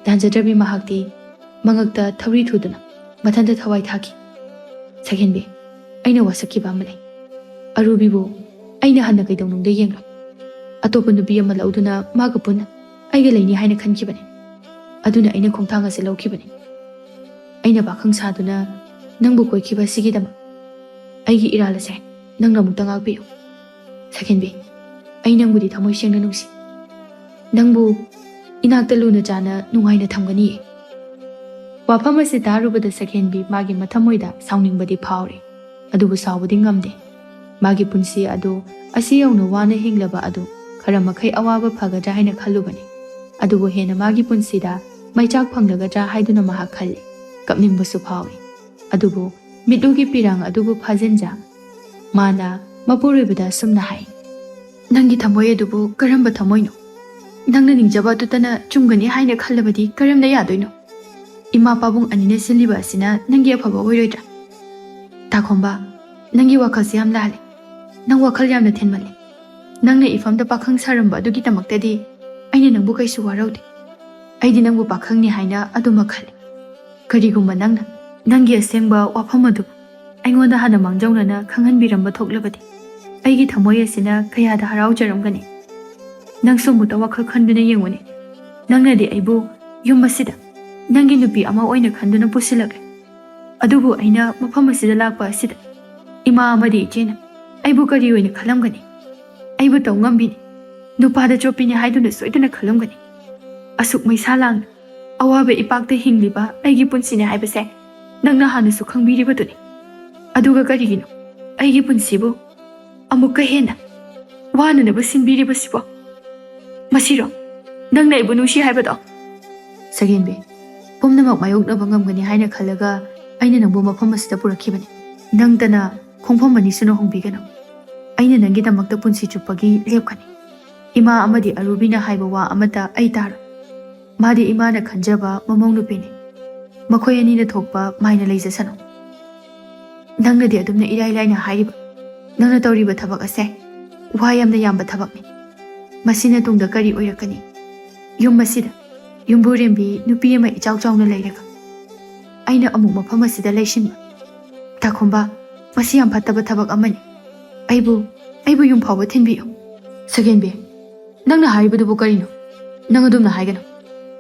ꯇꯥꯟꯖꯗ꯭ꯔꯕꯤ ꯃꯍꯥꯛꯇꯤ ꯃꯉꯛꯇ ꯊꯧꯔꯤ ꯊꯨꯗꯨꯅ ꯃꯊꯟꯇ ꯊꯋꯥꯏ ꯊꯥꯈꯤ꯫ ꯁꯛꯍꯦꯟꯕꯤ, ꯑꯩꯅ ꯋꯥꯁꯛꯈꯤꯕ ꯑꯃ ꯂꯩ꯫ ꯑꯔꯨꯕꯤꯕꯨ ꯑꯩꯅ ꯍꯟꯅ ꯀꯩꯗꯧꯅꯨꯡꯗ ꯌꯦꯡꯂꯣꯏ꯫ ꯑꯇꯣꯞꯄ ꯅꯨꯄꯤ ꯑꯃ ꯂꯧꯗꯨꯅ ꯃꯥꯒ ꯄꯨꯟꯅ ꯑꯩꯒ ꯂꯩꯅꯤ ꯍꯥꯏꯅ ꯈꯟꯈꯤꯕꯅꯤ꯫ ꯑꯗꯨꯅ ꯑꯩꯅ ꯈꯣꯡꯊꯥꯡ ꯑꯁꯤ ꯂꯧꯈꯤꯕꯅꯤ꯫ ꯑꯩꯅ ꯄꯥꯈꯪ ꯁꯥꯗꯨꯅ ꯅꯪꯕꯨ ꯀꯣꯏꯈꯤꯕ ꯑꯁꯤꯒꯤꯗꯃꯛ ꯑꯩꯒꯤ ꯏꯔꯥꯜ ꯑꯁꯦ ꯅꯪꯅ ꯑꯃꯨꯛꯇ ꯉꯥꯛꯄꯤꯌꯨ꯫ ꯁꯛꯍꯦꯟꯕꯤ, ꯑꯩ ꯅꯪꯕꯨꯗꯤ ꯊꯃꯣꯏ ꯁꯦꯡꯅ ꯅꯨꯡꯁꯤ꯫ ꯅꯪꯕꯨ ꯏꯅꯥꯛꯇ ꯂꯨꯅ ꯆꯥꯅ ꯅꯨꯡꯉꯥꯏꯅ ꯊꯝꯒꯅꯤꯌꯦ꯫ ꯋꯥꯐꯝ ꯑꯁꯤ ꯇꯥꯔꯨꯕꯗ ꯁꯛꯍꯦꯟꯕꯤ ꯃꯥꯒꯤ ꯃꯊꯃꯣꯏꯗ ꯁꯥꯎꯅꯤꯡꯕꯗꯤ ꯐꯥꯎꯔꯦ, ꯑꯗꯨꯕꯨ ꯁꯥꯎꯕꯗꯤ ꯉꯝꯗꯦ꯫ ꯃꯥꯒꯤ ꯄꯨꯟꯁꯤ ꯑꯗꯨ ꯑꯁꯤ ꯌꯧꯅ ꯋꯥꯅ ꯍꯤꯡꯂꯕ ꯑꯗꯨ ꯈꯔ ꯃꯈꯩ ꯑꯋꯥꯕ ꯐꯒꯗ꯭ꯔꯥ ꯍꯥꯏꯅ ꯈꯜꯂꯨꯕꯅꯤ꯫ ꯑꯗꯨꯕꯨ ꯍꯦꯟꯅ ꯃꯥꯒꯤ ꯄꯨꯟꯁꯤꯗ ꯃꯩꯆꯥꯛ ꯐꯪꯂꯒꯗ꯭ꯔꯥ ꯍꯥꯏꯗꯨꯅ ꯃꯍꯥꯛ ꯈꯜꯂꯤ꯫ ꯀꯞꯅꯤꯡꯕꯁꯨ ꯐꯥꯎꯏ꯫ ꯑꯗꯨꯕꯨ ꯃꯤꯠꯂꯨꯒꯤ ꯄꯤꯔꯥꯡ ꯑꯗꯨꯕꯨ ꯐꯥꯖꯤꯟꯖ ꯃꯥꯅ ꯃꯄꯨꯔꯣꯏꯕꯗ ꯑꯁꯨꯝꯅ ꯍꯥꯏ, "ꯅꯪꯒꯤ ꯊꯃꯣꯏ ꯑꯗꯨꯕꯨ ꯀꯔꯝꯕ ꯊꯃꯣꯏꯅꯣ? ꯅꯪꯅ ꯅꯤꯡꯖꯕ ꯑꯗꯨꯇꯅ ꯆꯨꯝꯒꯅꯤ ꯍꯥꯏꯅ ꯈꯜꯂꯕꯗꯤ ꯀꯔꯝꯅ ꯌꯥꯗꯣꯏꯅꯣ? ꯏꯃꯥ ꯄꯥꯕꯨꯡ ꯑꯅꯤꯅ ꯁꯤꯜꯂꯤꯕ ꯑꯁꯤꯅ ꯅꯪꯒꯤ ꯑꯐꯕ ꯑꯣꯏꯔꯣꯏꯗ꯭ꯔꯥ? ꯇꯥꯈꯣꯝꯕ, ꯅꯪꯒꯤ ꯋꯥꯈꯜꯁꯦ ꯌꯥꯝ ꯂꯥꯜꯂꯦ꯫ ꯅꯪ ꯋꯥꯈꯜ ꯌꯥꯝꯅ ꯊꯦꯟꯃꯜꯂꯦ꯫ ꯅꯪꯅ ꯏꯐꯝꯗ ꯄꯥꯈꯪ ꯁꯥꯔꯝꯕ ꯑꯗꯨꯒꯤꯗꯃꯛꯇꯗꯤ ꯑꯩꯅ ꯅꯪꯕꯨ ꯀꯩꯁꯨ ꯋꯥꯔꯧꯗꯦ꯫ ꯑꯩꯗꯤ ꯅꯪꯕꯨ ꯄꯥꯈꯪꯅꯤ ꯍꯥꯏꯅ ꯑꯗꯨꯃꯛ ꯈꯜꯂꯤ꯫ ꯀꯔꯤꯒꯨꯝꯕ ꯅꯪꯅ ꯅꯪꯒꯤ ꯑꯁꯦꯡꯕ ꯋꯥꯐꯝ ꯑꯗꯨ ꯑꯩꯉꯣꯟꯗ ꯍꯥꯟꯅ ꯃꯥꯡꯖꯧꯅꯅ ꯈꯪꯍꯟꯕꯤꯔꯝꯕ ꯊꯣꯛꯂꯕꯗꯤ ꯑꯩꯒꯤ ꯊꯃꯣꯏ ꯑꯁꯤꯅ ꯀꯌꯥꯗ ꯍꯔꯥꯎꯖꯔꯝꯒꯅꯤ꯫ ꯅꯪꯁꯨ ꯑꯃꯨꯛꯇ ꯋꯥꯈꯜ ꯈꯟꯗꯨꯅ ꯌꯦꯡꯉꯨꯅꯦ꯫ ꯅꯪꯅꯗꯤ ꯑꯩꯕꯨ ꯌꯨꯝ ꯑꯁꯤꯗ ꯅꯪꯒꯤ ꯅꯨꯄꯤ ꯑꯃ ꯑꯣꯏꯅ ꯈꯟꯗꯨꯅ ꯄꯨꯁꯤꯜꯂꯛꯂꯦ꯫ ꯑꯗꯨꯕꯨ ꯑꯩꯅ ꯃꯐꯝ ꯑꯁꯤꯗ ꯂꯥꯛꯄ ꯑꯁꯤꯗ ꯏꯃꯥ ꯑꯃꯗꯤ ꯏꯆꯦꯅ ꯑꯩꯕꯨ ꯀꯔꯤ ꯑꯣꯏꯅ ꯈꯜꯂꯝꯒꯅꯤ? ꯑꯩꯕꯨ ꯇꯧ ꯉꯝꯕꯤꯅꯤ, ꯅꯨꯄꯥꯗ ꯆꯣꯞꯄꯤꯅꯤ ꯍꯥꯏꯗꯨꯅ ꯁꯣꯏꯗꯅ ꯈꯜꯂꯝꯒꯅꯤ꯫ ꯑꯁꯨꯛ ꯃꯩꯁꯥ ꯂꯥꯡꯅ ꯑꯋꯥꯕ ꯏꯄꯥꯛꯇ ꯍꯤꯡꯂꯤꯕ ꯑꯩꯒꯤ ꯄꯨꯟꯁꯤꯅꯤ ꯍꯥꯏꯕꯁꯦ ꯅꯪꯅ ꯍꯥꯟꯅꯁꯨ ꯈꯪꯕꯤꯔꯤꯕꯗꯨꯅꯤ꯫ ꯑꯗꯨꯒ ꯀꯔꯤꯒꯤꯅꯣ ꯑꯩꯒꯤ ꯄꯨꯟꯁꯤꯕꯨ ꯑꯃꯨꯛꯀ ꯍꯦꯟꯅ ꯋꯥꯅꯅꯕ ꯁꯤꯟꯕꯤꯔꯤꯕꯁꯤꯕꯣ? ꯃꯁꯤꯔꯣ ꯅꯪꯅ ꯑꯩꯕꯨ ꯅꯨꯡꯁꯤ ꯍꯥꯏꯕꯗꯣ? ꯁꯒꯦꯟꯕꯤ, ꯄꯨꯝꯅꯃꯛ ꯃꯥꯌꯣꯛꯅꯕ ꯉꯝꯒꯅꯤ ꯍꯥꯏꯅ ꯈꯜꯂꯒ ꯑꯩꯅ ꯅꯪꯕꯨ ꯃꯐꯝ ꯑꯁꯤꯗ ꯄꯨꯔꯛꯈꯤꯕꯅꯤ꯫ ꯅꯪꯇꯅ ꯈꯣꯡꯐꯝ ꯑꯅꯤꯁꯨ ꯅꯧꯍꯣꯡꯕꯤꯒꯅꯨ꯫ ꯑꯩꯅ ꯅꯪꯒꯤꯗꯃꯛꯇ ꯄꯨꯟꯁꯤ ꯆꯨꯞꯄꯒꯤ ꯂꯦꯞꯀꯅꯤ꯫ ꯏꯃꯥ ꯑꯃꯗꯤ ꯑꯔꯨꯕꯤꯅ ꯍꯥꯏꯕ ꯋꯥ ꯑꯃꯠꯇ ꯑꯩ ꯇꯥꯔꯣꯏ꯫ ꯃꯥꯗꯤ ꯏꯃꯥꯅ ꯈꯟꯖꯕ ꯃꯃꯧ ꯅꯨꯄꯤꯅꯤ꯫ ꯃꯈꯣꯏ ꯑꯅꯤꯅ ꯊꯣꯛꯄ ꯃꯥꯏꯅ ꯂꯩꯖꯁꯅꯨ꯫ ꯅꯪꯅꯗꯤ ꯑꯗꯨꯝꯅ ꯏꯔꯥꯏ ꯂꯥꯏꯅ ꯍꯥꯏꯔꯤꯕ꯫ ꯅꯪꯅ ꯇꯧꯔꯤꯕ ꯊꯕꯛ ꯑꯁꯦ ꯋꯥ ꯌꯥꯝꯅ ꯌꯥꯝꯕ ꯊꯕꯛꯅꯤ꯫ ꯃꯁꯤꯅ ꯇꯨꯡꯗ ꯀꯔꯤ ꯑꯣꯏꯔꯛꯀꯅꯤ? ꯌꯨꯝ ꯑꯁꯤꯗ ꯌꯨꯝꯕꯨꯔꯦꯝꯕꯤ ꯅꯨꯄꯤ ꯑꯃ ꯏꯆꯥꯎ ꯆꯥꯎꯅ ꯂꯩꯔꯒ ꯑꯩꯅ ꯑꯃꯨꯛ ꯃꯐꯝ ꯑꯁꯤꯗ ꯂꯩꯁꯤꯟꯕ꯫ ꯇꯥꯈꯨꯝꯕ, ꯃꯁꯤ ꯌꯥꯝ ꯐꯠꯇꯕ ꯊꯕꯛ ꯑꯃꯅꯤ꯫ ꯑꯩꯕꯨ, ꯑꯩꯕꯨ ꯌꯨꯝ ꯐꯥꯎꯕ ꯊꯤꯟꯕꯤꯌꯨ꯫ ꯁꯒꯦꯟꯕꯤ, ꯅꯪꯅ ꯍꯥꯏꯔꯤꯕꯗꯨꯕꯨ ꯀꯔꯤꯅꯣ? ꯅꯪ ꯑꯗꯨꯝꯅ ꯍꯥꯏꯒꯅꯨ꯫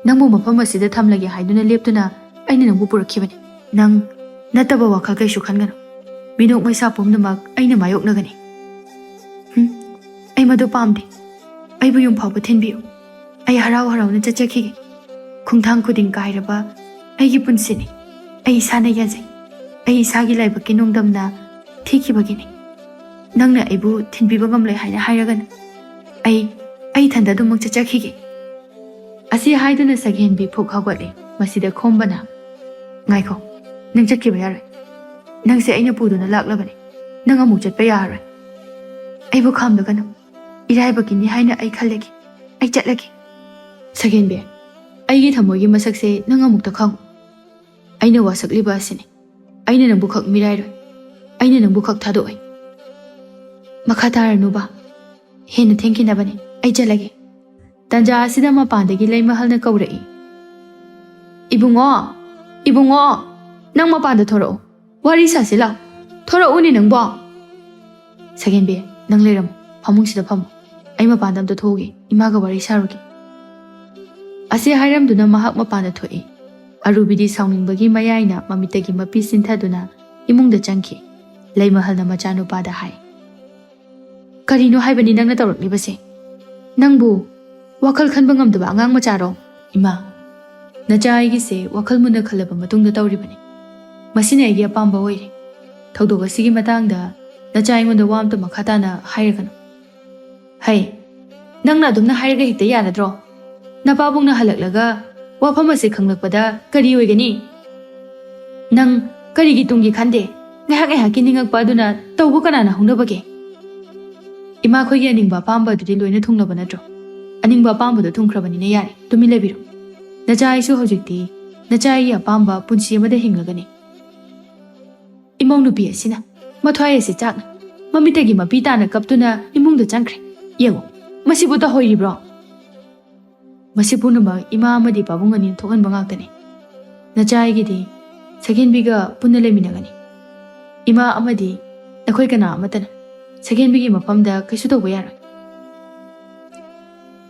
ꯅꯪꯕꯨ ꯃꯐꯝ ꯑꯁꯤꯗ ꯊꯝꯂꯒꯦ ꯍꯥꯏꯗꯨꯅ ꯂꯦꯞꯇꯨꯅ ꯑꯩꯅ ꯅꯪꯕꯨ ꯄꯨꯔꯛꯈꯤꯕꯅꯤ꯫ ꯅꯪ ꯅꯠꯇꯕ ꯋꯥꯈꯜ ꯀꯩꯁꯨ ꯈꯟꯒꯅꯨ꯫ ꯃꯤꯅꯣꯛ ꯃꯩꯁꯥ ꯄꯨꯝꯅꯃꯛ ꯑꯩꯅ ꯃꯥꯌꯣꯛꯅꯒꯅꯤ꯫ ꯍꯨꯝ, ꯑꯩ ꯃꯗꯨ ꯄꯥꯝꯗꯦ꯫ ꯑꯩꯕꯨ ꯌꯨꯝ ꯐꯥꯎꯕ ꯊꯤꯟꯕꯤꯌꯨ꯫ ꯑꯩ ꯍꯔꯥꯎ ꯍꯔꯥꯎꯅ ꯆꯠꯆꯈꯤꯒꯦ꯫ ꯈꯣꯡꯊꯥꯡ ꯈꯨꯗꯤꯡ ꯀꯥꯏꯔꯕ ꯑꯩꯒꯤ ꯄꯨꯟꯁꯤꯅꯤ꯫ ꯑꯩ ꯏꯁꯥꯅ ꯌꯥꯖꯩ꯫ ꯑꯩ ꯏꯁꯥꯒꯤ ꯂꯥꯏꯕꯛꯀꯤ ꯅꯣꯡꯗꯝꯅ ꯊꯤꯈꯤꯕꯒꯤꯅꯤ꯫ ꯅꯪꯅ ꯑꯩꯕꯨ ꯊꯤꯟꯕꯤꯕ ꯉꯝꯂꯣꯏ ꯍꯥꯏꯅ ꯍꯥꯏꯔꯒꯅꯨ꯫ ꯑꯩ, ꯑꯩ ꯏꯊꯟꯗ ꯑꯗꯨꯃꯛ ꯆꯠꯆꯈꯤꯒꯦ꯫ ꯑꯁꯤ ꯍꯥꯏꯗꯨꯅ ꯁꯒꯦꯟꯕꯤ ꯐꯨꯛ ꯍꯧꯒꯠꯂꯦ꯫ ꯃꯁꯤꯗ ꯈꯣꯝꯕꯅ, "ꯉꯥꯏꯈꯣ, ꯅꯪ ꯆꯠꯈꯤꯕ ꯌꯥꯔꯣꯏ꯫ ꯅꯪꯁꯦ ꯑꯩꯅ ꯄꯨꯗꯨꯅ ꯂꯥꯛꯂꯕꯅꯤ꯫ ꯅꯪ ꯑꯃꯨꯛ ꯆꯠꯄ ꯌꯥꯔꯣꯏ꯫ ꯑꯩꯕꯨ ꯈꯥꯝꯂꯒꯅꯨ꯫ ꯏꯔꯥꯏꯕꯛꯀꯤꯅꯤ ꯍꯥꯏꯅ ꯑꯩ ꯈꯜꯂꯒꯦ꯫ ꯑꯩ ꯆꯠꯂꯒꯦ꯫" ꯁꯒꯦꯟꯕꯤ, ꯑꯩꯒꯤ ꯊꯃꯣꯏꯒꯤ ꯃꯁꯛꯁꯦ ꯅꯪ ꯑꯃꯨꯛꯇ ꯈꯪꯉꯨ꯫ ꯑꯩꯅ ꯋꯥꯁꯛꯂꯤꯕ ꯑꯁꯤꯅꯤ꯫ ꯑꯩꯅ ꯅꯪꯕꯨ ꯈꯛ ꯃꯤꯔꯥꯏꯔꯣꯏ꯫ ꯑꯩꯅ ꯅꯪꯕꯨ ꯈꯛ ꯊꯥꯗꯣꯛꯑꯣꯏ꯫ ꯃꯈꯥ ꯇꯥꯔꯅꯨꯕ꯫ ꯍꯦꯟꯅ ꯊꯦꯡꯈꯤꯅꯕꯅꯤ꯫ ꯑꯩ ꯆꯠꯂꯒꯦ꯫ ꯇꯥꯟꯖꯥ ꯑꯁꯤꯗ ꯃꯄꯥꯟꯗꯒꯤ ꯂꯩꯃꯍꯜꯅ ꯀꯧꯔꯛꯏ, "ꯏꯕꯨꯡꯉꯣ, ꯏꯕꯨꯡꯉꯣ, ꯅꯪ ꯃꯄꯥꯟꯗ ꯊꯣꯔꯛꯎ꯫ ꯋꯥꯔꯤ ꯁꯥꯁꯤ ꯂꯥꯎ꯫ ꯊꯣꯔꯛꯎꯅꯦ ꯅꯪꯕꯣ꯫" "ꯁꯒꯦꯟꯕꯤ, ꯅꯪ ꯂꯩꯔꯝꯃꯨ꯫ ꯐꯃꯨꯡꯁꯤꯗ ꯐꯝꯃꯨ꯫ ꯑꯩ ꯃꯄꯥꯟꯗ ꯑꯝꯇ ꯊꯣꯛꯎꯒꯦ꯫ ꯏꯃꯥꯒ ꯋꯥꯔꯤ ꯁꯥꯔꯨꯒꯦ꯫" ꯑꯁꯤ ꯍꯥꯏꯔꯝꯗꯨꯅ ꯃꯍꯥꯛ ꯃꯄꯥꯟꯗ ꯊꯣꯛꯏ꯫ ꯑꯔꯨꯕꯤꯗꯤ ꯁꯥꯎꯅꯤꯡꯕꯒꯤ ꯃꯌꯥꯏꯅ ꯃꯃꯤꯠꯇꯒꯤ ꯃꯄꯤ ꯆꯤꯟꯊꯗꯨꯅ ꯏꯃꯨꯡꯗ ꯆꯪꯈꯤ꯫ ꯂꯩꯃꯍꯜꯅ ꯃꯆꯥꯅꯨꯄꯥꯗ ꯍꯥꯏ, "ꯀꯔꯤꯅꯣ ꯍꯥꯏꯕꯅꯤ ꯅꯪꯅ ꯇꯧꯔꯛꯂꯤꯕꯁꯦ? ꯅꯪꯕꯨ ꯋꯥꯈꯜ ꯈꯟꯕ ꯉꯝꯗꯕ ꯑꯉꯥꯡ ꯃꯆꯥꯔꯣ?" "ꯏꯃꯥ, ꯅꯆꯥ ꯑꯩꯒꯤꯁꯦ ꯋꯥꯈꯜ ꯃꯨꯟꯅ ꯈꯜꯂꯕ ꯃꯇꯨꯡꯗ ꯇꯧꯔꯤꯕꯅꯤ꯫ ꯃꯁꯤꯅ ꯑꯩꯒꯤ ꯑꯄꯥꯝꯕ ꯑꯣꯏꯔꯦ꯫ ꯊꯧꯗꯣꯛ ꯑꯁꯤꯒꯤ ꯃꯇꯥꯡꯗ ꯅꯆꯥ ꯑꯩꯉꯣꯟꯗ ꯋꯥ ꯑꯝꯇ ꯃꯈꯥ ꯇꯥꯅ ꯍꯥꯏꯔꯒꯅꯨ꯫ ꯍꯩ, ꯅꯪꯅ ꯑꯗꯨꯝꯅ ꯍꯥꯏꯔꯒ ꯍꯦꯛꯇ ꯌꯥꯔꯗ꯭ꯔꯣ? ꯅꯄꯥꯕꯨꯡꯅ ꯍꯜꯂꯛꯂꯒ ꯋꯥꯐꯝ ꯑꯁꯤ ꯈꯪꯂꯛꯄꯗ ꯀꯔꯤ ꯑꯣꯏꯒꯅꯤ? ꯅꯪ ꯀꯔꯤꯒꯤ ꯇꯨꯡꯒꯤ ꯈꯟꯗꯦ? ꯉꯥꯏꯍꯥꯛ ꯉꯥꯏꯍꯥꯛꯀꯤ ꯅꯤꯡꯉꯛꯄ ꯑꯗꯨꯅ ꯇꯧꯕ ꯀꯅꯥꯅ ꯍꯧꯅꯕꯒꯦ? ꯏꯃꯥꯈꯣꯏꯒꯤ ꯑꯅꯤꯡꯕ ꯑꯄꯥꯝꯕ ꯑꯗꯨꯗꯤ ꯂꯣꯏꯅ ꯊꯨꯡꯂꯕ ꯅꯠꯇ꯭ꯔꯣ? ꯑꯅꯤꯡꯕ ꯑꯄꯥꯝꯕꯗꯣ ꯊꯨꯡꯈ꯭ꯔꯕꯅꯤꯅ ꯌꯥꯔꯦ, ꯇꯨꯃꯤꯟ ꯂꯩꯕꯤꯔꯣ꯫ ꯅꯆꯥ ꯑꯩꯁꯨ ꯍꯧꯖꯤꯛꯇꯤ ꯅꯆꯥ ꯑꯩꯒꯤ ꯑꯄꯥꯝꯕ ꯄꯨꯟꯁꯤ ꯑꯃꯗ ꯍꯤꯡꯂꯒꯅꯤ꯫ ꯏꯃꯧ ꯅꯨꯄꯤ ꯑꯁꯤꯅ ꯃꯊ꯭ꯋꯥꯏ ꯑꯁꯤ ꯆꯥꯛꯅ ꯃꯃꯤꯠꯇꯒꯤ ꯃꯄꯤ ꯇꯥꯅ ꯀꯞꯇꯨꯅ ꯏꯃꯨꯡꯗ ꯆꯪꯈ꯭ꯔꯦ꯫ ꯌꯦꯡꯉꯨ, ꯃꯁꯤꯕꯨ ꯇꯧꯍꯣꯏꯔꯤꯕ꯭ꯔꯣ? ꯃꯁꯤ ꯄꯨꯝꯅꯃꯛ ꯏꯃꯥ ꯑꯃꯗꯤ ꯄꯥꯕꯨꯡ ꯑꯅꯤꯅ ꯊꯣꯛꯍꯟꯕ ꯉꯥꯛꯇꯅꯤ꯫ ꯅꯆꯥ ꯑꯩꯒꯤꯗꯤ ꯁꯈꯦꯟꯕꯤꯒ ꯄꯨꯟꯅ ꯂꯩꯃꯤꯟꯅꯒꯅꯤ꯫ ꯏꯃꯥ ꯑꯃꯗꯤ ꯅꯈꯣꯏ ꯀꯅꯥ ꯑꯃꯠꯇꯅ ꯁꯈꯦꯟꯕꯤꯒꯤ ꯃꯐꯝꯗ ꯀꯩꯁꯨ ꯇꯧꯕ ꯌꯥꯔꯣꯏ꯫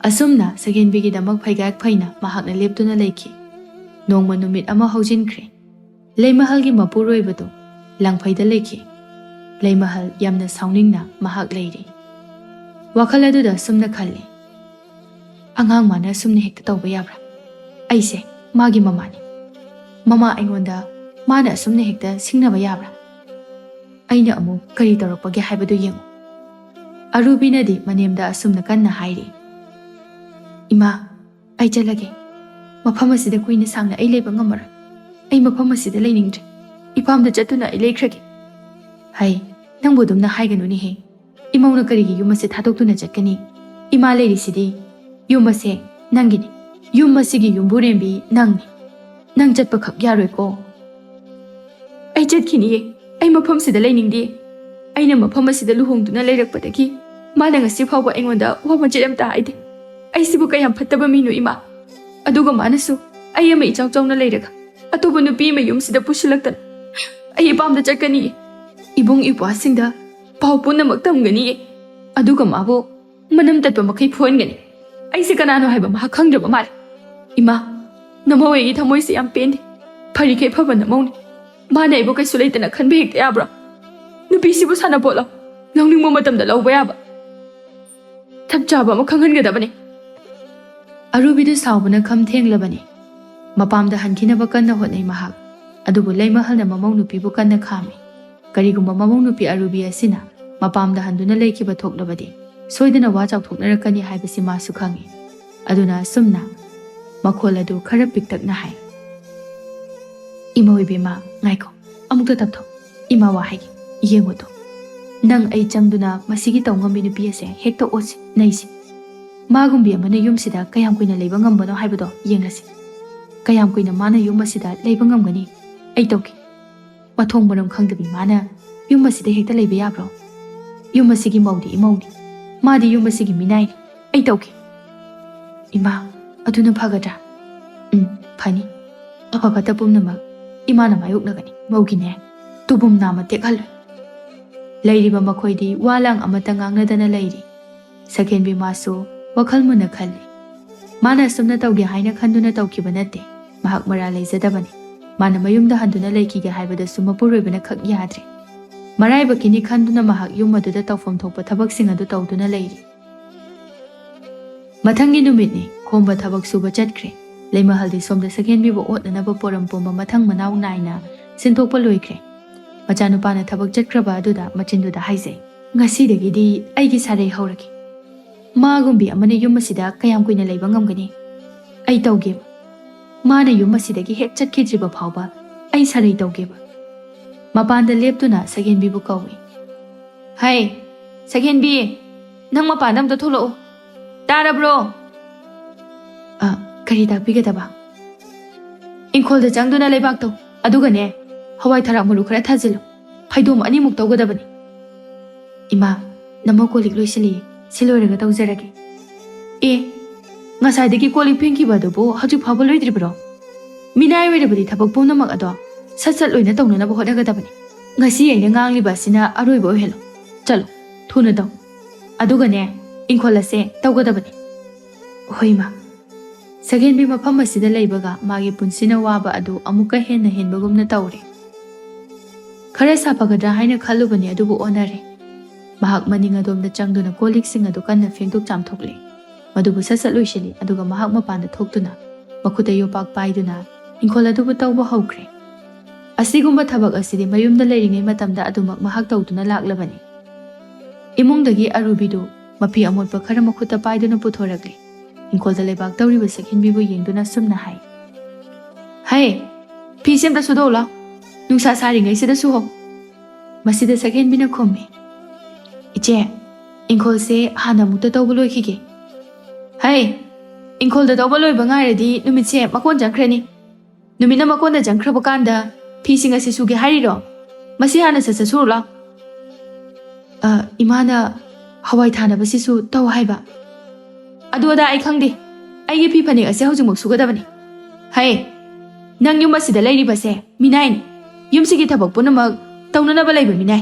ꯑꯁꯨꯝꯅ ꯁꯈꯦꯟꯕꯤꯒꯤꯗꯃꯛ ꯐꯩꯒꯥꯛ ꯐꯩꯅ ꯃꯍꯥꯛꯅ ꯂꯦꯞꯇꯨꯅ ꯂꯩꯈꯤ꯫ ꯅꯣꯡꯃ ꯅꯨꯃꯤꯠ ꯑꯃ ꯍꯧꯖꯤꯟꯈ꯭ꯔꯦ꯫ ꯂꯩꯃꯍꯜꯒꯤ ꯃꯄꯨꯔꯣꯏꯕꯗꯨ ꯂꯪꯐꯩꯗ ꯂꯩꯈꯤ꯫ ꯂꯩꯃꯍꯜ ꯌꯥꯝꯅ ꯁꯥꯎꯅꯤꯡꯅ ꯃꯍꯥꯛ ꯂꯩꯔꯤ꯫ ꯋꯥꯈꯜ ꯑꯗꯨꯗ ꯑꯁꯨꯝꯅ ꯈꯜꯂꯤ, "ꯑꯉꯥꯡ ꯃꯥꯅ ꯑꯁꯨꯝꯅ ꯍꯦꯛꯇ ꯇꯧꯕ ꯌꯥꯕ꯭ꯔꯥ? ꯑꯩꯁꯦ ꯃꯥꯒꯤ ꯃꯃꯥꯅꯤ꯫ ꯃꯃꯥ ꯑꯩꯉꯣꯟꯗ ꯃꯥꯅ ꯑꯁꯨꯝꯅ ꯍꯦꯛꯇ ꯁꯤꯡꯅꯕ ꯌꯥꯕ꯭ꯔꯥ? ꯑꯩꯅ ꯑꯃꯨꯛ ꯀꯔꯤ ꯇꯧꯔꯛꯄꯒꯦ ꯍꯥꯏꯕꯗꯨ ꯌꯦꯡꯉꯨ꯫" ꯑꯔꯨꯕꯤꯅꯗꯤ ꯃꯅꯦꯝꯗ ꯑꯁꯨꯝꯅ ꯀꯟꯅ ꯍꯥꯏꯔꯤ, "ꯏꯃꯥ, ꯑꯩ ꯆꯠꯂꯒꯦ꯫ ꯃꯐꯝ ꯑꯁꯤꯗ ꯀꯨꯏꯅ ꯁꯥꯡꯅ ꯑꯩ ꯂꯩꯕ ꯉꯝꯃꯔꯣꯏ꯫ ꯑꯩ ꯃꯐꯝ ꯑꯁꯤꯗ ꯂꯩꯅꯤꯡꯗ꯭ꯔꯦ꯫ ꯏꯄꯥꯝꯗ ꯆꯠꯇꯨꯅ ꯑꯩ ꯂꯩꯈ꯭ꯔꯒꯦ꯫" "ꯍꯩ, ꯅꯪꯕꯨ ꯑꯗꯨꯝꯅ ꯍꯥꯏꯒꯅꯨꯅꯦꯍꯦ꯫ ꯏꯃꯧꯅ ꯀꯔꯤꯒꯤ ꯌꯨꯝ ꯑꯁꯦ ꯊꯥꯗꯣꯛꯇꯨꯅ ꯆꯠꯀꯅꯤ? ꯏꯃꯥ ꯂꯩꯔꯤꯁꯤꯗꯤ꯫ ꯌꯨꯝ ꯑꯁꯦ ꯅꯪꯒꯤꯅꯤ꯫ ꯌꯨꯝ ꯑꯁꯤꯒꯤ ꯌꯨꯝꯕꯨꯔꯦꯝꯕꯤ ꯅꯪꯅꯤ꯫ ꯅꯪ ꯆꯠꯄꯈꯛ ꯌꯥꯔꯣꯏꯀꯣ꯫" "ꯑꯩ ꯆꯠꯈꯤꯅꯤꯌꯦ꯫ ꯑꯩ ꯃꯐꯝꯁꯤꯗ ꯂꯩꯅꯤꯡꯗꯦ꯫ ꯑꯩꯅ ꯃꯐꯝ ꯑꯁꯤꯗ ꯂꯨꯍꯣꯡꯗꯨꯅ ꯂꯩꯔꯛꯄꯗꯒꯤ ꯃꯥꯅ ꯉꯁꯤ ꯐꯥꯎꯕ ꯑꯩꯉꯣꯟꯗ ꯋꯥ ꯃꯆꯦꯠ ꯑꯃꯇ ꯍꯥꯏꯗꯦ꯫ ꯑꯩꯁꯤꯕꯨ ꯀꯌꯥꯝ ꯐꯠꯇꯕ ꯃꯤꯅꯣ ꯏꯃꯥ꯫ ꯑꯗꯨꯒ ꯃꯥꯅꯁꯨ ꯑꯩ ꯑꯃ ꯏꯆꯥꯎ ꯆꯥꯎꯅ ꯂꯩꯔꯒ ꯑꯇꯣꯞꯄ ꯅꯨꯄꯤ ꯑꯃ ꯌꯨꯝꯁꯤꯗ ꯄꯨꯁꯤꯜꯂꯛꯇꯅ ꯑꯩ ꯏꯄꯥꯝꯗ ꯆꯠꯀꯅꯤꯌꯦ꯫ ꯏꯕꯨꯡ ꯏꯄ꯭ꯋꯥꯁꯤꯡꯗ ꯄꯥꯎ ꯄꯨꯝꯅꯃꯛ ꯇꯝꯒꯅꯤꯌꯦ꯫ ꯑꯗꯨꯒ ꯃꯥꯕꯨ ꯃꯅꯝ ꯇꯠꯄ ꯃꯈꯩ ꯐꯨꯍꯟꯒꯅꯤ꯫ ꯑꯩꯁꯦ ꯀꯅꯥꯅꯣ ꯍꯥꯏꯕ ꯃꯍꯥꯛ ꯈꯪꯗ꯭ꯔꯕ ꯃꯥꯜꯂꯦ꯫ ꯏꯃꯥ, ꯅꯃꯧ ꯑꯩꯒꯤ ꯊꯃꯣꯏꯁꯦ ꯌꯥꯝ ꯄꯦꯟꯗꯦ꯫ ꯐꯔꯤꯈꯩ ꯐꯕ ꯅꯃꯧꯅꯤ꯫ ꯃꯥꯅ ꯑꯩꯕꯨ ꯀꯩꯁꯨ ꯂꯩꯇꯅ ꯈꯟꯕ ꯍꯦꯛꯇ ꯌꯥꯕ꯭ꯔꯣ? ꯅꯨꯄꯤꯁꯤꯕꯨ ꯁꯥꯟꯅꯄꯣꯠꯂꯣ? ꯂꯧꯅꯤꯡꯕ ꯃꯇꯝꯗ ꯂꯧꯕ ꯌꯥꯕ ꯆꯞ ꯆꯥꯕ ꯑꯃ ꯈꯪꯍꯟꯒꯗꯕꯅꯤ꯫" ꯑꯔꯨꯕꯤꯗꯨ ꯁꯥꯎꯕꯅ ꯈꯝ ꯊꯦꯡꯂꯕꯅꯤ꯫ ꯃꯄꯥꯝꯗ ꯍꯟꯈꯤꯅꯕ ꯀꯟꯅ ꯍꯣꯠꯅꯩ ꯃꯍꯥꯛ꯫ ꯑꯗꯨꯕꯨ ꯂꯩꯃꯍꯜꯅ ꯃꯃꯧ ꯅꯨꯄꯤꯕꯨ ꯀꯟꯅ ꯈꯥꯝꯃꯤ꯫ ꯀꯔꯤꯒꯨꯝꯕ ꯃꯃꯧ ꯅꯨꯄꯤ ꯑꯔꯨꯕꯤ ꯑꯁꯤꯅ ꯃꯄꯥꯝꯗ ꯍꯟꯗꯨꯅ ꯂꯩꯈꯤꯕ ꯊꯣꯛꯂꯕꯗꯤ ꯁꯣꯏꯗꯅ ꯋꯥ ꯆꯥꯎꯊꯣꯛꯅꯔꯛꯀꯅꯤ ꯍꯥꯏꯕꯁꯤ ꯃꯥꯁꯨ ꯈꯪꯏ꯫ ꯑꯗꯨꯅ ꯑꯁꯨꯝꯅ ꯃꯈꯣꯜ ꯑꯗꯨ ꯈꯔ ꯄꯤꯛꯇꯛꯅ ꯍꯥꯏ꯫ "ꯏꯃꯧ ꯏꯕꯦꯝꯃ, ꯉꯥꯏꯈꯣ, ꯑꯃꯨꯛꯇ ꯇꯞꯊꯣ꯫ ꯏꯃꯥ ꯋꯥ ꯍꯥꯏꯒꯦ, ꯌꯦꯡꯉꯨ ꯇꯣ꯫ ꯅꯪ ꯑꯩ ꯆꯪꯗꯨꯅ ꯃꯁꯤꯒꯤ ꯇꯧ ꯉꯝꯕꯤ ꯅꯨꯄꯤ ꯑꯁꯦ ꯍꯦꯛꯇ ꯑꯣꯠꯁꯤ, ꯅꯩꯁꯤ꯫ ꯃꯥꯒꯨꯝꯕꯤ ꯑꯃꯅ ꯌꯨꯝꯁꯤꯗ ꯀꯌꯥꯝ ꯀꯨꯏꯅ ꯂꯩꯕ ꯉꯝꯕꯅꯣ ꯍꯥꯏꯕꯗꯣ ꯌꯦꯡꯂꯁꯤ꯫ ꯀꯌꯥꯝ ꯀꯨꯏꯅ ꯃꯥꯅ ꯌꯨꯝ ꯑꯁꯤꯗ ꯂꯩꯕ ꯉꯝꯒꯅꯤ? ꯑꯩ ꯇꯧꯒꯦ꯫ ꯃꯊꯣꯡ ꯃꯔꯝ ꯈꯪꯗꯕꯤ ꯃꯥꯅ ꯌꯨꯝ ꯑꯁꯤꯗ ꯍꯦꯛꯇ ꯂꯩꯕ ꯌꯥꯕ꯭ꯔꯣ? ꯌꯨꯝ ꯑꯁꯤꯒꯤ ꯃꯧꯗꯤ ꯏꯃꯧꯅꯤ, ꯃꯥꯗꯤ ꯌꯨꯝ ꯑꯁꯤꯒꯤ ꯃꯤꯅꯥꯏꯅꯤ꯫ ꯑꯩ ꯇꯧꯒꯦ꯫" "ꯏꯃꯥ, ꯑꯗꯨꯅ ꯐꯒꯗ꯭ꯔꯥ?" "ꯎꯝ, ꯐꯅꯤ꯫ ꯑꯐ ꯐꯠꯇ ꯄꯨꯝꯅꯃꯛ ꯏꯃꯥꯅ ꯃꯥꯌꯣꯛꯅꯒꯅꯤ꯫ ꯃꯧꯒꯤꯅꯦ, ꯇꯨꯕꯨꯝ ꯅꯥꯝꯃ ꯇꯦꯛꯍꯜꯂꯣꯏ꯫" ꯂꯩꯔꯤꯕ ꯃꯈꯣꯏꯗꯤ ꯋꯥ ꯂꯥꯡ ꯑꯃꯠꯇ ꯉꯥꯡꯅꯗꯅ ꯂꯩꯔꯤ꯫ ꯁꯛꯍꯦꯟꯕꯤ ꯃꯥꯁꯨ ꯋꯥꯈꯜ ꯃꯨꯟꯅ ꯈꯜꯂꯤ꯫ ꯃꯥꯅ ꯑꯁꯨꯝꯅ ꯇꯧꯒꯦ ꯍꯥꯏꯅ ꯈꯟꯗꯨꯅ ꯇꯧꯈꯤꯕ ꯅꯠꯇꯦ꯫ ꯃꯍꯥꯛ ꯃꯔꯥꯜ ꯂꯩꯖꯗꯕꯅꯤ꯫ ꯃꯥꯅ ꯃꯌꯨꯝꯗ ꯍꯟꯗꯨꯅ ꯂꯩꯈꯤꯒꯦ ꯍꯥꯏꯕꯗꯁꯨ ꯃꯄꯨꯔꯣꯏꯕꯅ ꯈꯛ ꯌꯥꯗ꯭ꯔꯦ꯫ ꯃꯔꯥꯏꯕꯛꯀꯤꯅꯤ ꯈꯟꯗꯨꯅ ꯃꯍꯥꯛ ꯌꯨꯝ ꯑꯗꯨꯗ ꯇꯧꯐꯝ ꯊꯣꯛꯄ ꯊꯕꯛꯁꯤꯡ ꯑꯗꯨ ꯇꯧꯗꯨꯅ ꯂꯩꯔꯤ꯫ ꯃꯊꯪꯒꯤ ꯅꯨꯃꯤꯠꯅꯤ꯫ ꯈꯣꯝꯕ ꯊꯕꯛ ꯁꯨꯕ ꯆꯠꯈ꯭ꯔꯦ꯫ ꯂꯩꯃꯍꯜꯗꯤ ꯁꯣꯝꯗ ꯁꯛꯍꯦꯟꯕꯤꯕꯨ ꯑꯣꯠꯅꯅꯕ ꯄꯣꯔꯝ ꯄꯨꯝꯕ ꯃꯊꯪ ꯃꯅꯥꯎ ꯅꯥꯏꯅ ꯁꯤꯟꯗꯣꯛꯄ ꯂꯣꯏꯈ꯭ꯔꯦ꯫ ꯃꯆꯥꯅꯨꯄꯥꯅ ꯊꯕꯛ ꯆꯠꯈ꯭ꯔꯕ ꯑꯗꯨꯗ ꯃꯆꯤꯟꯗꯨꯗ ꯍꯥꯏꯖꯩ, "ꯉꯁꯤꯗꯒꯤꯗꯤ ꯑꯩꯒꯤ ꯁꯥꯔꯩ ꯍꯧꯔꯒꯦ꯫ ꯃꯥꯒꯨꯝꯕꯤ ꯑꯃꯅ ꯌꯨꯝ ꯑꯁꯤꯗ ꯀꯌꯥꯝ ꯀꯨꯏꯅ ꯂꯩꯕ ꯉꯝꯒꯅꯤ? ꯑꯩ ꯇꯧꯒꯦꯕ꯫ ꯃꯥꯅ ꯌꯨꯝ ꯑꯁꯤꯗꯒꯤ ꯍꯦꯛ ꯆꯠꯈꯤꯗ꯭ꯔꯤꯕ ꯐꯥꯎꯕ ꯑꯩ ꯁꯥꯔꯩ ꯇꯧꯒꯦꯕ꯫" ꯃꯄꯥꯟꯗ ꯂꯦꯞꯇꯨꯅ ꯁꯛꯍꯦꯟꯕꯤꯕꯨ ꯀꯧꯏ꯫ "ꯍꯩ, ꯁꯛꯍꯦꯟꯕꯤ, ꯅꯪ ꯃꯄꯥꯟꯗ ꯑꯝꯇ ꯊꯣꯛꯂꯛꯎ꯫ ꯇꯥꯔꯕ꯭ꯔꯣ?" "ꯑ, ꯀꯔꯤ ꯇꯥꯛꯄꯤꯒꯗꯕ?" "ꯏꯪꯈꯣꯜꯗ ꯆꯪꯗꯨꯅ ꯂꯩꯕꯥꯛ ꯇꯧ꯫ ꯑꯗꯨꯒꯅꯦ, ꯍꯋꯥꯏ ꯊꯔꯥꯛ ꯃꯔꯨ ꯈꯔ ꯊꯥꯖꯤꯜꯂꯨ꯫ ꯐꯩꯗꯣꯝ ꯑꯅꯤꯃꯨꯛ ꯇꯧꯒꯗꯕꯅꯤ꯫" "ꯏꯃꯥ, ꯅꯃꯧ ꯀꯣꯜ ꯂꯤꯛ ꯂꯣꯏꯁꯤꯜꯂꯤ꯫ ꯁꯤ ꯂꯣꯏꯔꯒ ꯇꯧꯖꯔꯒꯦ꯫" "ꯑꯦ, ꯉꯁꯥꯏꯗꯒꯤ ꯀꯣꯜ ꯂꯤꯛ ꯐꯦꯡꯈꯤꯕ ꯑꯗꯨꯕꯨ ꯍꯧꯖꯤꯛ ꯐꯥꯎꯕ ꯂꯣꯏꯗ꯭ꯔꯤꯕ꯭ꯔꯣ? ꯃꯤꯅꯥꯏ ꯑꯣꯏꯔꯕꯗꯤ ꯊꯕꯛ ꯄꯨꯝꯅꯃꯛ ꯑꯗꯣ ꯁꯠ ꯁꯠ ꯂꯣꯏꯅ ꯇꯧꯅꯅꯕ ꯍꯣꯠꯅꯒꯗꯕꯅꯤ꯫ ꯉꯁꯤ ꯑꯩꯅ ꯉꯥꯡꯂꯤꯕ ꯑꯁꯤꯅ ꯑꯔꯣꯏꯕ ꯑꯣꯏꯍꯜꯂꯣ꯫ ꯆꯠꯂꯣ, ꯊꯨꯅ ꯇꯧ꯫ ꯑꯗꯨꯒꯅꯦ, ꯏꯪꯈꯣꯜ ꯑꯁꯦ ꯇꯧꯒꯗꯕꯅꯤ꯫" "ꯍꯣꯏ, ꯏꯃꯥ꯫" ꯁꯛꯍꯦꯟꯕꯤ ꯃꯐꯝ ꯑꯁꯤꯗ ꯂꯩꯕꯒ ꯃꯥꯒꯤ ꯄꯨꯟꯁꯤꯅ ꯋꯥꯕ ꯑꯗꯨ ꯑꯃꯨꯛꯀ ꯍꯦꯟꯅ ꯍꯦꯟꯕꯒꯨꯝꯅ ꯇꯧꯔꯦ꯫ ꯈꯔ ꯁꯥꯐꯒꯗ꯭ꯔꯥ ꯍꯥꯏꯅ ꯈꯜꯂꯨꯕꯅꯤ, ꯑꯗꯨꯕꯨ ꯑꯣꯟꯅꯔꯦ꯫ ꯃꯍꯥꯛ ꯃꯅꯤꯡ ꯑꯗꯣꯝꯗ ꯆꯪꯗꯨꯅ ꯀꯣꯜ ꯂꯤꯛꯁꯤꯡ ꯑꯗꯨ ꯀꯟꯅ ꯐꯦꯡꯗꯣꯛ ꯆꯥꯝꯊꯣꯛꯂꯦ꯫ ꯃꯗꯨꯕꯨ ꯁꯠ ꯁꯠ ꯂꯣꯏꯁꯤꯜꯂꯤ, ꯑꯗꯨꯒ ꯃꯍꯥꯛ ꯃꯄꯥꯟꯗ ꯊꯣꯛꯇꯨꯅ ꯃꯈꯨꯠꯇ ꯌꯣꯄꯥꯛ ꯄꯥꯏꯗꯨꯅ ꯏꯪꯈꯣꯜ ꯑꯗꯨꯕꯨ ꯇꯧꯕ ꯍꯧꯈ꯭ꯔꯦ꯫ ꯑꯁꯤꯒꯨꯝꯕ ꯊꯕꯛ ꯑꯁꯤꯗꯤ ꯃꯌꯨꯝꯗ ꯂꯩꯔꯤꯉꯩ ꯃꯇꯝꯗ ꯑꯗꯨꯃꯛ ꯃꯍꯥꯛ ꯇꯧꯗꯨꯅ ꯂꯥꯛꯂꯕꯅꯤ꯫ ꯏꯃꯨꯡꯗꯒꯤ ꯑꯔꯨꯕꯤꯗꯨ ꯃꯐꯤ ꯑꯃꯣꯠꯄ ꯈꯔ ꯃꯈꯨꯠꯇ ꯄꯥꯏꯗꯨꯅ ꯄꯨꯊꯣꯔꯛꯂꯤ꯫ ꯏꯪꯈꯣꯜꯗ ꯂꯩꯕꯥꯛ ꯇꯧꯔꯤꯕ ꯁꯛꯍꯦꯟꯕꯤꯕꯨ ꯌꯦꯡꯗꯨꯅ ꯑꯁꯨꯝꯅ ꯍꯥꯏ, "ꯍꯩ, ꯐꯤꯁꯦ ꯑꯝꯇ ꯁꯨꯗꯣꯛꯎ ꯂꯥꯎ, ꯅꯨꯡꯁꯥ ꯁꯥꯔꯤꯉꯩꯁꯤꯗ ꯁꯨꯍꯧ꯫" ꯃꯁꯤꯗ ꯁꯛꯍꯦꯟꯕꯤꯅ ꯈꯨꯝꯃꯤ, "ꯏꯆꯦ, ꯏꯪꯈꯣꯜꯁꯦ ꯍꯥꯟꯅ ꯑꯃꯨꯛꯇ ꯇꯧꯕ ꯂꯣꯏꯈꯤꯒꯦ꯫" "ꯍꯩ, ꯏꯪꯈꯣꯜꯗ ꯇꯧꯕ ꯂꯣꯏꯕ ꯉꯥꯏꯔꯗꯤ ꯅꯨꯃꯤꯠꯁꯦ ꯃꯀꯣꯟ ꯆꯪꯈ꯭ꯔꯅꯤ꯫ ꯅꯨꯃꯤꯠꯅ ꯃꯀꯣꯟꯗ ꯆꯪꯈ꯭ꯔꯕ ꯀꯥꯟꯗ ꯐꯤꯁꯤꯡ ꯑꯁꯤ ꯁꯨꯒꯦ ꯍꯥꯏꯔꯤꯔꯣ? ꯃꯁꯤ ꯍꯥꯟꯅ ꯁꯠ ꯁꯠ ꯁꯨꯔꯨ ꯂꯥꯎ꯫" "ꯑ, ꯏꯃꯥꯅ ꯍꯋꯥꯏ ꯊꯥꯅꯕꯁꯤꯁꯨ ꯇꯧ ꯍꯥꯏꯕ꯫" "ꯑꯗꯨ ꯑꯗꯥ ꯑꯩ ꯈꯪꯗꯦ꯫ ꯑꯩꯒꯤ ꯐꯤ ꯐꯅꯦꯛ ꯑꯁꯦ ꯍꯧꯖꯤꯛꯃꯛ ꯁꯨꯒꯗꯕꯅꯤ꯫" "ꯍꯩ, ꯅꯪ ꯌꯨꯝ ꯑꯁꯤꯗ ꯂꯩꯔꯤꯕꯁꯦ ꯃꯤꯅꯥꯏꯅꯤ꯫ ꯌꯨꯝꯁꯤꯒꯤ ꯊꯕꯛ ꯄꯨꯝꯅꯃꯛ ꯇꯧꯅꯅꯕ ꯂꯩꯕ ꯃꯤꯅꯥꯏ꯫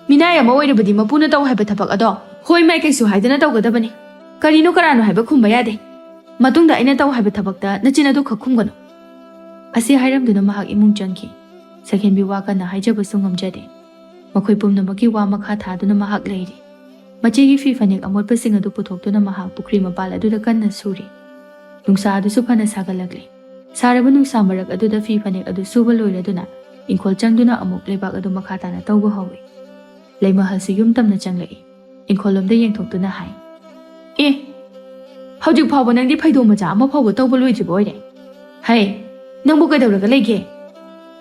ꯃꯤꯅꯥꯏ ꯑꯃ ꯑꯣꯏꯔꯕꯗꯤ ꯃꯄꯨꯅ ꯇꯧ ꯍꯥꯏꯕ ꯊꯕꯛ ꯑꯗꯣ ꯍꯣꯏ ꯃꯥꯏ ꯀꯩꯁꯨ ꯍꯥꯏꯗꯅ ꯇꯧꯒꯗꯕꯅꯤ꯫ ꯀꯔꯤꯅꯣ ꯀꯔꯥꯅꯣ ꯍꯥꯏꯕ ꯈꯨꯝꯕ ꯌꯥꯗꯦ꯫ ꯃꯇꯨꯡꯗ ꯑꯩꯅ ꯇꯧ ꯍꯥꯏꯕ ꯊꯕꯛꯇ ꯅꯆꯤꯟ ꯑꯗꯨ ꯈꯛ ꯈꯨꯝꯒꯅꯨ꯫" ꯑꯁꯤ ꯍꯥꯏꯔꯝꯗꯨꯅ ꯃꯍꯥꯛ ꯏꯃꯨꯡ ꯆꯪꯈꯤ꯫ ꯁꯛꯍꯦꯟꯕꯤ ꯋꯥ ꯀꯟꯅ ꯍꯥꯏꯖꯕꯁꯨ ꯉꯝꯖꯗꯦ꯫ ꯃꯈꯣꯏ ꯄꯨꯝꯅꯃꯛꯀꯤ ꯋꯥ ꯃꯈꯥ ꯊꯥꯗꯨꯅ ꯃꯍꯥꯛ ꯂꯩꯔꯤ꯫ ꯃꯆꯦꯒꯤ ꯐꯤ ꯐꯅꯦꯛ ꯑꯃꯣꯠꯄꯁꯤꯡ ꯑꯗꯨ ꯄꯨꯊꯣꯛꯇꯨꯅ ꯃꯍꯥꯛ ꯄꯨꯈ꯭ꯔꯤ ꯃꯄꯥꯜ ꯑꯗꯨꯗ ꯀꯟꯅ ꯁꯨꯔꯤ꯫ ꯅꯨꯡꯁꯥ ꯑꯗꯨꯁꯨ ꯐꯅ ꯁꯥꯒꯠꯂꯛꯂꯤ꯫ ꯁꯥꯔꯕ ꯅꯨꯡꯁꯥ ꯃꯔꯛ ꯑꯗꯨꯗ ꯐꯤ ꯐꯅꯦꯛ ꯑꯗꯨ ꯁꯨꯕ ꯂꯣꯏꯔꯗꯨꯅ ꯏꯪꯈꯣꯜ ꯆꯪꯗꯨꯅ ꯑꯃꯨꯛ ꯂꯩꯕꯥꯛ ꯑꯗꯨ ꯃꯈꯥ ꯇꯥꯅ ꯇꯧꯕ ꯍꯧꯏ꯫ ꯂꯩꯃꯍꯜꯁꯨ ꯌꯨꯝ ꯇꯝꯅ ꯆꯪꯂꯛꯏ꯫ ꯏꯪꯈꯣꯜꯂꯣꯝꯗ ꯌꯦꯡꯊꯣꯛꯇꯨꯅ ꯍꯥꯏ, "ꯑꯦ, ꯍꯧꯖꯤꯛ ꯐꯥꯎꯕ ꯅꯪꯗꯤ ꯐꯩꯗꯣꯝ ꯃꯆꯥ ꯑꯃ ꯐꯥꯎꯕ ꯇꯧꯕ ꯂꯣꯏꯗ꯭ꯔꯤꯕ ꯑꯣꯏꯔꯦ꯫ ꯍꯩ, ꯅꯪꯕꯨ ꯀꯩꯗꯧꯔꯒ ꯂꯩꯒꯦ?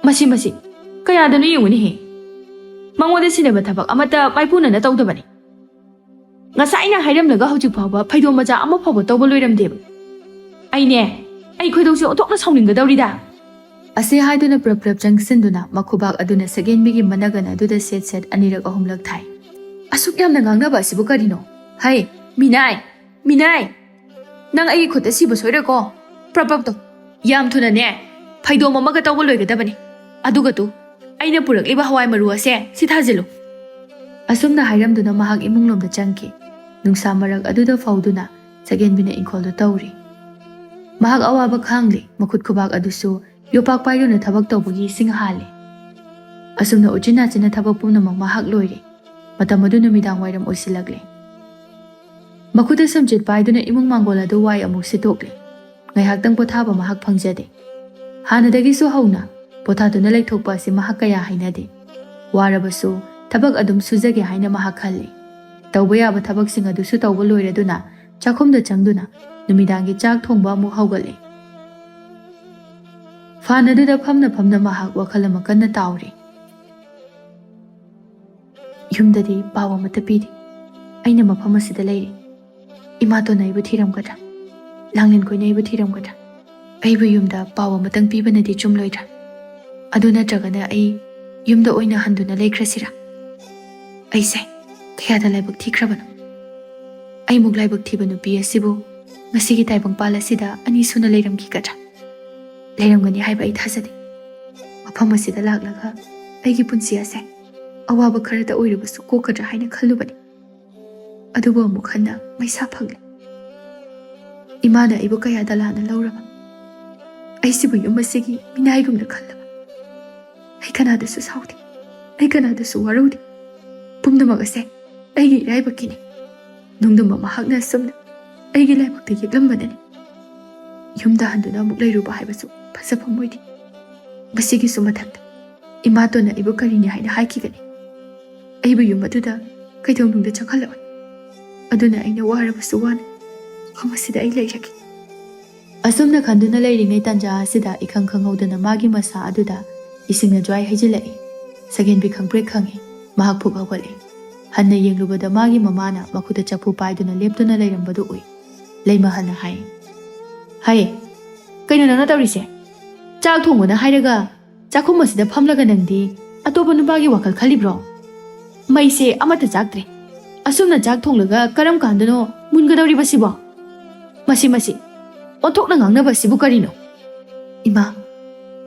ꯃꯁꯤ, ꯃꯁꯤ, ꯀꯌꯥꯗꯅꯣ ꯌꯦꯡꯉꯨꯅꯦꯍꯦ꯫ ꯃꯉꯣꯟꯗ ꯁꯤꯟꯅꯕ ꯊꯕꯛ ꯑꯃꯠꯇ ꯃꯥꯏꯄꯨꯅꯅ ꯇꯧꯗꯕꯅꯤ꯫ ꯉꯁꯥꯏꯅ ꯍꯥꯏꯔꯝꯂꯒ ꯍꯧꯖꯤꯛ ꯐꯥꯎꯕ ꯐꯩꯗꯣꯝ ꯃꯆꯥ ꯑꯃ ꯐꯥꯎꯕ ꯇꯧꯕ ꯂꯣꯏꯔꯝꯗꯦꯕ꯫ ꯑꯩꯅꯦ, ꯑꯩ ꯈꯣꯏꯗꯧꯁꯦ ꯑꯣꯟꯊꯣꯛꯅ ꯁꯥꯎꯅꯤꯡꯒꯗꯧꯔꯤꯗ꯫" ꯑꯁꯤ ꯍꯥꯏꯗꯨꯅ ꯄ꯭ꯔꯞ ꯄ꯭ꯔꯞ ꯆꯪꯁꯤꯟꯗꯨꯅ ꯃꯈꯨꯕꯥꯛ ꯑꯗꯨꯅ ꯁꯛꯍꯦꯟꯕꯤꯒꯤ ꯃꯅꯒꯟ ꯑꯗꯨꯗ ꯁꯦꯠ ꯁꯦꯠ ꯑꯅꯤꯔꯛ ꯑꯍꯨꯝꯂꯛ ꯊꯥꯏ꯫ "ꯑꯁꯨꯛ ꯌꯥꯝꯅ ꯉꯥꯡꯅꯕ ꯑꯁꯤꯕꯨ ꯀꯔꯤꯅꯣ? ꯍꯩ, ꯃꯤꯅꯥꯏ, ꯃꯤꯅꯥꯏ! ꯅꯪ ꯑꯩꯒꯤ ꯈꯨꯠꯇ ꯁꯤꯕ ꯁꯣꯏꯔꯣꯏꯀꯣ꯫ ꯄ꯭ꯔꯞ ꯄ꯭ꯔꯞ ꯇꯧ꯫ ꯌꯥꯝ ꯊꯨꯅꯅꯦ, ꯐꯩꯗꯣꯝ ꯑꯃꯒ ꯇꯧꯕ ꯂꯣꯏꯒꯗꯕꯅꯤ꯫ ꯑꯗꯨꯒ ꯇꯨ, ꯑꯩꯅ ꯄꯨꯔꯛꯂꯤꯕ ꯍꯋꯥꯏ ꯃꯔꯨ ꯑꯁꯦ ꯁꯤ ꯊꯥꯖꯤꯜꯂꯨ꯫" ꯑꯁꯨꯝꯅ ꯍꯥꯏꯔꯝꯗꯨꯅ ꯃꯍꯥꯛ ꯏꯃꯨꯡꯂꯣꯝꯗ ꯆꯪꯈꯤ꯫ ꯅꯨꯡꯁꯥ ꯃꯔꯛ ꯑꯗꯨꯗ ꯐꯧꯗꯨꯅ ꯁꯛꯍꯦꯟꯕꯤꯅ ꯏꯪꯈꯣꯜꯗꯨ ꯇꯧꯔꯤ꯫ ꯃꯍꯥꯛ ꯑꯋꯥꯕ ꯈꯥꯡꯂꯤ, ꯃꯈꯨꯠ ꯈꯨꯕꯥꯛ ꯑꯗꯨꯁꯨ ꯌꯣꯄꯥꯛ ꯄꯥꯏꯗꯨꯅ ꯊꯕꯛ ꯇꯧꯕꯒꯤ ꯏꯁꯤꯡ ꯍꯥꯜꯂꯤ꯫ ꯑꯁꯨꯝꯅ ꯎꯆꯤꯟ ꯅꯥꯆꯤꯟꯅ ꯊꯕꯛ ꯄꯨꯝꯅꯃꯛ ꯃꯍꯥꯛ ꯂꯣꯏꯔꯦ꯫ ꯃꯇꯝ ꯑꯗꯨ ꯅꯨꯃꯤꯗꯥꯡ ꯋꯥꯏꯔꯝ ꯑꯣꯏꯁꯤꯜꯂꯛꯂꯦ꯫ ꯃꯈꯨꯠꯇ ꯁꯝꯆꯦꯠ ꯄꯥꯏꯗꯨꯅ ꯏꯃꯨꯡ ꯃꯥꯡꯒꯣꯜ ꯑꯗꯨ ꯋꯥꯏ ꯑꯃꯨꯛ ꯁꯤꯠꯇꯣꯛꯂꯤ꯫ ꯉꯥꯏꯍꯥꯛꯇꯪ ꯄꯣꯊꯥꯕ ꯃꯍꯥꯛ ꯐꯪꯖꯗꯦ꯫ ꯍꯥꯟꯅꯗꯒꯤꯁꯨ ꯍꯧꯅ ꯄꯣꯊꯥꯗꯨꯅ ꯂꯩꯊꯣꯛꯄ ꯑꯁꯤ ꯃꯍꯥꯛ ꯀꯌꯥ ꯍꯩꯅꯗꯦ꯫ ꯋꯥꯔꯕꯁꯨ ꯊꯕꯛ ꯑꯗꯨꯝ ꯁꯨꯖꯒꯦ ꯍꯥꯏꯅ ꯃꯍꯥꯛ ꯈꯜꯂꯤ꯫ ꯇꯧꯕ ꯌꯥꯕ ꯊꯕꯛꯁꯤꯡ ꯑꯗꯨꯁꯨ ꯇꯧꯕ ꯂꯣꯏꯔꯗꯨꯅ ꯆꯥꯛꯈꯨꯝꯗ ꯆꯪꯗꯨꯅ ꯅꯨꯃꯤꯗꯥꯡꯒꯤ ꯆꯥꯛ ꯊꯣꯡꯕ ꯑꯃꯨꯛ ꯍꯧꯒꯠꯂꯤ꯫ ꯐꯥꯟ ꯑꯗꯨꯗ ꯐꯝꯅ ꯐꯝꯅ ꯃꯍꯥꯛ ꯋꯥꯈꯜ ꯑꯃ ꯀꯟꯅ ꯇꯥꯎꯔꯤ꯫ ꯌꯨꯝꯗꯗꯤ ꯄꯥꯎ ꯑꯃꯠꯇ ꯄꯤꯗꯦ꯫ ꯑꯩꯅ ꯃꯐꯝ ꯑꯁꯤꯗ ꯂꯩꯔꯤ꯫ ꯏꯃꯥꯇꯣꯟꯅ ꯑꯩꯕꯨ ꯊꯤꯔꯝꯒꯗ꯭ꯔꯥ? ꯂꯥꯡꯂꯦꯟꯈꯣꯏꯅ ꯑꯩꯕꯨ ꯊꯤꯔꯝꯒꯗ꯭ꯔꯥ? ꯑꯩꯕꯨ ꯌꯨꯝꯗ ꯄꯥꯎ ꯑꯃꯇꯪ ꯄꯤꯕꯅꯗꯤ ꯆꯨꯝꯂꯣꯏꯗ꯭ꯔꯥ? ꯑꯗꯨ ꯅꯠꯇ꯭ꯔꯒꯅ ꯑꯩ ꯌꯨꯝꯗ ꯑꯣꯏꯅ ꯍꯟꯗꯨꯅ ꯂꯩꯈ꯭ꯔꯁꯤꯔꯥ? ꯑꯩꯁꯦ ꯀꯌꯥꯗ ꯂꯥꯏꯕꯛ ꯊꯤꯈ꯭ꯔꯕꯅꯣ? ꯑꯩꯃꯨꯛ ꯂꯥꯏꯕꯛ ꯊꯤꯕ ꯅꯨꯄꯤ ꯑꯁꯤꯕꯨ ꯉꯁꯤꯒꯤ ꯇꯥꯏꯕꯪꯄꯥꯜ ꯑꯁꯤꯗ ꯑꯅꯤ ꯁꯨꯅ ꯂꯩꯔꯝꯈꯤꯒꯗ꯭ꯔꯥ? ꯂꯩꯔꯝꯒꯅꯤ ꯍꯥꯏꯕ ꯑꯩ ꯊꯥꯖꯗꯦ꯫ ꯃꯐꯝ ꯑꯁꯤꯗ ꯂꯥꯛꯂꯒ ꯑꯩꯒꯤ ꯄꯨꯟꯁꯤ ꯑꯁꯦ ꯑꯋꯥꯕ ꯈꯔꯇ ꯑꯣꯏꯔꯕꯁꯨ ꯀꯣꯛꯀꯗ꯭ꯔꯥ ꯍꯥꯏꯅ ꯈꯜꯂꯨꯕꯅꯤ꯫ ꯑꯗꯨꯕꯨ ꯑꯃꯨꯛ ꯍꯟꯅ ꯃꯩꯁꯥ ꯐꯪꯂꯦ꯫ ꯏꯃꯥꯅ ꯑꯩꯕꯨ ꯀꯌꯥꯗ ꯂꯥꯟꯅ ꯂꯧꯔꯕ? ꯑꯩꯁꯤꯕꯨ ꯌꯨꯝ ꯑꯁꯤꯒꯤ ꯃꯤꯅꯥꯏꯒꯨꯝꯅ ꯈꯜꯂꯕ? ꯑꯩ ꯀꯅꯥꯗꯁꯨ ꯁꯥꯎꯗꯦ꯫ ꯑꯩ ꯀꯅꯥꯗꯁꯨ ꯋꯥꯔꯧꯗꯦ꯫ ꯄꯨꯝꯅꯃꯛ ꯑꯁꯦ ꯑꯩꯒꯤ ꯏꯔꯥꯏꯕꯛꯀꯤꯅꯤ꯫ ꯅꯣꯡꯗꯝꯕ ꯃꯍꯥꯛꯅ ꯑꯁꯨꯝꯅ ꯑꯩꯒꯤ ꯂꯥꯏꯕꯛꯇ ꯌꯦꯛꯂꯝꯕꯅꯅꯤ꯫ ꯌꯨꯝꯗ ꯍꯟꯗꯨꯅ ꯑꯃꯨꯛ ꯂꯩꯔꯨꯕ ꯍꯥꯏꯕꯁꯨ ꯐꯖꯐꯝ ꯑꯣꯏꯗꯦ꯫ ꯃꯁꯤꯒꯤꯁꯨ ꯃꯊꯛꯇ ꯏꯃꯥꯇꯣꯟꯅ ꯑꯩꯕꯨ ꯀꯔꯤꯅꯤ ꯍꯥꯏꯅ ꯍꯥꯏꯈꯤꯒꯅꯤ? ꯑꯩꯕꯨ ꯌꯨꯝ ꯑꯗꯨꯗ ꯀꯩꯗꯧꯅꯨꯡꯗ ꯆꯪꯍꯜꯂꯛꯑꯣꯏ꯫ ꯑꯗꯨꯅ ꯑꯩꯅ ꯋꯥꯔꯕꯁꯨ ꯋꯥꯅ ꯃꯐꯝ ꯑꯁꯤꯗ ꯑꯩ ꯂꯩꯔꯒꯦ꯫ ꯑꯁꯨꯝꯅ ꯈꯟꯗꯨꯅ ꯂꯩꯔꯤꯉꯩ ꯇꯥꯟꯖꯥ ꯑꯁꯤꯗ ꯏꯈꯪ ꯈꯪꯍꯧꯗꯅ ꯃꯥꯒꯤ ꯃꯁꯥ ꯑꯗꯨꯗ ꯏꯁꯤꯡꯅ ꯖ꯭ꯋꯥꯏ ꯍꯩꯖꯤꯜꯂꯛꯏ꯫ ꯁꯒꯦꯟꯕꯤ ꯈꯪꯄ꯭ꯔꯦꯛ ꯈꯪꯉꯤ꯫ ꯃꯍꯥꯛ ꯐꯨꯛ ꯍꯧꯒꯠꯂꯤ꯫ ꯍꯟꯅ ꯌꯦꯡꯂꯨꯕꯗ ꯃꯥꯒꯤ ꯃꯃꯥꯅ ꯃꯈꯨꯠꯇ ꯆꯐꯨ ꯄꯥꯏꯗꯨꯅ ꯂꯦꯞꯇꯨꯅ ꯂꯩꯔꯝꯕꯗꯨ ꯎꯏ꯫ ꯂꯩꯃ ꯍꯟꯅ ꯍꯥꯏ, "ꯍꯩ, ꯀꯩꯅꯣ ꯅꯪꯅ ꯇꯧꯔꯤꯁꯦ? ꯆꯥꯛ ꯊꯣꯡꯕꯅ ꯍꯥꯏꯔꯒ ꯆꯥꯛꯈꯨꯝ ꯑꯁꯤꯗ ꯐꯝꯂꯒ ꯅꯪꯗꯤ ꯑꯇꯣꯞꯄ ꯅꯨꯄꯥꯒꯤ ꯋꯥꯈꯜ ꯈꯜꯂꯤꯕ꯭ꯔꯣ? ꯃꯩꯁꯦ ꯑꯃꯠꯇ ꯆꯥꯛꯇ꯭ꯔꯦ꯫ ꯑꯁꯨꯝꯅ ꯆꯥꯛ ꯊꯣꯡꯂꯒ ꯀꯔꯝ ꯀꯥꯟꯗꯅꯣ ꯃꯨꯟꯒꯗꯧꯔꯤꯕꯁꯤꯕꯣ? ꯃꯁꯤ, ꯃꯁꯤ, ꯑꯣꯟꯊꯣꯛꯅ ꯉꯥꯡꯅꯕ ꯑꯁꯤꯕꯨ ꯀꯔꯤꯅꯣ?" "ꯏꯃꯥ,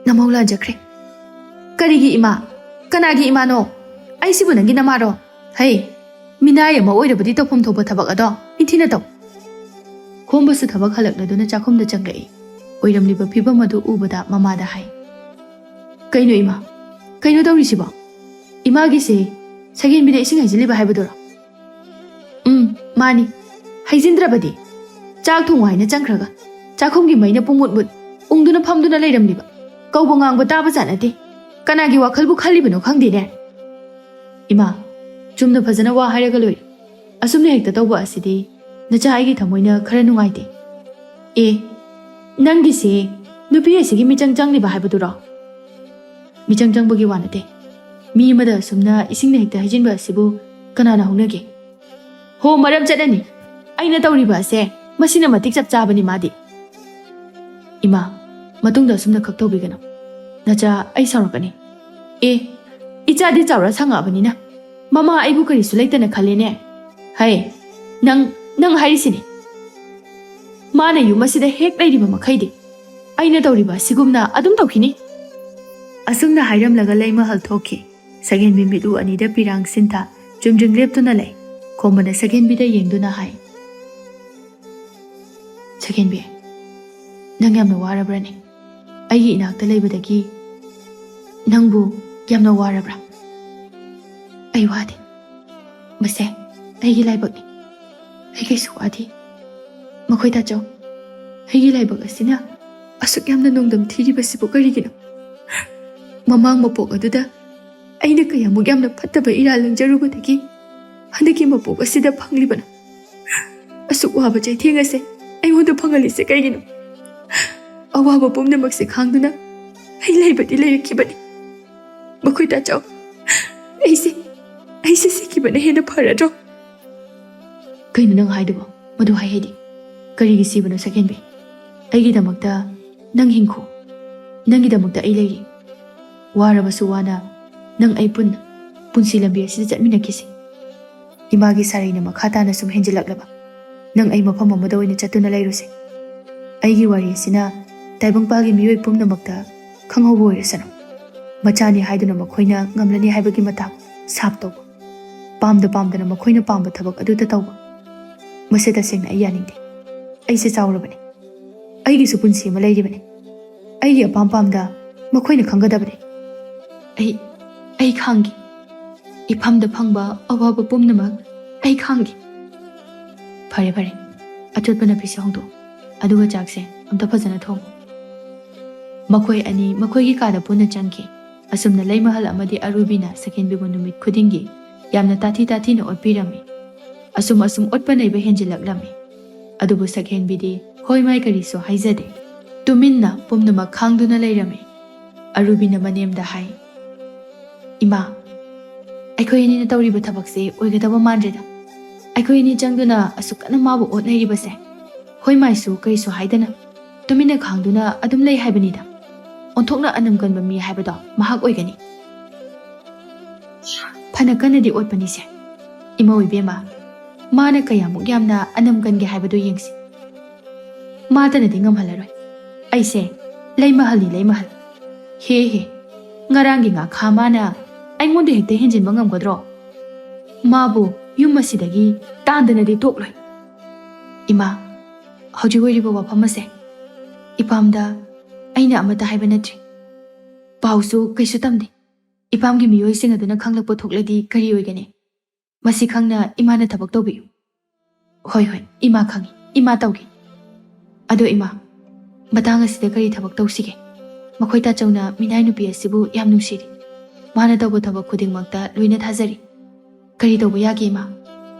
ꯅꯃꯧ ꯂꯥꯟꯖꯈ꯭ꯔꯦ꯫" "ꯀꯔꯤꯒꯤ ꯏꯃꯥ? ꯀꯅꯥꯒꯤ ꯏꯃꯥꯅꯣ? ꯑꯩꯁꯤꯕꯨ ꯅꯪꯒꯤ ꯅꯃꯥꯔꯣ? ꯍꯩ, ꯃꯤꯅꯥꯏ ꯑꯃ ꯑꯣꯏꯔꯕꯗꯤ ꯇꯧꯐꯝ ꯊꯣꯛꯄ ꯊꯕꯛ ꯑꯗꯣ ꯅꯤꯡꯊꯤꯅ ꯇꯧ꯫" ꯈꯣꯝꯕꯁꯨ ꯊꯕꯛ ꯍꯜꯂꯛꯂꯗꯨꯅ ꯆꯥꯛꯈꯨꯝꯗ ꯆꯪꯂꯛꯏ꯫ ꯑꯣꯏꯔꯝꯂꯤꯕ ꯐꯤꯕꯝ ꯑꯗꯨ ꯎꯕꯗ ꯃꯃꯥꯗ ꯍꯥꯏ, "ꯀꯩꯅꯣ ꯏꯃꯥ? ꯀꯩꯅꯣ ꯇꯧꯔꯤꯁꯤꯕꯣ? ꯏꯃꯥꯒꯤꯁꯦ ꯁꯒꯦꯟꯕꯤꯅ ꯏꯁꯤꯡ ꯍꯩꯖꯤꯜꯂꯤꯕ ꯍꯥꯏꯕꯗꯨꯔꯣ?" "ꯎꯝ, ꯃꯥꯅꯤ꯫ ꯍꯩꯖꯤꯟꯗ꯭ꯔꯕꯗꯤ? ꯆꯥꯛ ꯊꯣꯡꯉꯨ ꯍꯥꯏꯅ ꯆꯪꯈ꯭ꯔꯒ ꯆꯥꯛꯈꯨꯝꯒꯤ ꯃꯩꯅ ꯄꯨꯡꯃꯨꯠ ꯃꯨꯠ ꯎꯪꯗꯨꯅ ꯐꯝꯗꯨꯅ ꯂꯩꯔꯝꯂꯤꯕ꯫ ꯀꯧꯕ ꯉꯥꯡꯕ ꯇꯥꯕ ꯖꯥꯠ ꯅꯠꯇꯦ꯫ ꯀꯅꯥꯒꯤ ꯋꯥꯈꯜꯕꯨ ꯈꯜꯂꯤꯕꯅꯣ ꯈꯪꯗꯦꯅꯦ꯫ ꯏꯃꯥ, ꯆꯨꯝꯅ ꯐꯖꯅ ꯋꯥ ꯍꯥꯏꯔꯒ ꯂꯣꯏꯔꯦ꯫ ꯑꯁꯨꯝꯅ ꯍꯦꯛꯇ ꯇꯧꯕ ꯑꯁꯤꯗꯤ ꯅꯆꯥ ꯑꯩꯒꯤ ꯊꯃꯣꯏꯅ ꯈꯔ ꯅꯨꯡꯉꯥꯏꯇꯦ꯫ ꯑꯦ, ꯅꯪꯒꯤꯁꯦ ꯅꯨꯄꯤ ꯑꯁꯤꯒꯤ ꯃꯤꯆꯪ ꯆꯪꯂꯤꯕ ꯍꯥꯏꯕꯗꯨꯔꯣ? ꯃꯤꯆꯪ ꯆꯪꯕꯒꯤ ꯋꯥ ꯅꯠꯇꯦ꯫ ꯃꯤ ꯑꯃꯗ ꯑꯁꯨꯝꯅ ꯏꯁꯤꯡꯅ ꯍꯦꯛꯇ ꯍꯩꯖꯤꯟꯕ ꯑꯁꯤꯕꯨ ꯀꯅꯥꯅ ꯍꯧꯅꯒꯦ? ꯍꯣ, ꯃꯔꯝ ꯆꯠꯅꯅꯤ꯫ ꯑꯩꯅ ꯇꯧꯔꯤꯕ ꯑꯁꯦ ꯃꯁꯤꯅ ꯃꯇꯤꯛ ꯆꯞ ꯆꯥꯕꯅꯤ ꯃꯥꯗꯤ꯫ ꯏꯃꯥ, ꯃꯇꯨꯡꯗ ꯑꯁꯨꯝꯅ ꯈꯛ ꯇꯧꯕꯤꯒꯅꯨ꯫ ꯅꯆꯥ, ꯑꯩ ꯁꯥꯎꯔꯛꯀꯅꯤ꯫ ꯑꯦ, ꯏꯆꯥꯗꯤ ꯆꯥꯎꯔ ꯁꯪꯉꯛꯑꯕꯅꯤꯅ ꯃꯃꯥ ꯑꯩꯕꯨ ꯀꯔꯤꯁꯨ ꯂꯩꯇꯅ ꯈꯜꯂꯦꯅꯦ꯫ ꯍꯩ, ꯅꯪ, ꯅꯪ ꯍꯥꯏꯔꯤꯁꯤꯅꯤ꯫ ꯃꯥꯅ ꯌꯨꯝ ꯑꯁꯤꯗ ꯍꯦꯛ ꯂꯩꯔꯤꯕ ꯃꯈꯩꯗꯤ ꯑꯩꯅ ꯇꯧꯔꯤꯕ ꯑꯁꯤꯒꯨꯝꯅ ꯑꯗꯨꯝ ꯇꯧꯈꯤꯅꯤ꯫ ꯑꯁꯨꯝꯅ ꯍꯥꯏꯔꯝꯂꯒ ꯂꯩꯃꯍꯜ ꯊꯣꯛꯈꯤ꯫ ꯁꯛꯍꯦꯟꯕꯤ ꯃꯤꯠꯂꯨ ꯑꯅꯤꯗ ꯄꯤꯔꯥꯡ ꯁꯤꯟꯊ ꯆꯨꯝꯗ꯭ꯔꯤꯡ ꯂꯦꯞꯇꯨꯅ ꯂꯩ꯫ ꯈꯣꯝꯕꯅ ꯁꯛꯍꯦꯟꯕꯤꯗ ꯌꯦꯡꯗꯨꯅ ꯍꯥꯏ, "ꯁꯛꯍꯦꯟꯕꯤ, ꯅꯪ ꯌꯥꯝꯅ ꯋꯥꯔꯕ꯭ꯔꯅꯦ? ꯑꯩꯒꯤ ꯏꯅꯥꯛꯇ ꯂꯩꯕꯗꯒꯤ ꯅꯪꯕꯨ ꯌꯥꯝꯅ ꯋꯥꯔꯕ꯭ꯔꯥ?" "ꯑꯩ ꯋꯥꯗꯦ꯫ ꯃꯁꯦ ꯑꯩꯒꯤ ꯂꯥꯏꯕꯛꯅꯤ꯫ ꯑꯩ ꯀꯩꯁꯨ ꯋꯥꯗꯦ꯫ ꯃꯈꯣꯏ ꯇꯥꯆꯧ, ꯑꯩꯒꯤ ꯂꯥꯏꯕꯛ ꯑꯁꯤꯅ ꯑꯁꯨꯛ ꯌꯥꯝꯅ ꯅꯣꯡꯗꯝ ꯊꯤꯔꯤꯕꯁꯤꯕꯨ ꯀꯔꯤꯒꯤꯅꯣ? ꯃꯃꯥꯡ ꯃꯄꯣꯛ ꯑꯗꯨꯗ ꯑꯩꯅ ꯀꯌꯥꯃꯨꯛ ꯌꯥꯝꯅ ꯐꯠꯇꯕ ꯏꯔꯥꯜ ꯂꯪꯖꯔꯨꯕꯗꯒꯤ ꯍꯟꯗꯛꯀꯤ ꯃꯄꯣꯛ ꯑꯁꯤꯗ ꯐꯪꯂꯤꯕꯅꯣ? ꯑꯁꯨꯛ ꯋꯥꯕ ꯆꯩꯊꯦꯡ ꯑꯁꯦ ꯑꯩꯉꯣꯟꯗ ꯐꯪꯍꯜꯂꯤꯁꯦ ꯀꯩꯒꯤꯅꯣ? ꯑꯋꯥꯕ ꯄꯨꯝꯅꯃꯛꯁꯦ ꯈꯥꯡꯗꯨꯅ ꯑꯩ ꯂꯩꯕꯗꯤ ꯂꯩꯔꯛꯈꯤꯕꯅꯤ꯫ ꯃꯈꯣꯏ ꯇꯥꯆꯧ, ꯑꯩꯁꯦ, ꯑꯩꯁꯦ ꯁꯤꯈꯤꯕꯅ ꯍꯦꯟꯅ ꯐꯔꯗ꯭ꯔꯣ?" "ꯀꯩꯅꯣ ꯅꯪ ꯍꯥꯏꯗꯨꯕꯣ? ꯃꯗꯨ ꯍꯥꯏꯍꯩꯗꯦ꯫ ꯀꯔꯤꯒꯤ ꯁꯤꯕꯅꯣ ꯁꯛꯍꯦꯟꯕꯤ? ꯑꯩꯒꯤꯗꯃꯛꯇ ꯅꯪ ꯍꯤꯡꯈꯣ꯫ ꯅꯪꯒꯤꯗꯃꯛꯇ ꯑꯩ ꯂꯩꯔꯤ꯫ ꯋꯥꯔꯕꯁꯨ ꯋꯥꯅ ꯅꯪ ꯑꯩ ꯄꯨꯟꯅ ꯄꯨꯟꯁꯤ ꯂꯝꯕꯤ ꯑꯁꯤꯗ ꯆꯠꯃꯤꯟꯅꯈꯤꯁꯤ꯫ ꯏꯃꯥꯒꯤ ꯁꯥꯔꯩꯅ ꯃꯈꯥ ꯇꯥꯅ ꯁꯨꯝ ꯍꯦꯟꯖꯤꯜꯂꯛꯂꯕ ꯅꯪ ꯑꯩ ꯃꯐꯝ ꯑꯃꯗ ꯑꯣꯏꯅ ꯆꯠꯇꯨꯅ ꯂꯩꯔꯨꯁꯦ꯫ ꯑꯩꯒꯤ ꯋꯥꯔꯤ ꯑꯁꯤꯅ ꯇꯥꯏꯕꯪꯄꯥꯜꯒꯤ ꯃꯤꯑꯣꯏ ꯄꯨꯝꯅꯃꯛꯇ ꯈꯪꯍꯧꯕ ꯑꯣꯏꯔꯁꯅꯨ꯫ ꯃꯆꯥꯅꯤ ꯍꯥꯏꯗꯨꯅ ꯃꯈꯣꯏꯅ ꯉꯝꯂꯅꯤ ꯍꯥꯏꯕꯒꯤ ꯃꯇꯥꯒꯨꯝ ꯁꯥꯞ ꯇꯧꯕ, ꯄꯥꯝꯗ ꯄꯥꯝꯗꯅ ꯃꯈꯣꯏꯅ ꯄꯥꯝꯕ ꯊꯕꯛ ꯑꯗꯨꯇ ꯇꯧꯕ, ꯃꯁꯤ ꯇꯁꯦꯡꯅ ꯑꯩ ꯌꯥꯅꯤꯡꯗꯦ꯫ ꯑꯩꯁꯦ ꯆꯥꯎꯔꯕꯅꯤ꯫ ꯑꯩꯒꯤꯁꯨ ꯄꯨꯟꯁꯤ ꯑꯃ ꯂꯩꯔꯤꯕꯅꯤ꯫ ꯑꯩꯒꯤ ꯑꯄꯥꯝ ꯄꯥꯝꯗ ꯃꯈꯣꯏꯅ ꯈꯪꯒꯗꯕꯅꯤ꯫ ꯑꯩ, ꯑꯩ ꯈꯥꯡꯒꯦ꯫ ꯏꯐꯝꯗ ꯐꯪꯕ ꯑꯋꯥꯕ ꯄꯨꯝꯅꯃꯛ ꯑꯩ ꯈꯥꯡꯒꯦ꯫" "ꯐꯔꯦ, ꯐꯔꯦ꯫ ꯑꯆꯣꯠꯄ ꯅꯥꯄꯤꯁꯦ ꯍꯣꯡꯗꯣꯛꯑꯣ꯫ ꯑꯗꯨꯒ ꯆꯥꯛꯁꯦ ꯑꯝꯇ ꯐꯖꯅ ꯊꯣꯡꯉꯨ꯫" ꯃꯈꯣꯏ ꯑꯅꯤ ꯃꯈꯣꯏꯒꯤ ꯀꯥꯗ ꯄꯨꯟꯅ ꯆꯪꯈꯤ꯫ ꯑꯁꯨꯝꯅ ꯂꯩꯃꯍꯜ ꯑꯃꯗꯤ ꯑꯔꯨꯕꯤꯅ ꯁꯛꯍꯦꯟꯕꯤꯕꯨ ꯅꯨꯃꯤꯠ ꯈꯨꯗꯤꯡꯒꯤ ꯌꯥꯝꯅ ꯇꯥꯊꯤ ꯇꯥꯊꯤꯅ ꯑꯣꯠꯄꯤꯔꯝꯃꯤ꯫ ꯑꯁꯨꯝ ꯑꯁꯨꯝ ꯑꯣꯠꯄ ꯅꯩꯕ ꯍꯦꯟꯖꯤꯜꯂꯛꯂꯝꯃꯤ꯫ ꯑꯗꯨꯕꯨ ꯁꯛꯍꯦꯟꯕꯤꯗꯤ ꯍꯣꯏ ꯃꯥꯏ ꯀꯔꯤꯁꯨ ꯍꯥꯏꯖꯗꯦ꯫ ꯇꯨꯃꯤꯟꯅ ꯄꯨꯝꯅꯃꯛ ꯈꯥꯡꯗꯨꯅ ꯂꯩꯔꯝꯃꯤ꯫ ꯑꯔꯨꯕꯤꯅ ꯃꯅꯦꯝꯗ ꯍꯥꯏ, "ꯏꯃꯥ, ꯑꯩꯈꯣꯏ ꯑꯅꯤꯅ ꯇꯧꯔꯤꯕ ꯊꯕꯛꯁꯦ ꯑꯣꯏꯒꯗꯕ ꯃꯥꯟꯗ꯭ꯔꯦꯗ꯫ ꯑꯩꯈꯣꯏ ꯑꯅꯤ ꯆꯪꯗꯨꯅ ꯑꯁꯨꯛ ꯀꯟꯅ ꯃꯥꯕꯨ ꯑꯣꯠꯅꯔꯤꯕꯁꯦ, ꯍꯣꯏ ꯃꯥꯏꯁꯨ ꯀꯔꯤꯁꯨ ꯍꯥꯏꯗꯅ ꯇꯨꯃꯤꯟꯅ ꯈꯥꯡꯗꯨꯅ ꯑꯗꯨꯝ ꯂꯩ ꯍꯥꯏꯕꯅꯤꯗ꯫ ꯑꯣꯟꯊꯣꯛꯅ ꯑꯅꯝ ꯀꯟꯕ ꯃꯤ ꯍꯥꯏꯕꯗꯣ ꯃꯍꯥꯛ ꯑꯣꯏꯒꯅꯤ꯫ ꯐꯅ ꯀꯟꯅꯗꯤ ꯑꯣꯠꯄꯅꯤꯁꯦ꯫ ꯏꯃꯧ ꯏꯕꯦꯝꯃ, ꯃꯥꯅ ꯀꯌꯥꯃꯨꯛ ꯌꯥꯝꯅ ꯑꯅꯝ ꯀꯟꯒꯦ ꯍꯥꯏꯕꯗꯨ ꯌꯦꯡꯁꯤ꯫ ꯃꯥꯇꯅꯗꯤ ꯉꯝꯍꯜꯂꯔꯣꯏ꯫ ꯑꯩꯁꯦ ꯂꯩꯃꯍꯜꯅꯤ, ꯂꯩꯃꯍꯜ꯫ ꯍꯦ ꯍꯦ, ꯉꯔꯥꯡꯒꯤ ꯉꯥꯈꯥ ꯃꯥꯅ ꯑꯩꯉꯣꯟꯗ ꯍꯦꯛꯇ ꯍꯦꯟꯖꯤꯟꯕ ꯉꯝꯒꯗ꯭ꯔꯣ? ꯃꯥꯕꯨ ꯌꯨꯝ ꯑꯁꯤꯗꯒꯤ ꯇꯥꯟꯗꯅꯗꯤ ꯇꯣꯛꯂꯣꯏ꯫ ꯏꯃꯥ, ꯍꯧꯖꯤꯛ ꯑꯣꯏꯔꯤꯕ ꯋꯥꯐꯝ ꯑꯁꯦ ꯏꯄꯥꯝꯗ ꯑꯩꯅ ꯑꯃꯠꯇ ꯍꯥꯏꯕ ꯅꯠꯇ꯭ꯔꯤ꯫ ꯄꯥꯎꯁꯨ ꯀꯩꯁꯨ ꯇꯝꯗꯦ꯫ ꯏꯄꯥꯝꯒꯤ ꯃꯤꯑꯣꯏꯁꯤꯡ ꯑꯗꯨꯅ ꯈꯪꯂꯛꯄ ꯊꯣꯛꯂꯗꯤ ꯀꯔꯤ ꯑꯣꯏꯒꯅꯤ? ꯃꯁꯤ ꯈꯪꯅ ꯏꯃꯥꯅ ꯊꯕꯛ ꯇꯧꯕꯤꯌꯨ꯫" "ꯍꯣꯏ, ꯍꯣꯏ, ꯏꯃꯥ ꯈꯪꯏ, ꯏꯃꯥ ꯇꯧꯒꯦ꯫ ꯑꯗꯣ ꯏꯃꯥ, ꯃꯇꯥꯡ ꯑꯁꯤꯗ ꯀꯔꯤ ꯊꯕꯛ ꯇꯧꯁꯤꯒꯦ? ꯃꯈꯣꯏ ꯇꯥꯆꯧꯅ ꯃꯤꯅꯥꯏ ꯅꯨꯄꯤ ꯑꯁꯤꯕꯨ ꯌꯥꯝ ꯅꯨꯡꯁꯤꯔꯤ꯫ ꯃꯥꯅ ꯇꯧꯕ ꯊꯕꯛ ꯈꯨꯗꯤꯡꯃꯛꯇ ꯂꯣꯏꯅ ꯊꯥꯖꯔꯤ꯫ ꯀꯔꯤ ꯇꯧꯕ ꯌꯥꯒꯦ ꯏꯃꯥ?"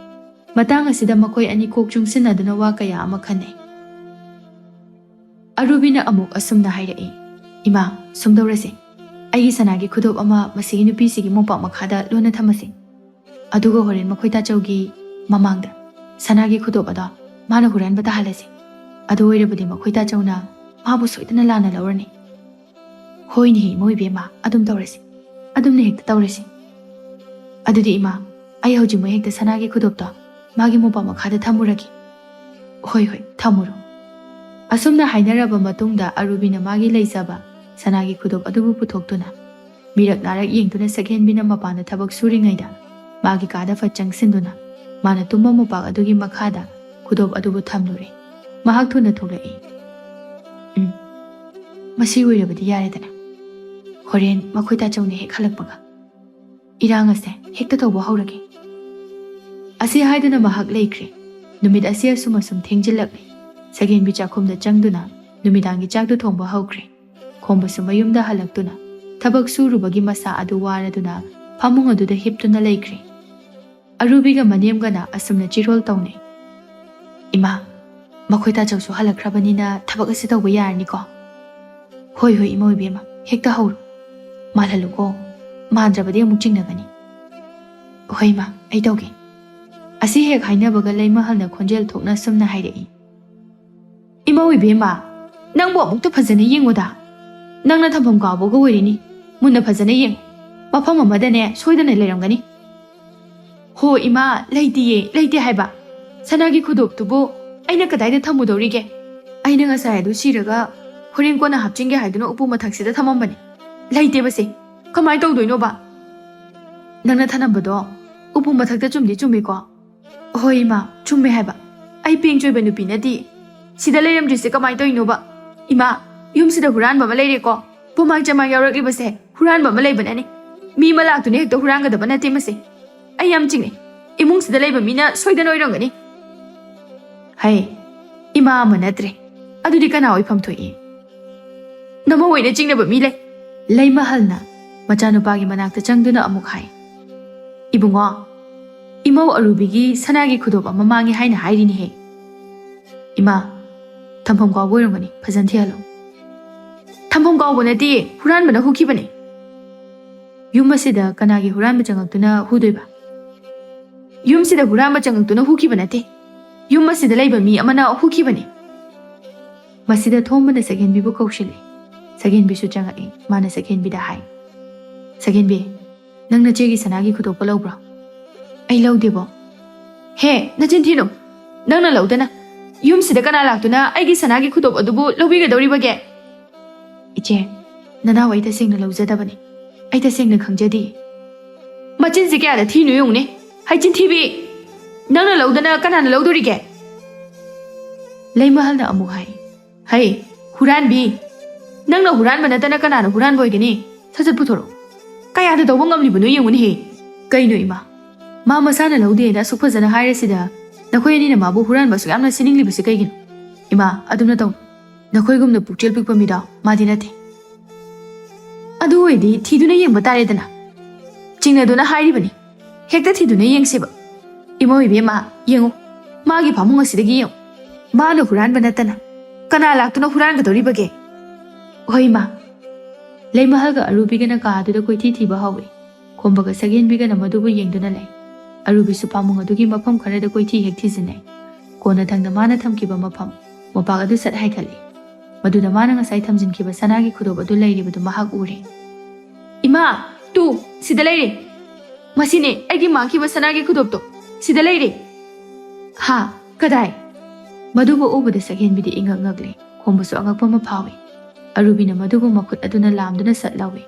ꯃꯇꯥꯡ ꯑꯁꯤꯗ ꯃꯈꯣꯏ ꯑꯅꯤ ꯀꯣꯛ ꯆꯨꯡꯁꯤꯟꯅꯗꯨꯅ ꯋꯥ ꯀꯌꯥ ꯑꯃ ꯈꯟꯅꯩ꯫ ꯑꯔꯨꯕꯤꯅ ꯑꯃꯨꯛ ꯑꯁꯨꯝꯅ ꯍꯥꯏꯔꯛꯏ, "ꯏꯃꯥ, ꯁꯨꯝ ꯇꯧꯔꯁꯦ꯫ ꯑꯩꯒꯤ ꯁꯅꯥꯒꯤ ꯈꯨꯗꯣꯞ ꯑꯃ ꯃꯁꯤꯒꯤ ꯅꯨꯄꯤꯁꯤꯒꯤ ꯃꯣꯝꯄꯥꯛ ꯃꯈꯥꯗ ꯂꯣꯟꯅ ꯊꯝꯃꯁꯤ꯫ ꯑꯗꯨꯒ ꯍꯣꯔꯦꯟ ꯃꯈꯣꯏ ꯇꯥꯆꯧꯒꯤ ꯃꯃꯥꯡꯗ ꯁꯅꯥꯒꯤ ꯈꯨꯗꯣꯞ ꯑꯗꯣ ꯃꯥꯅ ꯍꯨꯔꯥꯟꯕ ꯇꯥꯍꯜꯂꯁꯤ꯫ ꯑꯗꯨ ꯑꯣꯏꯔꯕꯗꯤ ꯃꯈꯣꯏ ꯇꯥꯆꯧꯅ ꯃꯥꯕꯨ ꯁꯣꯏꯗꯅ ꯂꯥꯟꯅ ꯂꯧꯔꯅꯤ꯫" "ꯍꯣꯏꯅꯦꯍꯦ, ꯏꯃꯧ ꯏꯕꯦꯝꯃ, ꯑꯗꯨꯝ ꯇꯧꯔꯁꯤ꯫ ꯑꯗꯨꯝꯅ ꯍꯦꯛꯇ ꯇꯧꯔꯁꯤ꯫ ꯑꯗꯨꯗꯤ ꯏꯃꯥ, ꯑꯩ ꯍꯧꯖꯤꯛꯃꯛ ꯍꯦꯛꯇ ꯁꯅꯥꯒꯤ ꯈꯨꯗꯣꯞꯇꯣ ꯃꯥꯒꯤ ꯃꯣꯝꯄꯥꯛ ꯃꯈꯥꯗ ꯊꯝꯃꯨꯔꯒꯦ꯫" "ꯍꯣꯏ, ꯍꯣꯏ, ꯊꯝꯃꯨꯔꯣ꯫" ꯑꯁꯨꯝꯅ ꯍꯥꯏꯅꯔꯕ ꯃꯇꯨꯡꯗ ꯑꯔꯨꯕꯤꯅ ꯃꯥꯒꯤ ꯂꯩꯖꯕ ꯁꯅꯥꯒꯤ ꯈꯨꯗꯣꯞ ꯑꯗꯨꯕꯨ ꯄꯨꯊꯣꯛꯇꯨꯅ, ꯃꯤꯔꯛ ꯅꯥꯔꯛ ꯌꯦꯡꯗꯨꯅ ꯁꯛꯍꯦꯟꯕꯤꯅ ꯃꯄꯥꯟꯗ ꯊꯕꯛ ꯁꯨꯔꯤꯉꯩꯗ ꯃꯥꯒꯤ ꯀꯥꯗ ꯐꯠ ꯆꯪꯁꯤꯟꯗꯨꯅ ꯃꯥꯅ ꯇꯨꯝꯕ ꯃꯣꯝꯄꯥꯛ ꯑꯗꯨꯒꯤ ꯃꯈꯥꯗ ꯈꯨꯗꯣꯞ ꯑꯗꯨꯕꯨ ꯊꯝꯂꯨꯔꯦ꯫ ꯃꯍꯥꯛ ꯊꯨꯅ ꯊꯣꯛꯂꯛꯏ꯫ "ꯎꯝ, ꯃꯁꯤ ꯑꯣꯏꯔꯕꯗꯤ ꯌꯥꯔꯦꯗꯅ꯫ ꯍꯣꯔꯦꯟ ꯃꯈꯣꯏ ꯇꯥꯆꯧꯅ ꯍꯦꯛ ꯍꯜꯂꯛꯄꯒ ꯏꯔꯥꯡ ꯑꯁꯦ ꯍꯦꯛꯇ ꯇꯧꯕ ꯍꯧꯔꯒꯦ꯫" ꯑꯁꯤ ꯍꯥꯏꯗꯨꯅ ꯃꯍꯥꯛ ꯂꯩꯈ꯭ꯔꯦ꯫ ꯅꯨꯃꯤꯠ ꯑꯁꯤ ꯑꯁꯨꯝ ꯑꯁꯨꯝ ꯊꯦꯡꯖꯤꯜꯂꯛꯂꯦ꯫ ꯁꯛꯍꯦꯟꯕꯤ ꯆꯥꯛꯈꯨꯝꯗ ꯆꯪꯗꯨꯅ ꯅꯨꯃꯤꯗꯥꯡꯒꯤ ꯆꯥꯛꯇꯨ ꯊꯣꯡꯕ ꯍꯧꯈ꯭ꯔꯦ꯫ ꯈꯣꯝꯕꯁꯨ ꯃꯌꯨꯝꯗ ꯍꯜꯂꯛꯇꯨꯅ ꯊꯕꯛ ꯁꯨꯔꯨꯕꯒꯤ ꯃꯁꯥ ꯑꯗꯨ ꯋꯥꯔꯗꯨꯅ ꯐꯃꯨꯡ ꯑꯗꯨꯗ ꯍꯤꯞꯇꯨꯅ ꯂꯩꯈ꯭ꯔꯦ꯫ ꯑꯔꯨꯕꯤꯒ ꯃꯅꯦꯝꯒꯅ ꯑꯁꯨꯝꯅ ꯆꯤꯔꯣꯜ ꯇꯧꯅꯩ꯫ "ꯏꯃꯥ, ꯃꯈꯣꯏ ꯇꯥꯆꯧꯁꯨ ꯍꯜꯂꯛꯈ꯭ꯔꯕꯅꯤꯅ ꯊꯕꯛ ꯑꯁꯤ ꯇꯧꯕ ꯌꯥꯔꯅꯤꯀꯣ?" "ꯍꯣꯏ, ꯍꯣꯏ, ꯏꯃꯧ ꯏꯕꯦꯝꯃ, ꯍꯦꯛꯇ ꯍꯧꯔꯣ꯫ ꯃꯥꯜꯍꯜꯂꯨꯀꯣ, ꯃꯥꯟꯗ꯭ꯔꯕꯗꯤ ꯑꯃꯨꯛ ꯆꯤꯡꯅꯒꯅꯤ꯫" "ꯍꯣꯏ ꯏꯃꯥ, ꯑꯩ ꯇꯧꯒꯦ꯫" ꯑꯁꯤ ꯍꯦꯛ ꯍꯥꯏꯅꯕꯒ ꯂꯩꯃꯍꯜꯅ ꯈꯣꯟꯖꯦꯜ ꯊꯣꯛꯅ ꯁꯨꯝꯅ ꯍꯥꯏꯔꯛꯏ꯫ "ꯏꯃꯧ ꯏꯕꯦꯝꯃ, ꯅꯪꯕꯨ ꯑꯃꯨꯛꯇ ꯐꯖꯅ ꯌꯦꯡꯉꯨꯗ꯫ ꯅꯪꯅ ꯊꯝꯐꯝ ꯀꯥꯎꯕꯒ ꯑꯣꯏꯔꯤꯅꯤ꯫ ꯃꯨꯟꯅ ꯐꯖꯅ ꯌꯦꯡꯉꯨ꯫ ꯃꯐꯝ ꯑꯃꯗꯅꯦ ꯁꯣꯏꯗꯅ ꯂꯩꯔꯝꯒꯅꯤ꯫" "ꯍꯣ ꯏꯃꯥ, ꯂꯩꯇꯤꯌꯦ, ꯂꯩꯇꯦ ꯍꯥꯏꯕ꯫ ꯁꯅꯥꯒꯤ ꯈꯨꯗꯣꯞꯇꯨꯕꯨ ꯑꯩꯅ ꯀꯗꯥꯏꯗ ꯊꯝꯃꯨꯗꯧꯔꯤꯒꯦ? ꯑꯩꯅ ꯉꯁꯥꯏ ꯑꯗꯨ ꯁꯤꯔꯒ ꯍꯣꯔꯦꯟ ꯀꯣꯟꯅ ꯍꯥꯞꯆꯤꯟꯒꯦ ꯍꯥꯏꯗꯨꯅ ꯎꯄꯨ ꯃꯊꯛꯁꯤꯗ ꯊꯝꯃꯝꯕꯅꯤ꯫ ꯂꯩꯇꯦꯕꯁꯦ꯫ ꯀꯃꯥꯏꯅ ꯇꯧꯗꯣꯏꯅꯣꯕ?" "ꯅꯪꯅ ꯊꯅꯝꯕꯗꯣ ꯎꯄꯨ ꯃꯊꯛꯇ ꯆꯨꯝꯗꯤ ꯆꯨꯝꯃꯤꯀꯣ?" "ꯍꯣꯏ ꯏꯃꯥ, ꯆꯨꯝꯃꯦ ꯍꯥꯏꯕ꯫ ꯑꯩ ꯄꯦꯡ ꯆꯣꯏꯕ ꯅꯨꯄꯤ ꯅꯠꯇꯦ꯫ ꯁꯤꯗ ꯂꯩꯔꯝꯗ꯭ꯔꯤꯁꯦ ꯀꯃꯥꯏꯅ ꯇꯧꯔꯤꯅꯣꯕ? ꯏꯃꯥ, ꯌꯨꯝꯁꯤꯗ ꯍꯨꯔꯥꯟꯕ ꯑꯃ ꯂꯩꯔꯦꯀꯣ꯫ ꯄꯨꯃꯥꯡ ꯆꯃꯥꯡ ꯌꯥꯎꯔꯛꯂꯤꯕꯁꯦ ꯍꯨꯔꯥꯟꯕ ꯑꯃ ꯂꯩꯕꯅꯅꯤ꯫ ꯃꯤ ꯑꯃ ꯂꯥꯛꯇꯨꯅ ꯍꯦꯛꯇ ꯍꯨꯔꯥꯟꯒꯗꯕ ꯅꯠꯇꯦ ꯃꯁꯦ꯫ ꯑꯩ ꯌꯥꯝ ꯆꯤꯡꯅꯩ꯫ ꯏꯃꯨꯡꯁꯤꯗ ꯂꯩꯕ ꯃꯤꯅ ꯁꯣꯏꯗꯅ ꯑꯣꯏꯔꯝꯒꯅꯤ꯫" "ꯍꯩ, ꯏꯃꯥ ꯑꯃ ꯅꯠꯇ꯭ꯔꯦ꯫ ꯑꯗꯨꯗꯤ ꯀꯅꯥ ꯑꯣꯏꯐꯝ ꯊꯣꯛꯏ? ꯅꯃꯧ ꯑꯣꯏꯅ ꯆꯤꯡꯅꯕ ꯃꯤ ꯂꯩ꯫" ꯂꯩꯃꯍꯜꯅ ꯃꯆꯥꯅꯨꯄꯥꯒꯤ ꯃꯅꯥꯛꯇ ꯆꯪꯗꯨꯅ ꯑꯃꯨꯛ ꯍꯥꯏ꯫ "ꯏꯕꯨꯡꯉꯣ, ꯏꯃꯧ ꯑꯔꯨꯕꯤꯒꯤ ꯁꯅꯥꯒꯤ ꯈꯨꯗꯣꯞ ꯑꯃ ꯃꯥꯡꯉꯦ ꯍꯥꯏꯅ ꯍꯥꯏꯔꯤꯅꯦꯍꯦ꯫" "ꯏꯃꯥ, ꯊꯝꯐꯝ ꯀꯥꯎꯕ ꯑꯣꯏꯔꯝꯒꯅꯤ, ꯐꯖꯅ ꯊꯤꯍꯜꯂꯣ꯫" "ꯊꯝꯐꯝ ꯀꯥꯎꯕ ꯅꯠꯇꯦ, ꯍꯨꯔꯥꯟꯕꯅ ꯍꯨꯈꯤꯕꯅꯦ꯫" "ꯌꯨꯝ ꯑꯁꯤꯗ ꯀꯅꯥꯒꯤ ꯍꯨꯔꯥꯟꯕ ꯆꯪꯉꯛꯇꯨꯅ ꯍꯨꯗꯣꯏꯕ?" "ꯌꯨꯝꯁꯤꯗ ꯍꯨꯔꯥꯟꯕ ꯆꯪꯉꯛꯇꯨꯅ ꯍꯨꯈꯤꯕ ꯅꯠꯇꯦ꯫ ꯌꯨꯝ ꯑꯁꯤꯗ ꯂꯩꯕ ꯃꯤ ꯑꯃꯅ ꯍꯨꯈꯤꯕꯅꯤ꯫" ꯃꯁꯤꯗ ꯊꯣꯝꯕꯅ ꯁꯛꯍꯦꯟꯕꯤꯕꯨ ꯀꯧꯁꯤꯜꯂꯤ꯫ ꯁꯛꯍꯦꯟꯕꯤꯁꯨ ꯆꯪꯉꯛꯏ꯫ ꯃꯥꯅ ꯁꯛꯍꯦꯟꯕꯤꯗ ꯍꯥꯏ, "ꯁꯛꯍꯦꯟꯕꯤ, ꯅꯪ ꯅꯆꯦꯒꯤ ꯁꯅꯥꯒꯤ ꯈꯨꯗꯣꯞꯀ ꯂꯧꯕ꯭ꯔꯣ?" "ꯑꯩ ꯂꯧꯗꯦꯕꯣ꯫" "ꯍꯦ, ꯅꯆꯤꯟ ꯊꯤꯅꯨ꯫ ꯅꯪꯅ ꯂꯧꯗꯅ ꯌꯨꯝꯁꯤꯗ ꯀꯅꯥ ꯂꯥꯛꯇꯨꯅ ꯑꯩꯒꯤ ꯁꯅꯥꯒꯤ ꯈꯨꯗꯣꯞ ꯑꯗꯨꯕꯨ ꯂꯧꯕꯤꯒꯗꯧꯔꯤꯕꯒꯦ?" "ꯏꯆꯦ, ꯅꯅꯥꯎ ꯑꯩ ꯇꯁꯦꯡꯅ ꯂꯧꯖꯗꯕꯅꯤ꯫ ꯑꯩ ꯇꯁꯦꯡꯅ ꯈꯪꯖꯗꯦ꯫" "ꯃꯆꯤꯟꯁꯤ ꯀꯌꯥꯗ ꯊꯤꯅꯣ ꯌꯦꯡꯉꯨꯅꯦ꯫ ꯍꯩꯆꯤꯟ ꯊꯤꯕꯤ! ꯅꯪꯅ ꯂꯧꯗꯅ ꯀꯅꯥꯅ ꯂꯧꯗꯣꯔꯤꯒꯦ?" ꯂꯩꯃꯍꯜꯅ ꯑꯃꯨꯛ ꯍꯥꯏ, "ꯍꯩ, ꯍꯨꯔꯥꯟꯕꯤ! ꯅꯪꯅ ꯍꯨꯔꯥꯟꯕ ꯅꯠꯇꯅ ꯀꯅꯥꯅ ꯍꯨꯔꯥꯟꯕ ꯑꯣꯏꯒꯅꯤ? ꯁꯠ ꯁꯠ ꯄꯨꯊꯣꯔꯛꯎ꯫ ꯀꯌꯥꯗ ꯇꯧꯕ ꯉꯝꯂꯤꯕꯅꯣ ꯌꯦꯡꯉꯨꯅꯦꯍꯦ꯫ ꯀꯩꯅꯣ ꯏꯃꯥ? ꯃꯥ ꯃꯁꯥꯅ ꯂꯧꯗꯦꯅ ꯑꯁꯨꯛ ꯐꯖꯅ ꯍꯥꯏꯔꯁꯤꯗ ꯅꯈꯣꯏ ꯑꯅꯤꯅ ꯃꯥꯕꯨ ꯍꯨꯔꯥꯟꯕ ꯑꯁꯨꯛ ꯌꯥꯝꯅ ꯁꯤꯅꯤꯡꯂꯤꯕꯁꯤ ꯀꯩꯒꯤꯅꯣ? ꯏꯃꯥ, ꯑꯗꯨꯝꯅ ꯇꯧ꯫ ꯅꯈꯣꯏꯒꯨꯝꯅ ꯄꯨꯛꯆꯦꯜ ꯄꯤꯛꯄ ꯃꯤꯗꯣ ꯃꯥꯗꯤ ꯅꯠꯇꯦ꯫" ꯑꯗꯨ ꯑꯣꯏꯔꯗꯤ ꯊꯤꯗꯨꯅ ꯌꯦꯡꯕ ꯇꯥꯔꯦꯗꯅ꯫ ꯆꯤꯡꯅꯗꯨꯅ ꯍꯥꯏꯔꯤꯕꯅꯤ, ꯍꯦꯛꯇ ꯊꯤꯗꯨꯅ ꯌꯦꯡꯁꯦꯕ꯫ ꯏꯃꯧ ꯏꯕꯦꯝꯃ, ꯌꯦꯡꯉꯨ, ꯃꯥꯒꯤ ꯐꯃꯨꯡ ꯑꯁꯤꯗꯒꯤ ꯌꯦꯡꯉꯨ꯫ ꯃꯥꯅ ꯍꯨꯔꯥꯟꯕ ꯅꯠꯇꯅ ꯀꯅꯥ ꯂꯥꯛꯇꯨꯅ ꯍꯨꯔꯥꯟꯒꯗꯧꯔꯤꯕꯒꯦ? ꯍꯣꯏ, ꯏꯃꯥ꯫ ꯂꯩꯃꯍꯜꯒ ꯑꯔꯨꯕꯤꯒꯅ ꯀꯥ ꯑꯗꯨꯗ ꯀꯣꯏꯊꯤ ꯊꯤꯕ ꯍꯧꯏ꯫ ꯈꯣꯝꯕꯒ ꯁꯛꯍꯦꯟꯕꯤꯒꯅ ꯃꯗꯨꯕꯨ ꯌꯦꯡꯗꯨꯅ ꯂꯩ꯫ ꯑꯔꯨꯕꯤꯁꯨ ꯐꯃꯨꯡ ꯑꯗꯨꯒꯤ ꯃꯐꯝ ꯈꯔꯗ ꯀꯣꯏꯊꯤ ꯍꯦꯛ ꯊꯤꯖꯤꯟꯅꯩ꯫ ꯀꯣꯟꯅꯊꯪꯗ ꯃꯥꯅ ꯊꯝꯈꯤꯕ ꯃꯐꯝ, ꯃꯣꯝꯄꯥꯛ ꯑꯗꯨ ꯁꯠ ꯍꯥꯏꯒꯠꯂꯤ꯫ ꯃꯗꯨꯗ ꯃꯥꯅ ꯉꯁꯥꯏ ꯊꯝꯖꯤꯟꯈꯤꯕ ꯁꯅꯥꯒꯤ ꯈꯨꯗꯣꯞ ꯑꯗꯨ ꯂꯩꯔꯤꯕꯗꯨ ꯃꯍꯥꯛ ꯎꯔꯦ꯫ "ꯏꯃꯥ, ꯇꯨ, ꯁꯤꯗ ꯂꯩꯔꯦ꯫ ꯃꯁꯤꯅꯦ ꯑꯩꯒꯤ ꯃꯥꯡꯈꯤꯕ ꯁꯅꯥꯒꯤ ꯈꯨꯗꯣꯞꯇꯣ꯫ ꯁꯤꯗ ꯂꯩꯔꯦ꯫" "ꯍꯥ? ꯀꯗꯥꯏ?" ꯃꯗꯨꯕꯨ ꯎꯕꯗ ꯁꯛꯍꯦꯟꯕꯤꯗꯤ ꯏꯉꯛ ꯉꯛꯂꯦ꯫ ꯈꯣꯝꯕꯁꯨ ꯑꯉꯛꯄ ꯑꯃ ꯐꯥꯎꯏ꯫ ꯑꯔꯨꯕꯤꯅ ꯃꯗꯨꯕꯨ ꯃꯈꯨꯠ ꯑꯗꯨꯅ ꯂꯥꯝꯗꯨꯅ ꯁꯠ ꯂꯧꯏ꯫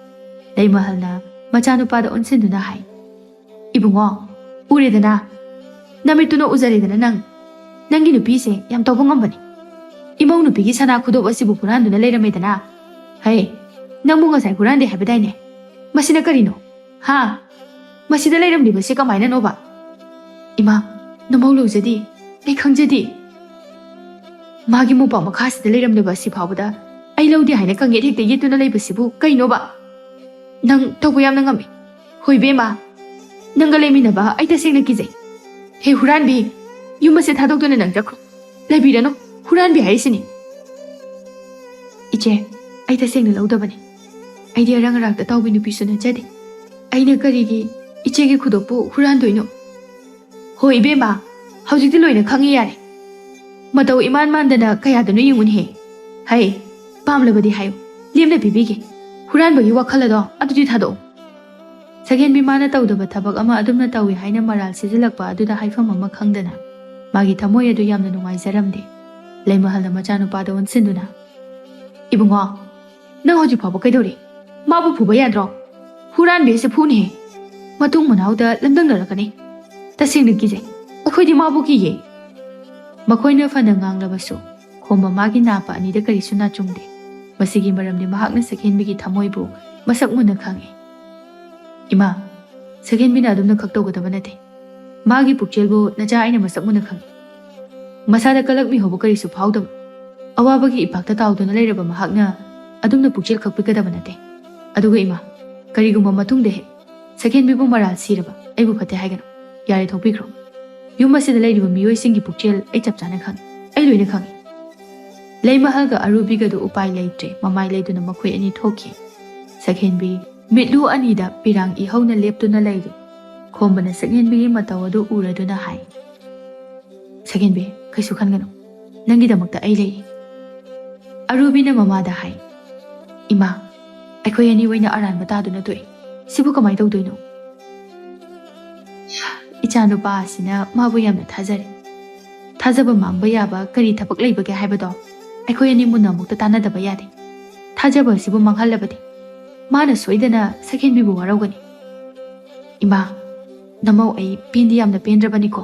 ꯂꯩꯃꯍꯜꯅ ꯃꯆꯥꯅꯨꯄꯥꯗ ꯑꯣꯟꯁꯤꯟꯗꯨꯅ ꯍꯥꯏ, "ꯏꯕꯨꯡꯉꯣ, ꯎꯔꯦꯗꯅ? ꯅꯃꯤꯠꯇꯨꯅ ꯎꯖꯔꯦꯗꯅ ꯅꯪ? ꯅꯪꯒꯤ ꯅꯨꯄꯤꯁꯦ ꯌꯥꯝ ꯇꯧꯕ ꯉꯝꯕꯅꯤ꯫ ꯏꯃꯧ ꯅꯨꯄꯤꯒꯤ ꯁꯅꯥ ꯈꯨꯗꯣꯞ ꯑꯁꯤꯕꯨ ꯍꯨꯔꯥꯟꯗꯨꯅ ꯂꯩꯔꯝꯃꯦꯗꯅ꯫ ꯍꯩ, ꯅꯪꯕꯨ ꯉꯁꯥꯏ ꯍꯨꯔꯥꯟꯗꯦ ꯍꯥꯏꯕꯗꯥꯏꯅꯦ? ꯃꯁꯤꯅ ꯀꯔꯤꯅꯣ? ꯍꯥ? ꯃꯁꯤꯗ ꯂꯩꯔꯝꯂꯤꯕꯁꯤ ꯀꯃꯥꯏꯅꯅꯣꯕ?" "ꯏꯃꯥ, ꯅꯃꯧ ꯂꯧꯖꯗꯦ, ꯑꯩ ꯈꯪꯖꯗꯦ꯫ ꯃꯥꯒꯤ ꯃꯣꯝꯄꯥꯛ ꯃꯈꯥꯁꯤꯗ ꯂꯩꯔꯝꯂꯤꯕ ꯑꯁꯤ ꯐꯥꯎꯕꯗ ꯑꯩ ꯂꯧꯗꯦ ꯍꯥꯏꯅ ꯀꯪꯌꯦꯠ ꯍꯦꯛꯇ ꯌꯦꯠꯇꯨꯅ ꯂꯩꯕꯁꯤꯕꯨ ꯀꯩꯅꯣꯕ? ꯅꯪ ꯇꯧꯕ ꯌꯥꯝꯅ ꯉꯝꯃꯤ꯫ ꯍꯣꯏ ꯏꯕꯦꯝꯃ, ꯅꯪꯒ ꯂꯩꯃꯤꯟꯅꯕ ꯑꯩ ꯇꯁꯦꯡꯅ ꯀꯤꯖꯩ꯫ ꯍꯦ ꯍꯨꯔꯥꯟꯕꯤ, ꯌꯨꯝ ꯑꯁꯦ ꯊꯥꯗꯣꯛꯇꯨꯅ ꯅꯪ ꯆꯠꯈ꯭ꯔꯣ꯫ ꯂꯩꯕꯤꯔꯅꯨ, ꯍꯨꯔꯥꯟꯕꯤ ꯍꯥꯏꯔꯤꯁꯤꯅꯤ꯫" "ꯏꯆꯦ, ꯑꯩ ꯇꯁꯦꯡꯅ ꯂꯧꯗꯕꯅꯤ꯫ ꯑꯩꯗꯤ ꯑꯔꯥꯡ ꯑꯔꯥꯛꯇ ꯇꯥꯎꯕꯤ ꯅꯨꯄꯤꯁꯨ ꯅꯠꯆꯗꯦ꯫ ꯑꯩꯅ ꯀꯔꯤꯒꯤ ꯏꯆꯦꯒꯤ ꯈꯨꯗꯣꯞꯄꯨ ꯍꯨꯔꯥꯟꯗꯣꯏꯅꯣ?" "ꯍꯣꯏ ꯏꯕꯦꯝꯃ, ꯍꯧꯖꯤꯛꯇꯤ ꯂꯣꯏꯅ ꯈꯪꯉꯤ ꯌꯥꯔꯦ꯫ ꯃꯇꯧ ꯏꯃꯥꯟ ꯃꯥꯟꯗꯅ ꯀꯌꯥꯗꯅꯣ ꯌꯦꯡꯉꯨꯅꯦꯍꯦ꯫ ꯍꯩ, ꯄꯥꯝꯂꯕꯗꯤ ꯍꯥꯏꯌꯨ, ꯂꯦꯝꯅ ꯄꯤꯕꯤꯒꯦ꯫ ꯍꯨꯔꯥꯟꯕꯒꯤ ꯋꯥꯈꯜ ꯑꯗꯣ ꯑꯗꯨꯗꯤ ꯊꯥꯗꯣꯛꯑꯣ꯫" ꯁꯛꯍꯦꯟꯕꯤ ꯃꯥꯅ ꯇꯧꯗꯕ ꯊꯕꯛ ꯑꯃ ꯑꯗꯨꯝꯅ ꯇꯧꯏ ꯍꯥꯏꯅ ꯃꯔꯥꯜ ꯁꯤꯖꯤꯜꯂꯛꯄ ꯑꯗꯨꯗ ꯍꯥꯏꯐꯝ ꯑꯃ ꯈꯪꯗꯅ ꯃꯥꯒꯤ ꯊꯃꯣꯏ ꯑꯗꯨ ꯌꯥꯝꯅ ꯅꯨꯡꯉꯥꯏꯖꯔꯝꯗꯦ꯫ ꯂꯩꯃꯍꯜꯅ ꯃꯆꯥꯅꯨꯄꯥꯗ ꯑꯣꯟꯁꯤꯟꯗꯨꯅ, "ꯏꯕꯨꯡꯉꯣ, ꯅꯪ ꯍꯧꯖꯤꯛ ꯐꯥꯎꯕ ꯀꯩꯗꯧꯔꯤ? ꯃꯥꯕꯨ ꯐꯨꯕ ꯌꯥꯗ꯭ꯔꯣ? ꯍꯨꯔꯥꯟꯕꯤ ꯑꯁꯤ ꯐꯨꯅꯤꯍꯦ꯫ ꯃꯇꯨꯡ ꯃꯅꯥꯎꯗ ꯂꯝꯗꯪꯅꯔꯛꯀꯅꯤ꯫ ꯇꯁꯦꯡꯅ ꯀꯤꯖꯩ꯫ ꯑꯩꯈꯣꯏꯗꯤ ꯃꯥꯕꯨ ꯀꯤꯌꯦ꯫" ꯃꯈꯣꯏꯅ ꯐꯅ ꯉꯥꯡꯂꯕꯁꯨ ꯈꯣꯝꯕ ꯃꯥꯒꯤ ꯅꯥꯄ ꯑꯅꯤꯗ ꯀꯔꯤꯁꯨ ꯅꯥꯆꯨꯡꯗꯦ꯫ ꯃꯁꯤꯒꯤ ꯃꯔꯝꯗꯤ ꯃꯍꯥꯛꯅ ꯁꯛꯍꯦꯟꯕꯤꯒꯤ ꯊꯃꯣꯏꯕꯨ ꯃꯁꯛ ꯃꯨꯟꯅ ꯈꯪꯏ꯫ "ꯏꯃꯥ, ꯁꯛꯍꯦꯟꯕꯤꯅ ꯑꯗꯨꯝꯅ ꯈꯛ ꯇꯧꯒꯗꯕ ꯅꯠꯇꯦ꯫ ꯃꯥꯒꯤ ꯄꯨꯛꯆꯦꯜꯕꯨ ꯅꯆꯥ ꯑꯩꯅ ꯃꯁꯛ ꯃꯨꯟꯅ ꯈꯪꯏ꯫ ꯃꯁꯥꯗ ꯀꯂꯛ ꯃꯤꯍꯧꯕ ꯀꯔꯤꯁꯨ ꯐꯥꯎꯗꯕ, ꯑꯋꯥꯕꯒꯤ ꯏꯄꯥꯛꯇ ꯇꯥꯎꯗꯨꯅ ꯂꯩꯔꯕ ꯃꯍꯥꯛꯅ ꯑꯗꯨꯝꯅ ꯄꯨꯛꯆꯦꯜ ꯈꯛ ꯄꯤꯛꯀꯗꯕ ꯅꯠꯇꯦ꯫ ꯑꯗꯨꯒ ꯏꯃꯥ, ꯀꯔꯤꯒꯨꯝꯕ ꯃꯇꯨꯡꯗ ꯍꯦꯛ ꯁꯛꯍꯦꯟꯕꯤꯕꯨ ꯃꯔꯥꯜ ꯁꯤꯔꯕ ꯑꯩꯕꯨ ꯐꯠꯇꯦ ꯍꯥꯏꯒꯅꯨ꯫ ꯌꯥꯔꯦ, ꯊꯣꯛꯄꯤꯈ꯭ꯔꯣ꯫ ꯌꯨꯝ ꯑꯁꯤꯗ ꯂꯩꯔꯤꯕ ꯃꯤꯑꯣꯏꯁꯤꯡꯒꯤ ꯄꯨꯛꯆꯦꯜ ꯑꯩ ꯆꯞ ꯆꯥꯅ ꯈꯪꯏ꯫ ꯑꯩ ꯂꯣꯏꯅ ꯈꯪꯏ꯫ ꯂꯩꯃꯍꯜꯒ ꯑꯔꯨꯕꯤꯒꯗꯨ ꯎꯄꯥꯏ ꯂꯩꯇ꯭ꯔꯦ꯫ ꯃꯃꯥꯏ ꯂꯩꯗꯨꯅ ꯃꯈꯣꯏ ꯑꯅꯤ ꯊꯣꯛꯈꯤ꯫ ꯁꯛꯍꯦꯟꯕꯤ ꯃꯤꯠꯂꯨ ꯑꯅꯤꯗ ꯄꯤꯔꯥꯡ ꯏꯍꯧꯅ ꯂꯦꯞꯇꯨꯅ ꯂꯩꯔꯤ꯫ ꯈꯣꯝꯕꯅ ꯁꯛꯍꯦꯟꯕꯤꯒꯤ ꯃꯇꯧ ꯑꯗꯨ ꯎꯔꯗꯨꯅ ꯍꯥꯏ, "ꯁꯛꯍꯦꯟꯕꯤ, ꯀꯩꯁꯨ ꯈꯟꯒꯅꯨ꯫ ꯅꯪꯒꯤꯗꯃꯛꯇ ꯑꯩ ꯂꯩ꯫" ꯑꯔꯨꯕꯤꯅ ꯃꯃꯥꯗ ꯍꯥꯏ, "ꯏꯃꯥ, ꯑꯩꯈꯣꯏ ꯑꯅꯤ ꯑꯣꯏꯅ ꯑꯔꯥꯟꯕ ꯇꯥꯗꯨꯅ ꯇꯣꯛꯑꯦ꯫ ꯁꯤꯕꯨ ꯀꯃꯥꯏꯅ ꯇꯧꯗꯣꯏꯅꯣ? ꯏꯆꯥꯅꯨꯄꯥ ꯑꯁꯤꯅ ꯃꯥꯕꯨ ꯌꯥꯝꯅ ꯊꯥꯖꯔꯦ꯫ ꯊꯥꯖꯕ ꯃꯥꯡꯕ ꯌꯥꯕ ꯀꯔꯤ ꯊꯕꯛ ꯂꯩꯕꯒꯦ ꯍꯥꯏꯕꯗꯣ ꯑꯩꯈꯣꯏ ꯑꯅꯤ ꯃꯨꯟꯅ ꯑꯃꯨꯛꯇ ꯇꯥꯟꯅꯗꯕ ꯌꯥꯗꯦ꯫ ꯊꯥꯖꯕ ꯑꯁꯤꯕꯨ ꯃꯥꯡꯍꯜꯂꯕꯗꯤ ꯃꯥꯅ ꯁꯣꯏꯗꯅ ꯁꯛꯍꯦꯟꯕꯤꯕꯨ ꯋꯥꯔꯧꯒꯅꯤ꯫ ꯏꯃꯥ, ꯅꯃꯧ ꯑꯩ ꯄꯦꯟꯗꯤ ꯌꯥꯝꯅ ꯄꯦꯟꯗ꯭ꯔꯕꯅꯤꯀꯣ꯫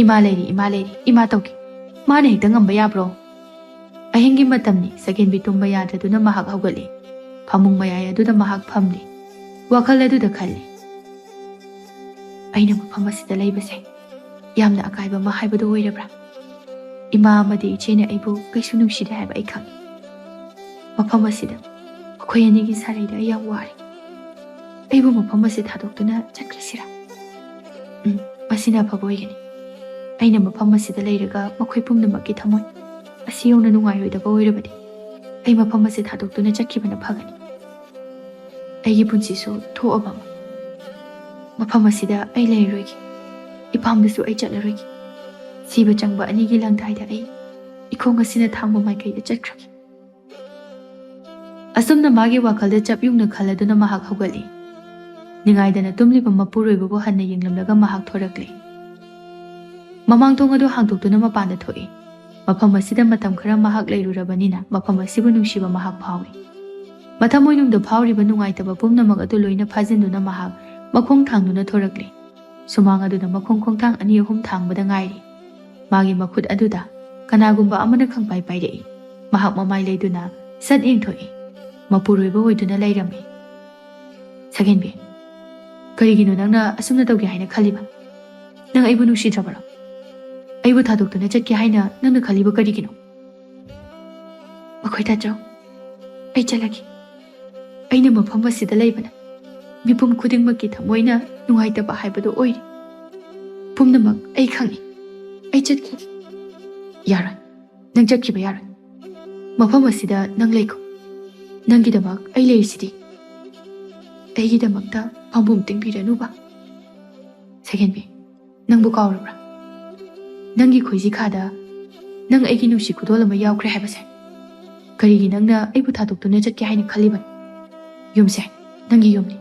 ꯏꯃꯥ ꯂꯩꯔꯤ, ꯏꯃꯥ ꯂꯩꯔꯤ, ꯏꯃꯥ ꯇꯧꯒꯦ꯫ ꯃꯥꯅ ꯍꯦꯛꯇ ꯉꯝꯕ ꯌꯥꯕ꯭ꯔꯣ?" ꯑꯍꯤꯡꯒꯤ ꯃꯇꯝꯅꯤ꯫ ꯁꯛꯍꯦꯟꯕꯤ ꯇꯨꯝꯕ ꯌꯥꯗ꯭ꯔꯗꯨꯅ ꯃꯍꯥꯛ ꯍꯧꯒꯠꯂꯤ꯫ ꯐꯃꯨꯡ ꯃꯌꯥꯏ ꯑꯗꯨꯗ ꯃꯍꯥꯛ ꯐꯝꯂꯤ꯫ ꯋꯥꯈꯜ ꯑꯗꯨꯗ ꯈꯜꯂꯤ, "ꯑꯩꯅ ꯃꯐꯝ ꯑꯁꯤꯗ ꯂꯩꯕꯁꯦ ꯌꯥꯝꯅ ꯑꯀꯥꯏꯕ ꯑꯃ ꯍꯥꯏꯕꯗꯨ ꯑꯣꯏꯔꯕ꯭ꯔꯥ? ꯏꯃꯥ ꯑꯃꯗꯤ ꯏꯆꯦꯅ ꯑꯩꯕꯨ ꯀꯩꯁꯨ ꯅꯨꯡꯁꯤꯗꯦ ꯍꯥꯏꯕ ꯑꯩ ꯈꯪꯏ꯫ ꯃꯐꯝ ꯑꯁꯤꯗ ꯃꯈꯣꯏ ꯑꯅꯤꯒꯤ ꯁꯥꯔꯩꯗ ꯑꯩ ꯌꯥꯝ ꯋꯥꯔꯦ꯫ ꯑꯩꯕꯨ ꯃꯐꯝ ꯑꯁꯤ ꯊꯥꯗꯣꯛꯇꯨꯅ ꯆꯠꯈ꯭ꯔꯁꯤꯔꯥ? ꯎꯝ, ꯃꯁꯤꯅ ꯑꯐꯕ ꯑꯣꯏꯒꯅꯤ꯫ ꯑꯩꯅ ꯃꯐꯝ ꯑꯁꯤꯗ ꯂꯩꯔꯒ ꯃꯈꯣꯏ ꯄꯨꯝꯅꯃꯛꯀꯤ ꯊꯃꯣꯏ ꯑꯁꯤ ꯌꯧꯅ ꯅꯨꯡꯉꯥꯏꯔꯣꯏꯗꯕ ꯑꯣꯏꯔꯕꯗꯤ ꯑꯩ ꯃꯐꯝ ꯑꯁꯤ ꯊꯥꯗꯣꯛꯇꯨꯅ ꯆꯠꯈꯤꯕꯅ ꯐꯒꯅꯤ꯫ ꯑꯩꯒꯤ ꯄꯨꯟꯁꯤꯁꯨ ꯊꯣꯛꯑꯕ ꯑꯃ꯫ ꯃꯐꯝ ꯑꯁꯤꯗ ꯑꯩ ꯂꯩꯔꯔꯣꯏꯒꯦ꯫ ꯏꯄꯥꯝꯗꯁꯨ ꯑꯩ ꯆꯠꯂꯔꯣꯏꯒꯦ꯫ ꯁꯤꯕ ꯆꯪꯕ ꯑꯅꯤꯒꯤ ꯂꯪꯗꯥꯏꯗ ꯑꯩ ꯏꯈꯣꯡ ꯑꯁꯤꯅ ꯊꯥꯡꯕ ꯃꯥꯏꯀꯩꯗ ꯆꯠꯈ꯭ꯔꯒꯦ꯫" ꯑꯁꯨꯝꯅ ꯃꯥꯒꯤ ꯋꯥꯈꯜꯗ ꯆꯞ ꯌꯨꯡꯅ ꯈꯜꯂꯗꯨꯅ ꯃꯍꯥꯛ ꯍꯧꯒꯠꯂꯤ꯫ ꯅꯤꯡꯉꯥꯏꯗꯅ ꯇꯨꯝꯂꯤꯕ ꯃꯄꯨꯔꯣꯏꯕꯕꯨ ꯍꯟꯅ ꯌꯦꯡꯂꯝꯂꯒ ꯃꯍꯥꯛ ꯊꯣꯔꯛꯂꯦ꯫ ꯃꯃꯥꯡ ꯊꯣꯡ ꯑꯗꯨ ꯍꯥꯡꯗꯣꯛꯇꯨꯅ ꯃꯄꯥꯟꯗ ꯊꯣꯛꯏ꯫ ꯃꯐꯝ ꯑꯁꯤꯗ ꯃꯇꯝ ꯈꯔ ꯃꯍꯥꯛ ꯂꯩꯔꯨꯔꯕꯅꯤꯅ ꯃꯐꯝ ꯑꯁꯤꯕꯨ ꯅꯨꯡꯁꯤꯕ ꯃꯍꯥꯛ ꯐꯥꯎꯏ꯫ ꯃꯊꯃꯣꯏꯅꯨꯡꯗ ꯐꯥꯎꯔꯤꯕ ꯅꯨꯡꯉꯥꯏꯇꯕ ꯄꯨꯝꯅꯃꯛ ꯑꯗꯨ ꯂꯣꯏꯅ ꯐꯥꯖꯤꯟꯗꯨꯅ ꯃꯍꯥꯛ ꯃꯈꯣꯡ ꯊꯥꯡꯗꯨꯅ ꯊꯣꯔꯛꯂꯦ꯫ ꯁꯨꯃꯥꯡ ꯑꯗꯨꯗ ꯃꯈꯣꯡ ꯈꯣꯡꯊꯥꯡ ꯑꯅꯤ ꯑꯍꯨꯝ ꯊꯥꯡꯕꯗ ꯉꯥꯏꯔꯤ꯫ ꯃꯥꯒꯤ ꯃꯈꯨꯠ ꯑꯗꯨꯗ ꯀꯅꯥꯒꯨꯝꯕ ꯑꯃꯅ ꯈꯪꯄꯥꯏ ꯄꯥꯏꯔꯛꯏ꯫ ꯃꯍꯥꯛ ꯃꯃꯥꯏ ꯂꯩꯗꯨꯅ ꯁꯠ ꯌꯦꯡꯊꯣꯛꯏ꯫ ꯃꯄꯨꯔꯣꯏꯕ ꯑꯣꯏꯗꯨꯅ ꯂꯩꯔꯝꯃꯤ꯫ "ꯁꯛꯍꯦꯟꯕꯤ, ꯀꯔꯤꯒꯤꯅꯣ ꯅꯪꯅ ꯑꯁꯨꯝꯅ ꯇꯧꯒꯦ ꯍꯥꯏꯅ ꯈꯜꯂꯤꯕ? ꯅꯪ ꯑꯩꯕꯨ ꯅꯨꯡꯁꯤꯗ꯭ꯔꯕꯔꯣ? ꯑꯩꯕꯨ ꯊꯥꯗꯣꯛꯇꯨꯅ ꯆꯠꯀꯦ ꯍꯥꯏꯅ ꯅꯪꯅ ꯈꯜꯂꯤꯕ ꯀꯔꯤꯒꯤꯅꯣ?" "ꯃꯈꯣꯏ ꯇꯥꯆꯧ, ꯑꯩ ꯆꯠꯂꯒꯦ꯫" ꯑꯩꯅ ꯃꯐꯝ ꯑꯁꯤꯗ ꯂꯩꯕꯅ ꯃꯤꯄꯨꯝ ꯈꯨꯗꯤꯡꯃꯛꯀꯤ ꯊꯃꯣꯏꯅ ꯅꯨꯡꯉꯥꯏꯇꯕ ꯍꯥꯏꯕꯗꯨ ꯑꯣꯏꯔꯦ꯫ ꯄꯨꯝꯅꯃꯛ ꯑꯩ ꯈꯪꯏ꯫ ꯑꯩ ꯆꯠꯈꯤꯒꯦ꯫ ꯌꯥꯔꯣꯏ꯫ ꯅꯪ ꯆꯠꯈꯤꯕ ꯌꯥꯔꯣꯏ꯫ ꯃꯐꯝ ꯑꯁꯤꯗ ꯅꯪ ꯂꯩꯈꯣ꯫ ꯅꯪꯒꯤꯗꯃꯛ ꯑꯩ ꯂꯩꯔꯤꯁꯤꯗꯤ꯫ ꯑꯩꯒꯤꯗꯃꯛꯇ ꯄꯥꯝꯕꯣꯝ ꯇꯤꯡꯕꯤꯔꯅꯨꯕ꯫ ꯁꯦꯀꯦꯟꯕꯤ, ꯅꯪꯕꯨ ꯀꯥꯎꯔꯕ꯭ꯔꯥ? ꯅꯪꯒꯤ ꯈꯣꯏꯖꯤꯈꯥꯗ ꯅꯪ ꯑꯩꯒꯤ ꯅꯨꯡꯁꯤ ꯈꯨꯗꯣꯜ ꯑꯃ ꯌꯥꯎꯈ꯭ꯔꯦ ꯍꯥꯏꯕꯁꯦ꯫ ꯀꯔꯤꯒꯤ ꯅꯪꯅ ꯑꯩꯕꯨ ꯊꯥꯗꯣꯛꯇꯨꯅ ꯆꯠꯀꯦ ꯍꯥꯏꯅ ꯈꯜꯂꯤꯕꯅꯣ? ꯌꯨꯝꯁꯦ ꯅꯪꯒꯤ ꯌꯨꯝꯅꯤ꯫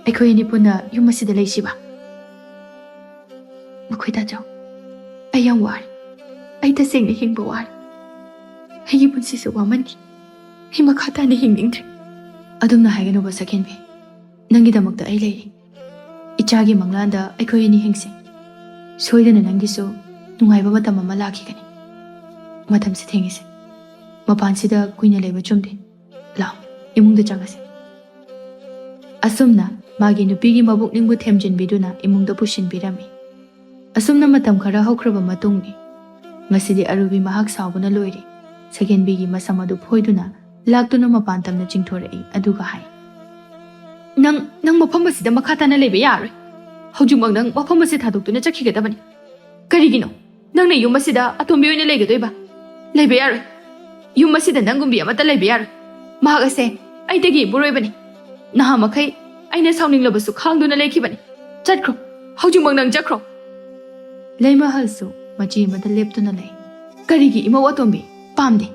ꯑꯩꯈꯣꯏ ꯑꯅꯤ ꯄꯨꯟꯅ ꯌꯨꯝ ꯑꯁꯤꯗ ꯂꯩꯁꯤꯕ? ꯃꯈꯣꯏ ꯇꯥꯖꯧ꯫ ꯑꯩ ꯌꯥꯝ ꯋꯥꯔꯦ꯫ ꯑꯩ ꯇꯁꯦꯡꯅ ꯍꯤꯡꯕ ꯋꯥꯔꯦ꯫ ꯑꯩꯒꯤ ꯄꯨꯟꯁꯤꯁꯨ ꯋꯥꯃꯟꯈꯤ꯫ ꯑꯩ ꯃꯈꯥ ꯇꯥꯅ ꯍꯤꯡꯅꯤꯡꯗ꯭ꯔꯦ꯫ ꯑꯗꯨꯝꯅ ꯍꯥꯏꯒꯅꯨꯕ ꯁꯦꯀꯦꯟꯕꯤ꯫ ꯅꯪꯒꯤꯗꯃꯛꯇ ꯑꯩ ꯂꯩꯔꯤ꯫ ꯏꯆꯥꯒꯤ ꯃꯪꯂꯥꯟꯗ ꯑꯩꯈꯣꯏ ꯑꯅꯤ ꯍꯤꯡꯁꯦ꯫ ꯁꯣꯏꯗꯅ ꯅꯪꯒꯤꯁꯨ ꯅꯨꯡꯉꯥꯏꯕ ꯃꯇꯝ ꯑꯃ ꯂꯥꯛꯈꯤꯒꯅꯤ꯫ ꯃꯇꯝꯁꯤ ꯊꯦꯡꯉꯤꯁꯦ꯫ ꯃꯄꯥꯟꯁꯤꯗ ꯀꯨꯏꯅ ꯂꯩꯕ ꯆꯨꯝꯗꯦ꯫ ꯂꯥꯛꯑꯣ, ꯏꯃꯨꯡꯗ ꯆꯪꯉꯁꯦ꯫ ꯑꯁꯨꯝꯅ ꯃꯥꯒꯤ ꯅꯨꯄꯤꯒꯤ ꯃꯕꯨꯛꯅꯤꯡꯕꯨ ꯊꯦꯝꯖꯤꯟꯕꯤꯗꯨꯅ ꯏꯃꯨꯡꯗ ꯄꯨꯁꯤꯟꯕꯤꯔꯝꯃꯤ꯫ ꯑꯁꯨꯝꯅ ꯃꯇꯝ ꯈꯔ ꯍꯧꯈ꯭ꯔꯕ ꯃꯇꯨꯡꯅꯤ꯫ ꯉꯁꯤꯗꯤ ꯑꯔꯨꯕꯤ ꯃꯍꯥꯛ ꯁꯥꯎꯕꯅ ꯂꯣꯏꯔꯦ꯫ ꯁꯦꯀꯦꯟꯕꯤꯒꯤ ꯃꯁꯝ ꯑꯗꯨ ꯐꯣꯏꯗꯨꯅ ꯂꯥꯛꯇꯨꯅ ꯃꯄꯥꯟ ꯇꯝꯅ ꯆꯤꯡꯊꯣꯔꯛꯏ, ꯑꯗꯨꯒ ꯍꯥꯏ, "ꯅꯪ, ꯅꯪ ꯃꯐꯝ ꯑꯁꯤꯗ ꯃꯈꯥ ꯇꯥꯅ ꯂꯩꯕ ꯌꯥꯔꯣꯏ꯫ ꯍꯧꯖꯤꯛꯃꯛ ꯅꯪ ꯃꯐꯝ ꯑꯁꯤ ꯊꯥꯗꯣꯛꯇꯨꯅ ꯆꯠꯈꯤꯒꯗꯕꯅꯤ꯫ ꯀꯔꯤꯒꯤꯅꯣ ꯅꯪꯅ ꯌꯨꯝ ꯑꯁꯤꯗ ꯑꯇꯣꯝꯕꯤ ꯑꯣꯏꯅ ꯂꯩꯒꯗꯣꯏꯕ? ꯂꯩꯕ ꯌꯥꯔꯣꯏ꯫ ꯌꯨꯝ ꯑꯁꯤꯗ ꯅꯪꯒꯨꯝꯕꯤ ꯑꯃꯠꯇ ꯂꯩꯕ ꯌꯥꯔꯣꯏ꯫ ꯃꯍꯥꯛ ꯑꯁꯦ ꯑꯩꯗꯒꯤ ꯏꯄꯨꯔꯣꯏꯕꯅꯤ꯫ ꯅꯍꯥ ꯃꯈꯩ ꯑꯩꯅ ꯁꯥꯎꯅꯤꯡꯂꯕꯁꯨ ꯈꯥꯡꯗꯨꯅ ꯂꯩꯈꯤꯕꯅꯤ꯫ ꯆꯠꯈ꯭ꯔꯣ, ꯍꯧꯖꯤꯛꯃꯛ ꯅꯪ ꯆꯠꯈ꯭ꯔꯣ꯫" ꯂꯩꯃꯍꯜꯁꯨ ꯃꯆꯤ ꯑꯃꯗ ꯂꯦꯞꯇꯨꯅ ꯂꯩ꯫ "ꯀꯔꯤꯒꯤ ꯏꯃꯧ ꯑꯇꯣꯝꯕꯤ? ꯄꯥꯝꯗꯦ꯫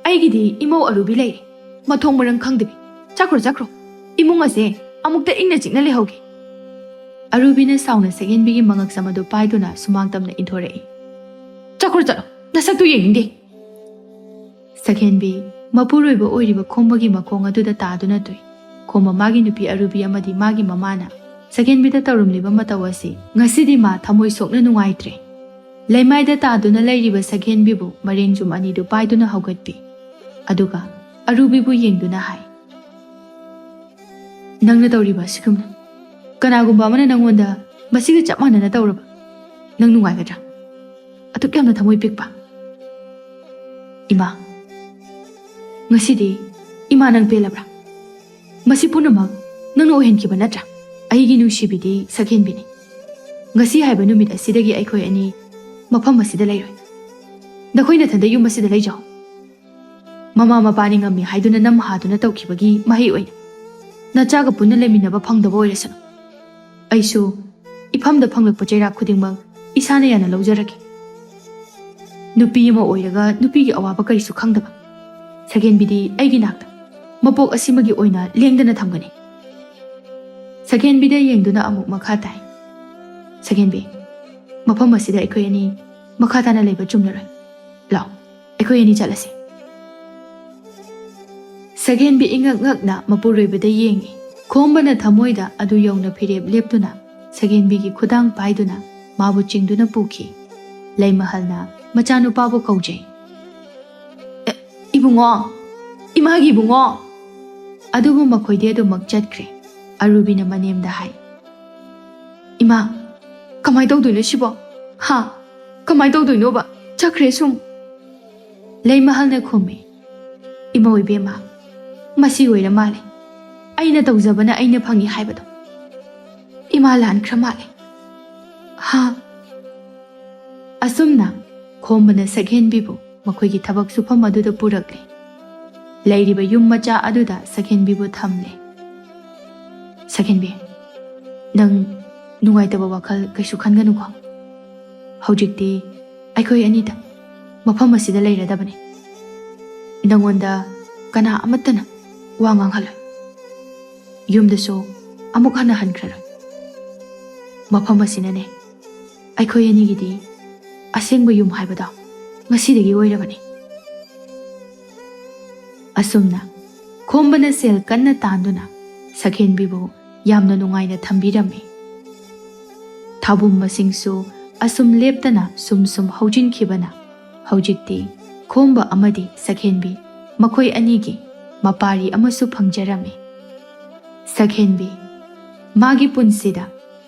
ꯑꯩꯒꯤꯗꯤ ꯏꯃꯧ ꯑꯔꯨꯕꯤ ꯂꯩꯔꯦ꯫ ꯃꯊꯣꯡ ꯃꯔꯝ ꯈꯪꯗꯕꯤ꯫ ꯆꯠꯈ꯭ꯔꯣ, ꯆꯠꯈ꯭ꯔꯣ꯫ ꯏꯃꯨꯡ ꯑꯁꯦ ꯑꯃꯨꯛꯇ ꯏꯪꯅ ꯆꯤꯛꯅ ꯂꯩꯍꯧꯒꯦ꯫" ꯑꯔꯨꯕꯤꯅ ꯁꯥꯎꯅ ꯁꯦꯀꯦꯟꯕꯤꯒꯤ ꯃꯉꯛꯁꯝ ꯑꯗꯨ ꯄꯥꯏꯗꯨꯅ ꯁꯨꯃꯥꯡ ꯇꯝꯅ ꯏꯟꯊꯣꯔꯛꯏ꯫ "ꯆꯠꯈ꯭ꯔꯣ, ꯆꯠꯂꯣ꯫ ꯅꯁꯛꯇꯨ ꯌꯦꯡꯅꯤꯡꯗꯦ꯫" ꯁꯦꯀꯦꯟꯕꯤ ꯃꯄꯨꯔꯣꯏꯕ ꯑꯣꯏꯔꯤꯕ ꯈꯣꯝꯕꯒꯤ ꯃꯈꯣꯡ ꯑꯗꯨꯗ ꯇꯥꯗꯨꯅ ꯇꯨꯏ꯫ ꯈꯣꯝꯕ ꯃꯥꯒꯤ ꯅꯨꯄꯤ ꯑꯔꯨꯕꯤ ꯑꯃꯗꯤ ꯃꯥꯒꯤ ꯃꯃꯥꯅ ꯁꯦꯀꯦꯟꯕꯤꯗ ꯇꯧꯔꯝꯂꯤꯕ ꯃꯇꯧ ꯑꯁꯤ ꯉꯁꯤꯗꯤ ꯃꯥ ꯊꯃꯣꯏ ꯁꯣꯛꯅ ꯅꯨꯡꯉꯥꯏꯇ꯭ꯔꯦ꯫ ꯂꯩꯃꯥꯏꯗ ꯇꯥꯗꯨꯅ ꯂꯩꯔꯤꯕ ꯁꯦꯀꯦꯟꯕꯤꯕꯨ ꯃꯔꯦꯡꯖꯨꯝ ꯑꯅꯤꯗꯨ ꯄꯥꯏꯗꯨꯅ ꯍꯧꯒꯠꯄꯤ꯫ ꯑꯗꯨꯒ ꯑꯔꯨꯕꯤꯕꯨ ꯌꯦꯡꯗꯨꯅ ꯍꯥꯏ, "ꯅꯪꯅ ꯇꯧꯔꯤꯕ ꯑꯁꯤꯒꯨꯝꯅ ꯀꯅꯥꯒꯨꯝꯕ ꯑꯃꯅ ꯅꯪꯉꯣꯟꯗ ꯃꯁꯤꯒ ꯆꯞ ꯃꯥꯟꯅꯅ ꯇꯧꯔꯕ ꯅꯪ ꯅꯨꯡꯉꯥꯏꯒꯗ꯭ꯔꯥ? ꯑꯗꯨꯛ ꯌꯥꯝꯅ ꯊꯃꯣꯏ ꯄꯤꯛꯄ?" "ꯏꯃꯥ, ꯉꯁꯤꯗꯤ ꯏꯃꯥ ꯅꯪ ꯄꯦꯜꯂꯕ꯭ꯔꯥ?" ꯃꯁꯤ ꯄꯨꯝꯅꯃꯛ ꯅꯪꯅ ꯑꯣꯏꯍꯟꯈꯤꯕ ꯅꯠꯇ꯭ꯔꯥ? ꯑꯩꯒꯤ ꯅꯨꯡꯁꯤꯕꯤꯗꯤ ꯁꯛꯍꯦꯟꯕꯤꯅꯤ꯫ ꯉꯁꯤ ꯍꯥꯏꯕ ꯅꯨꯃꯤꯠ ꯑꯁꯤꯗꯒꯤ ꯑꯩꯈꯣꯏ ꯑꯅꯤ ꯃꯐꯝ ꯑꯁꯤꯗ ꯂꯩꯔꯣꯏ꯫ ꯅꯈꯣꯏ ꯅꯊꯟꯗ ꯌꯨꯝ ꯑꯁꯤꯗ ꯂꯩꯖꯧ꯫ ꯃꯃꯥ ꯃꯄꯥꯅꯤ ꯉꯝꯃꯤ ꯍꯥꯏꯗꯨꯅ ꯅꯝ ꯍꯥꯗꯨꯅ ꯇꯧꯈꯤꯕꯒꯤ ꯃꯍꯩ ꯑꯣꯏꯅ ꯅꯆꯥꯒ ꯄꯨꯟꯅ ꯂꯩꯃꯤꯟꯅꯕ ꯐꯪꯗꯕ ꯑꯣꯏꯔꯁꯅꯨ꯫ ꯑꯩꯁꯨ ꯏꯐꯝꯗ ꯐꯪꯂꯛꯄ ꯆꯩꯔꯥꯛ ꯈꯨꯗꯤꯡꯃꯛ ꯏꯁꯥꯅ ꯌꯥꯅ ꯂꯧꯖꯔꯒꯦ꯫ ꯅꯨꯄꯤ ꯑꯃ ꯑꯣꯏꯔꯒ ꯅꯨꯄꯤꯒꯤ ꯑꯋꯥꯕ ꯀꯔꯤꯁꯨ ꯈꯪꯗꯕ ꯁꯛꯍꯦꯟꯕꯤꯗꯤ ꯑꯩꯒꯤ ꯅꯥꯛꯇ ꯃꯄꯣꯛ ꯑꯁꯤꯃꯒꯤ ꯑꯣꯏꯅ ꯂꯦꯡꯗꯅ ꯊꯝꯒꯅꯤ꯫ ꯁꯛꯍꯦꯟꯕꯤꯗ ꯌꯦꯡꯗꯨꯅ ꯑꯃꯨꯛ ꯃꯈꯥ ꯇꯥꯏ꯫ ꯁꯛꯍꯦꯟꯕꯤ, ꯃꯐꯝ ꯑꯁꯤꯗ ꯑꯩꯈꯣꯏ ꯑꯅꯤ ꯃꯈꯥ ꯇꯥꯅ ꯂꯩꯕ ꯆꯨꯝꯂꯔꯣꯏ꯫ ꯂꯥꯛꯑꯣ, ꯑꯩꯈꯣꯏ ꯑꯅꯤ ꯆꯠꯂꯁꯤ꯫ ꯁꯛꯍꯦꯟꯕꯤ ꯏꯉꯛ ꯉꯛꯅ ꯃꯄꯨꯔꯣꯏꯕꯗ ꯌꯦꯡꯉꯤ꯫ ꯈꯣꯝꯕꯅ ꯊꯃꯣꯏꯗ ꯑꯗꯨ ꯌꯧꯅ ꯐꯤꯔꯦꯞ ꯂꯦꯞꯇꯨꯅ ꯁꯛꯍꯦꯟꯕꯤꯒꯤ ꯈꯨꯗꯥꯡ ꯄꯥꯏꯗꯨꯅ ꯃꯥꯕꯨ ꯆꯤꯡꯗꯨꯅ ꯄꯨꯈꯤ꯫ ꯂꯩꯃꯍꯜꯅ ꯃꯆꯥꯅꯨꯄꯥꯕꯨ ꯀꯧꯖꯩ꯫ "ꯑꯦ, ꯏꯕꯨꯡꯉꯣ! ꯏꯃꯥꯒꯤ ꯏꯕꯨꯡꯉꯣ!" ꯑꯗꯨꯕꯨ ꯃꯈꯣꯏꯗꯤ ꯑꯗꯨꯃꯛ ꯆꯠꯈ꯭ꯔꯦ꯫ ꯑꯔꯨꯕꯤꯅ ꯃꯅꯦꯝꯗ ꯍꯥꯏ, "ꯏꯃꯥ, ꯀꯃꯥꯏ ꯇꯧꯗꯣꯏꯅꯣ ꯁꯤꯕꯣ? ꯍꯥ? ꯀꯃꯥꯏ ꯇꯧꯗꯣꯏꯅꯣꯕ? ꯆꯠꯈ꯭ꯔꯦ ꯁꯨꯝ?" ꯂꯩꯃꯍꯜꯅ ꯈꯨꯝꯃꯤ, "ꯏꯃꯧ ꯏꯕꯦꯝꯃ, ꯃꯁꯤ ꯑꯣꯏꯔ ꯃꯥꯜꯂꯦ꯫ ꯑꯩꯅ ꯇꯧꯖꯕꯅ ꯑꯩꯅ ꯐꯪꯉꯤ ꯍꯥꯏꯕꯗꯣ꯫ ꯏꯃꯥ ꯂꯥꯟꯈ꯭ꯔ ꯃꯥꯜꯂꯦ꯫ ꯍꯥ?" ꯑꯁꯨꯝꯅ ꯈꯣꯝꯕꯅ ꯁꯛꯍꯦꯟꯕꯤꯕꯨ ꯃꯈꯣꯏꯒꯤ ꯊꯕꯛ ꯁꯨꯐꯝ ꯑꯗꯨꯗ ꯄꯨꯔꯛꯂꯦ꯫ ꯂꯩꯔꯤꯕ ꯌꯨꯝ ꯃꯆꯥ ꯑꯗꯨꯗ ꯁꯛꯍꯦꯟꯕꯤꯕꯨ ꯊꯝꯂꯦ꯫ "ꯁꯛꯍꯦꯟꯕꯤ, ꯅꯪ ꯅꯨꯡꯉꯥꯏꯇꯕ ꯋꯥꯈꯜ ꯀꯩꯁꯨ ꯈꯟꯒꯅꯨꯀꯣ꯫ ꯍꯧꯖꯤꯛꯇꯤ ꯑꯩꯈꯣꯏ ꯑꯅꯤꯗ ꯃꯐꯝ ꯑꯁꯤꯗ ꯂꯩꯔꯗꯕꯅꯤ꯫ ꯅꯪꯉꯣꯟꯗ ꯀꯅꯥ ꯑꯃꯠꯇꯅ ꯋꯥ ꯉꯥꯡꯍꯜꯂꯣꯏ꯫ ꯌꯨꯝꯗꯁꯨ ꯑꯃꯨꯛ ꯍꯟꯅ ꯍꯟꯈ꯭ꯔꯔꯣꯏ꯫ ꯃꯐꯝ ꯑꯁꯤꯅꯅꯦ ꯑꯩꯈꯣꯏ ꯑꯅꯤꯒꯤꯗꯤ ꯑꯁꯦꯡꯕ ꯌꯨꯝ ꯍꯥꯏꯕꯗꯣ ꯉꯁꯤꯗꯒꯤ ꯑꯣꯏꯔꯕꯅꯤ꯫" ꯑꯁꯨꯝꯅ ꯈꯣꯝꯕꯅ ꯁꯦꯜ ꯀꯟꯅ ꯇꯥꯟꯗꯨꯅ ꯁꯛꯍꯦꯟꯕꯤꯕꯨ ꯌꯥꯝꯅ ꯅꯨꯡꯉꯥꯏꯅ ꯊꯝꯕꯤꯔꯝꯃꯤ꯫ ꯊꯥꯕꯨꯝ ꯃꯁꯤꯡꯁꯨ ꯑꯁꯨꯝ ꯂꯦꯞꯇꯅ ꯁꯨꯝ ꯁꯨꯝ ꯍꯧꯖꯤꯟꯈꯤꯕꯅ ꯍꯧꯖꯤꯛꯇꯤ ꯈꯣꯝꯕ ꯑꯃꯗꯤ ꯁꯛꯍꯦꯟꯕꯤ ꯃꯈꯣꯏ ꯑꯅꯤꯒꯤ ꯃꯄꯥꯔꯤ ꯑꯃꯁꯨ ꯐꯪꯖꯔꯝꯃꯤ꯫ ꯁꯛꯍꯦꯟꯕꯤ ꯃꯥꯒꯤ ꯄꯨꯟꯁꯤꯗ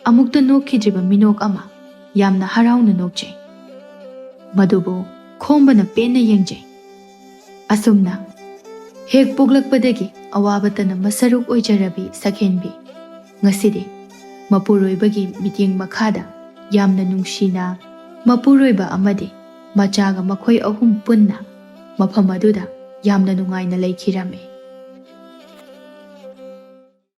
ꯑꯃꯨꯛꯇ ꯅꯣꯛꯈꯤꯗ꯭ꯔꯤꯕ ꯃꯤꯅꯣꯛ ꯑꯃ ꯌꯥꯝꯅ ꯍꯔꯥꯎꯅ ꯅꯣꯛꯆꯩ꯫ ꯃꯗꯨꯕꯨ ꯈꯣꯝꯕꯅ ꯄꯦꯟꯅ ꯌꯦꯡꯖꯩ꯫ ꯑꯁꯨꯝꯅ ꯍꯦꯛ ꯄꯣꯛꯂꯛꯄꯗꯒꯤ ꯑꯋꯥꯕꯇꯅ ꯃꯁꯔꯨꯛ ꯑꯣꯏꯖꯔꯕꯤ ꯁꯛꯍꯦꯟꯕꯤ ꯉꯁꯤꯗꯤ ꯃꯄꯨꯔꯣꯏꯕꯒꯤ ꯃꯤꯠꯌꯦꯡ ꯃꯈꯥꯗ ꯌꯥꯝꯅ ꯅꯨꯡꯁꯤꯅ ꯃꯄꯨꯔꯣꯏꯕ ꯑꯃꯗꯤ ꯃꯆꯥꯒ ꯃꯈꯣꯏ ꯑꯍꯨꯝ ꯄꯨꯟꯅ ꯃꯐꯝ ꯑꯗꯨꯗ ꯌꯥꯝꯅ ꯅꯨꯡꯉꯥꯏꯅ ꯂꯩꯈꯤꯔꯝꯃꯤ꯫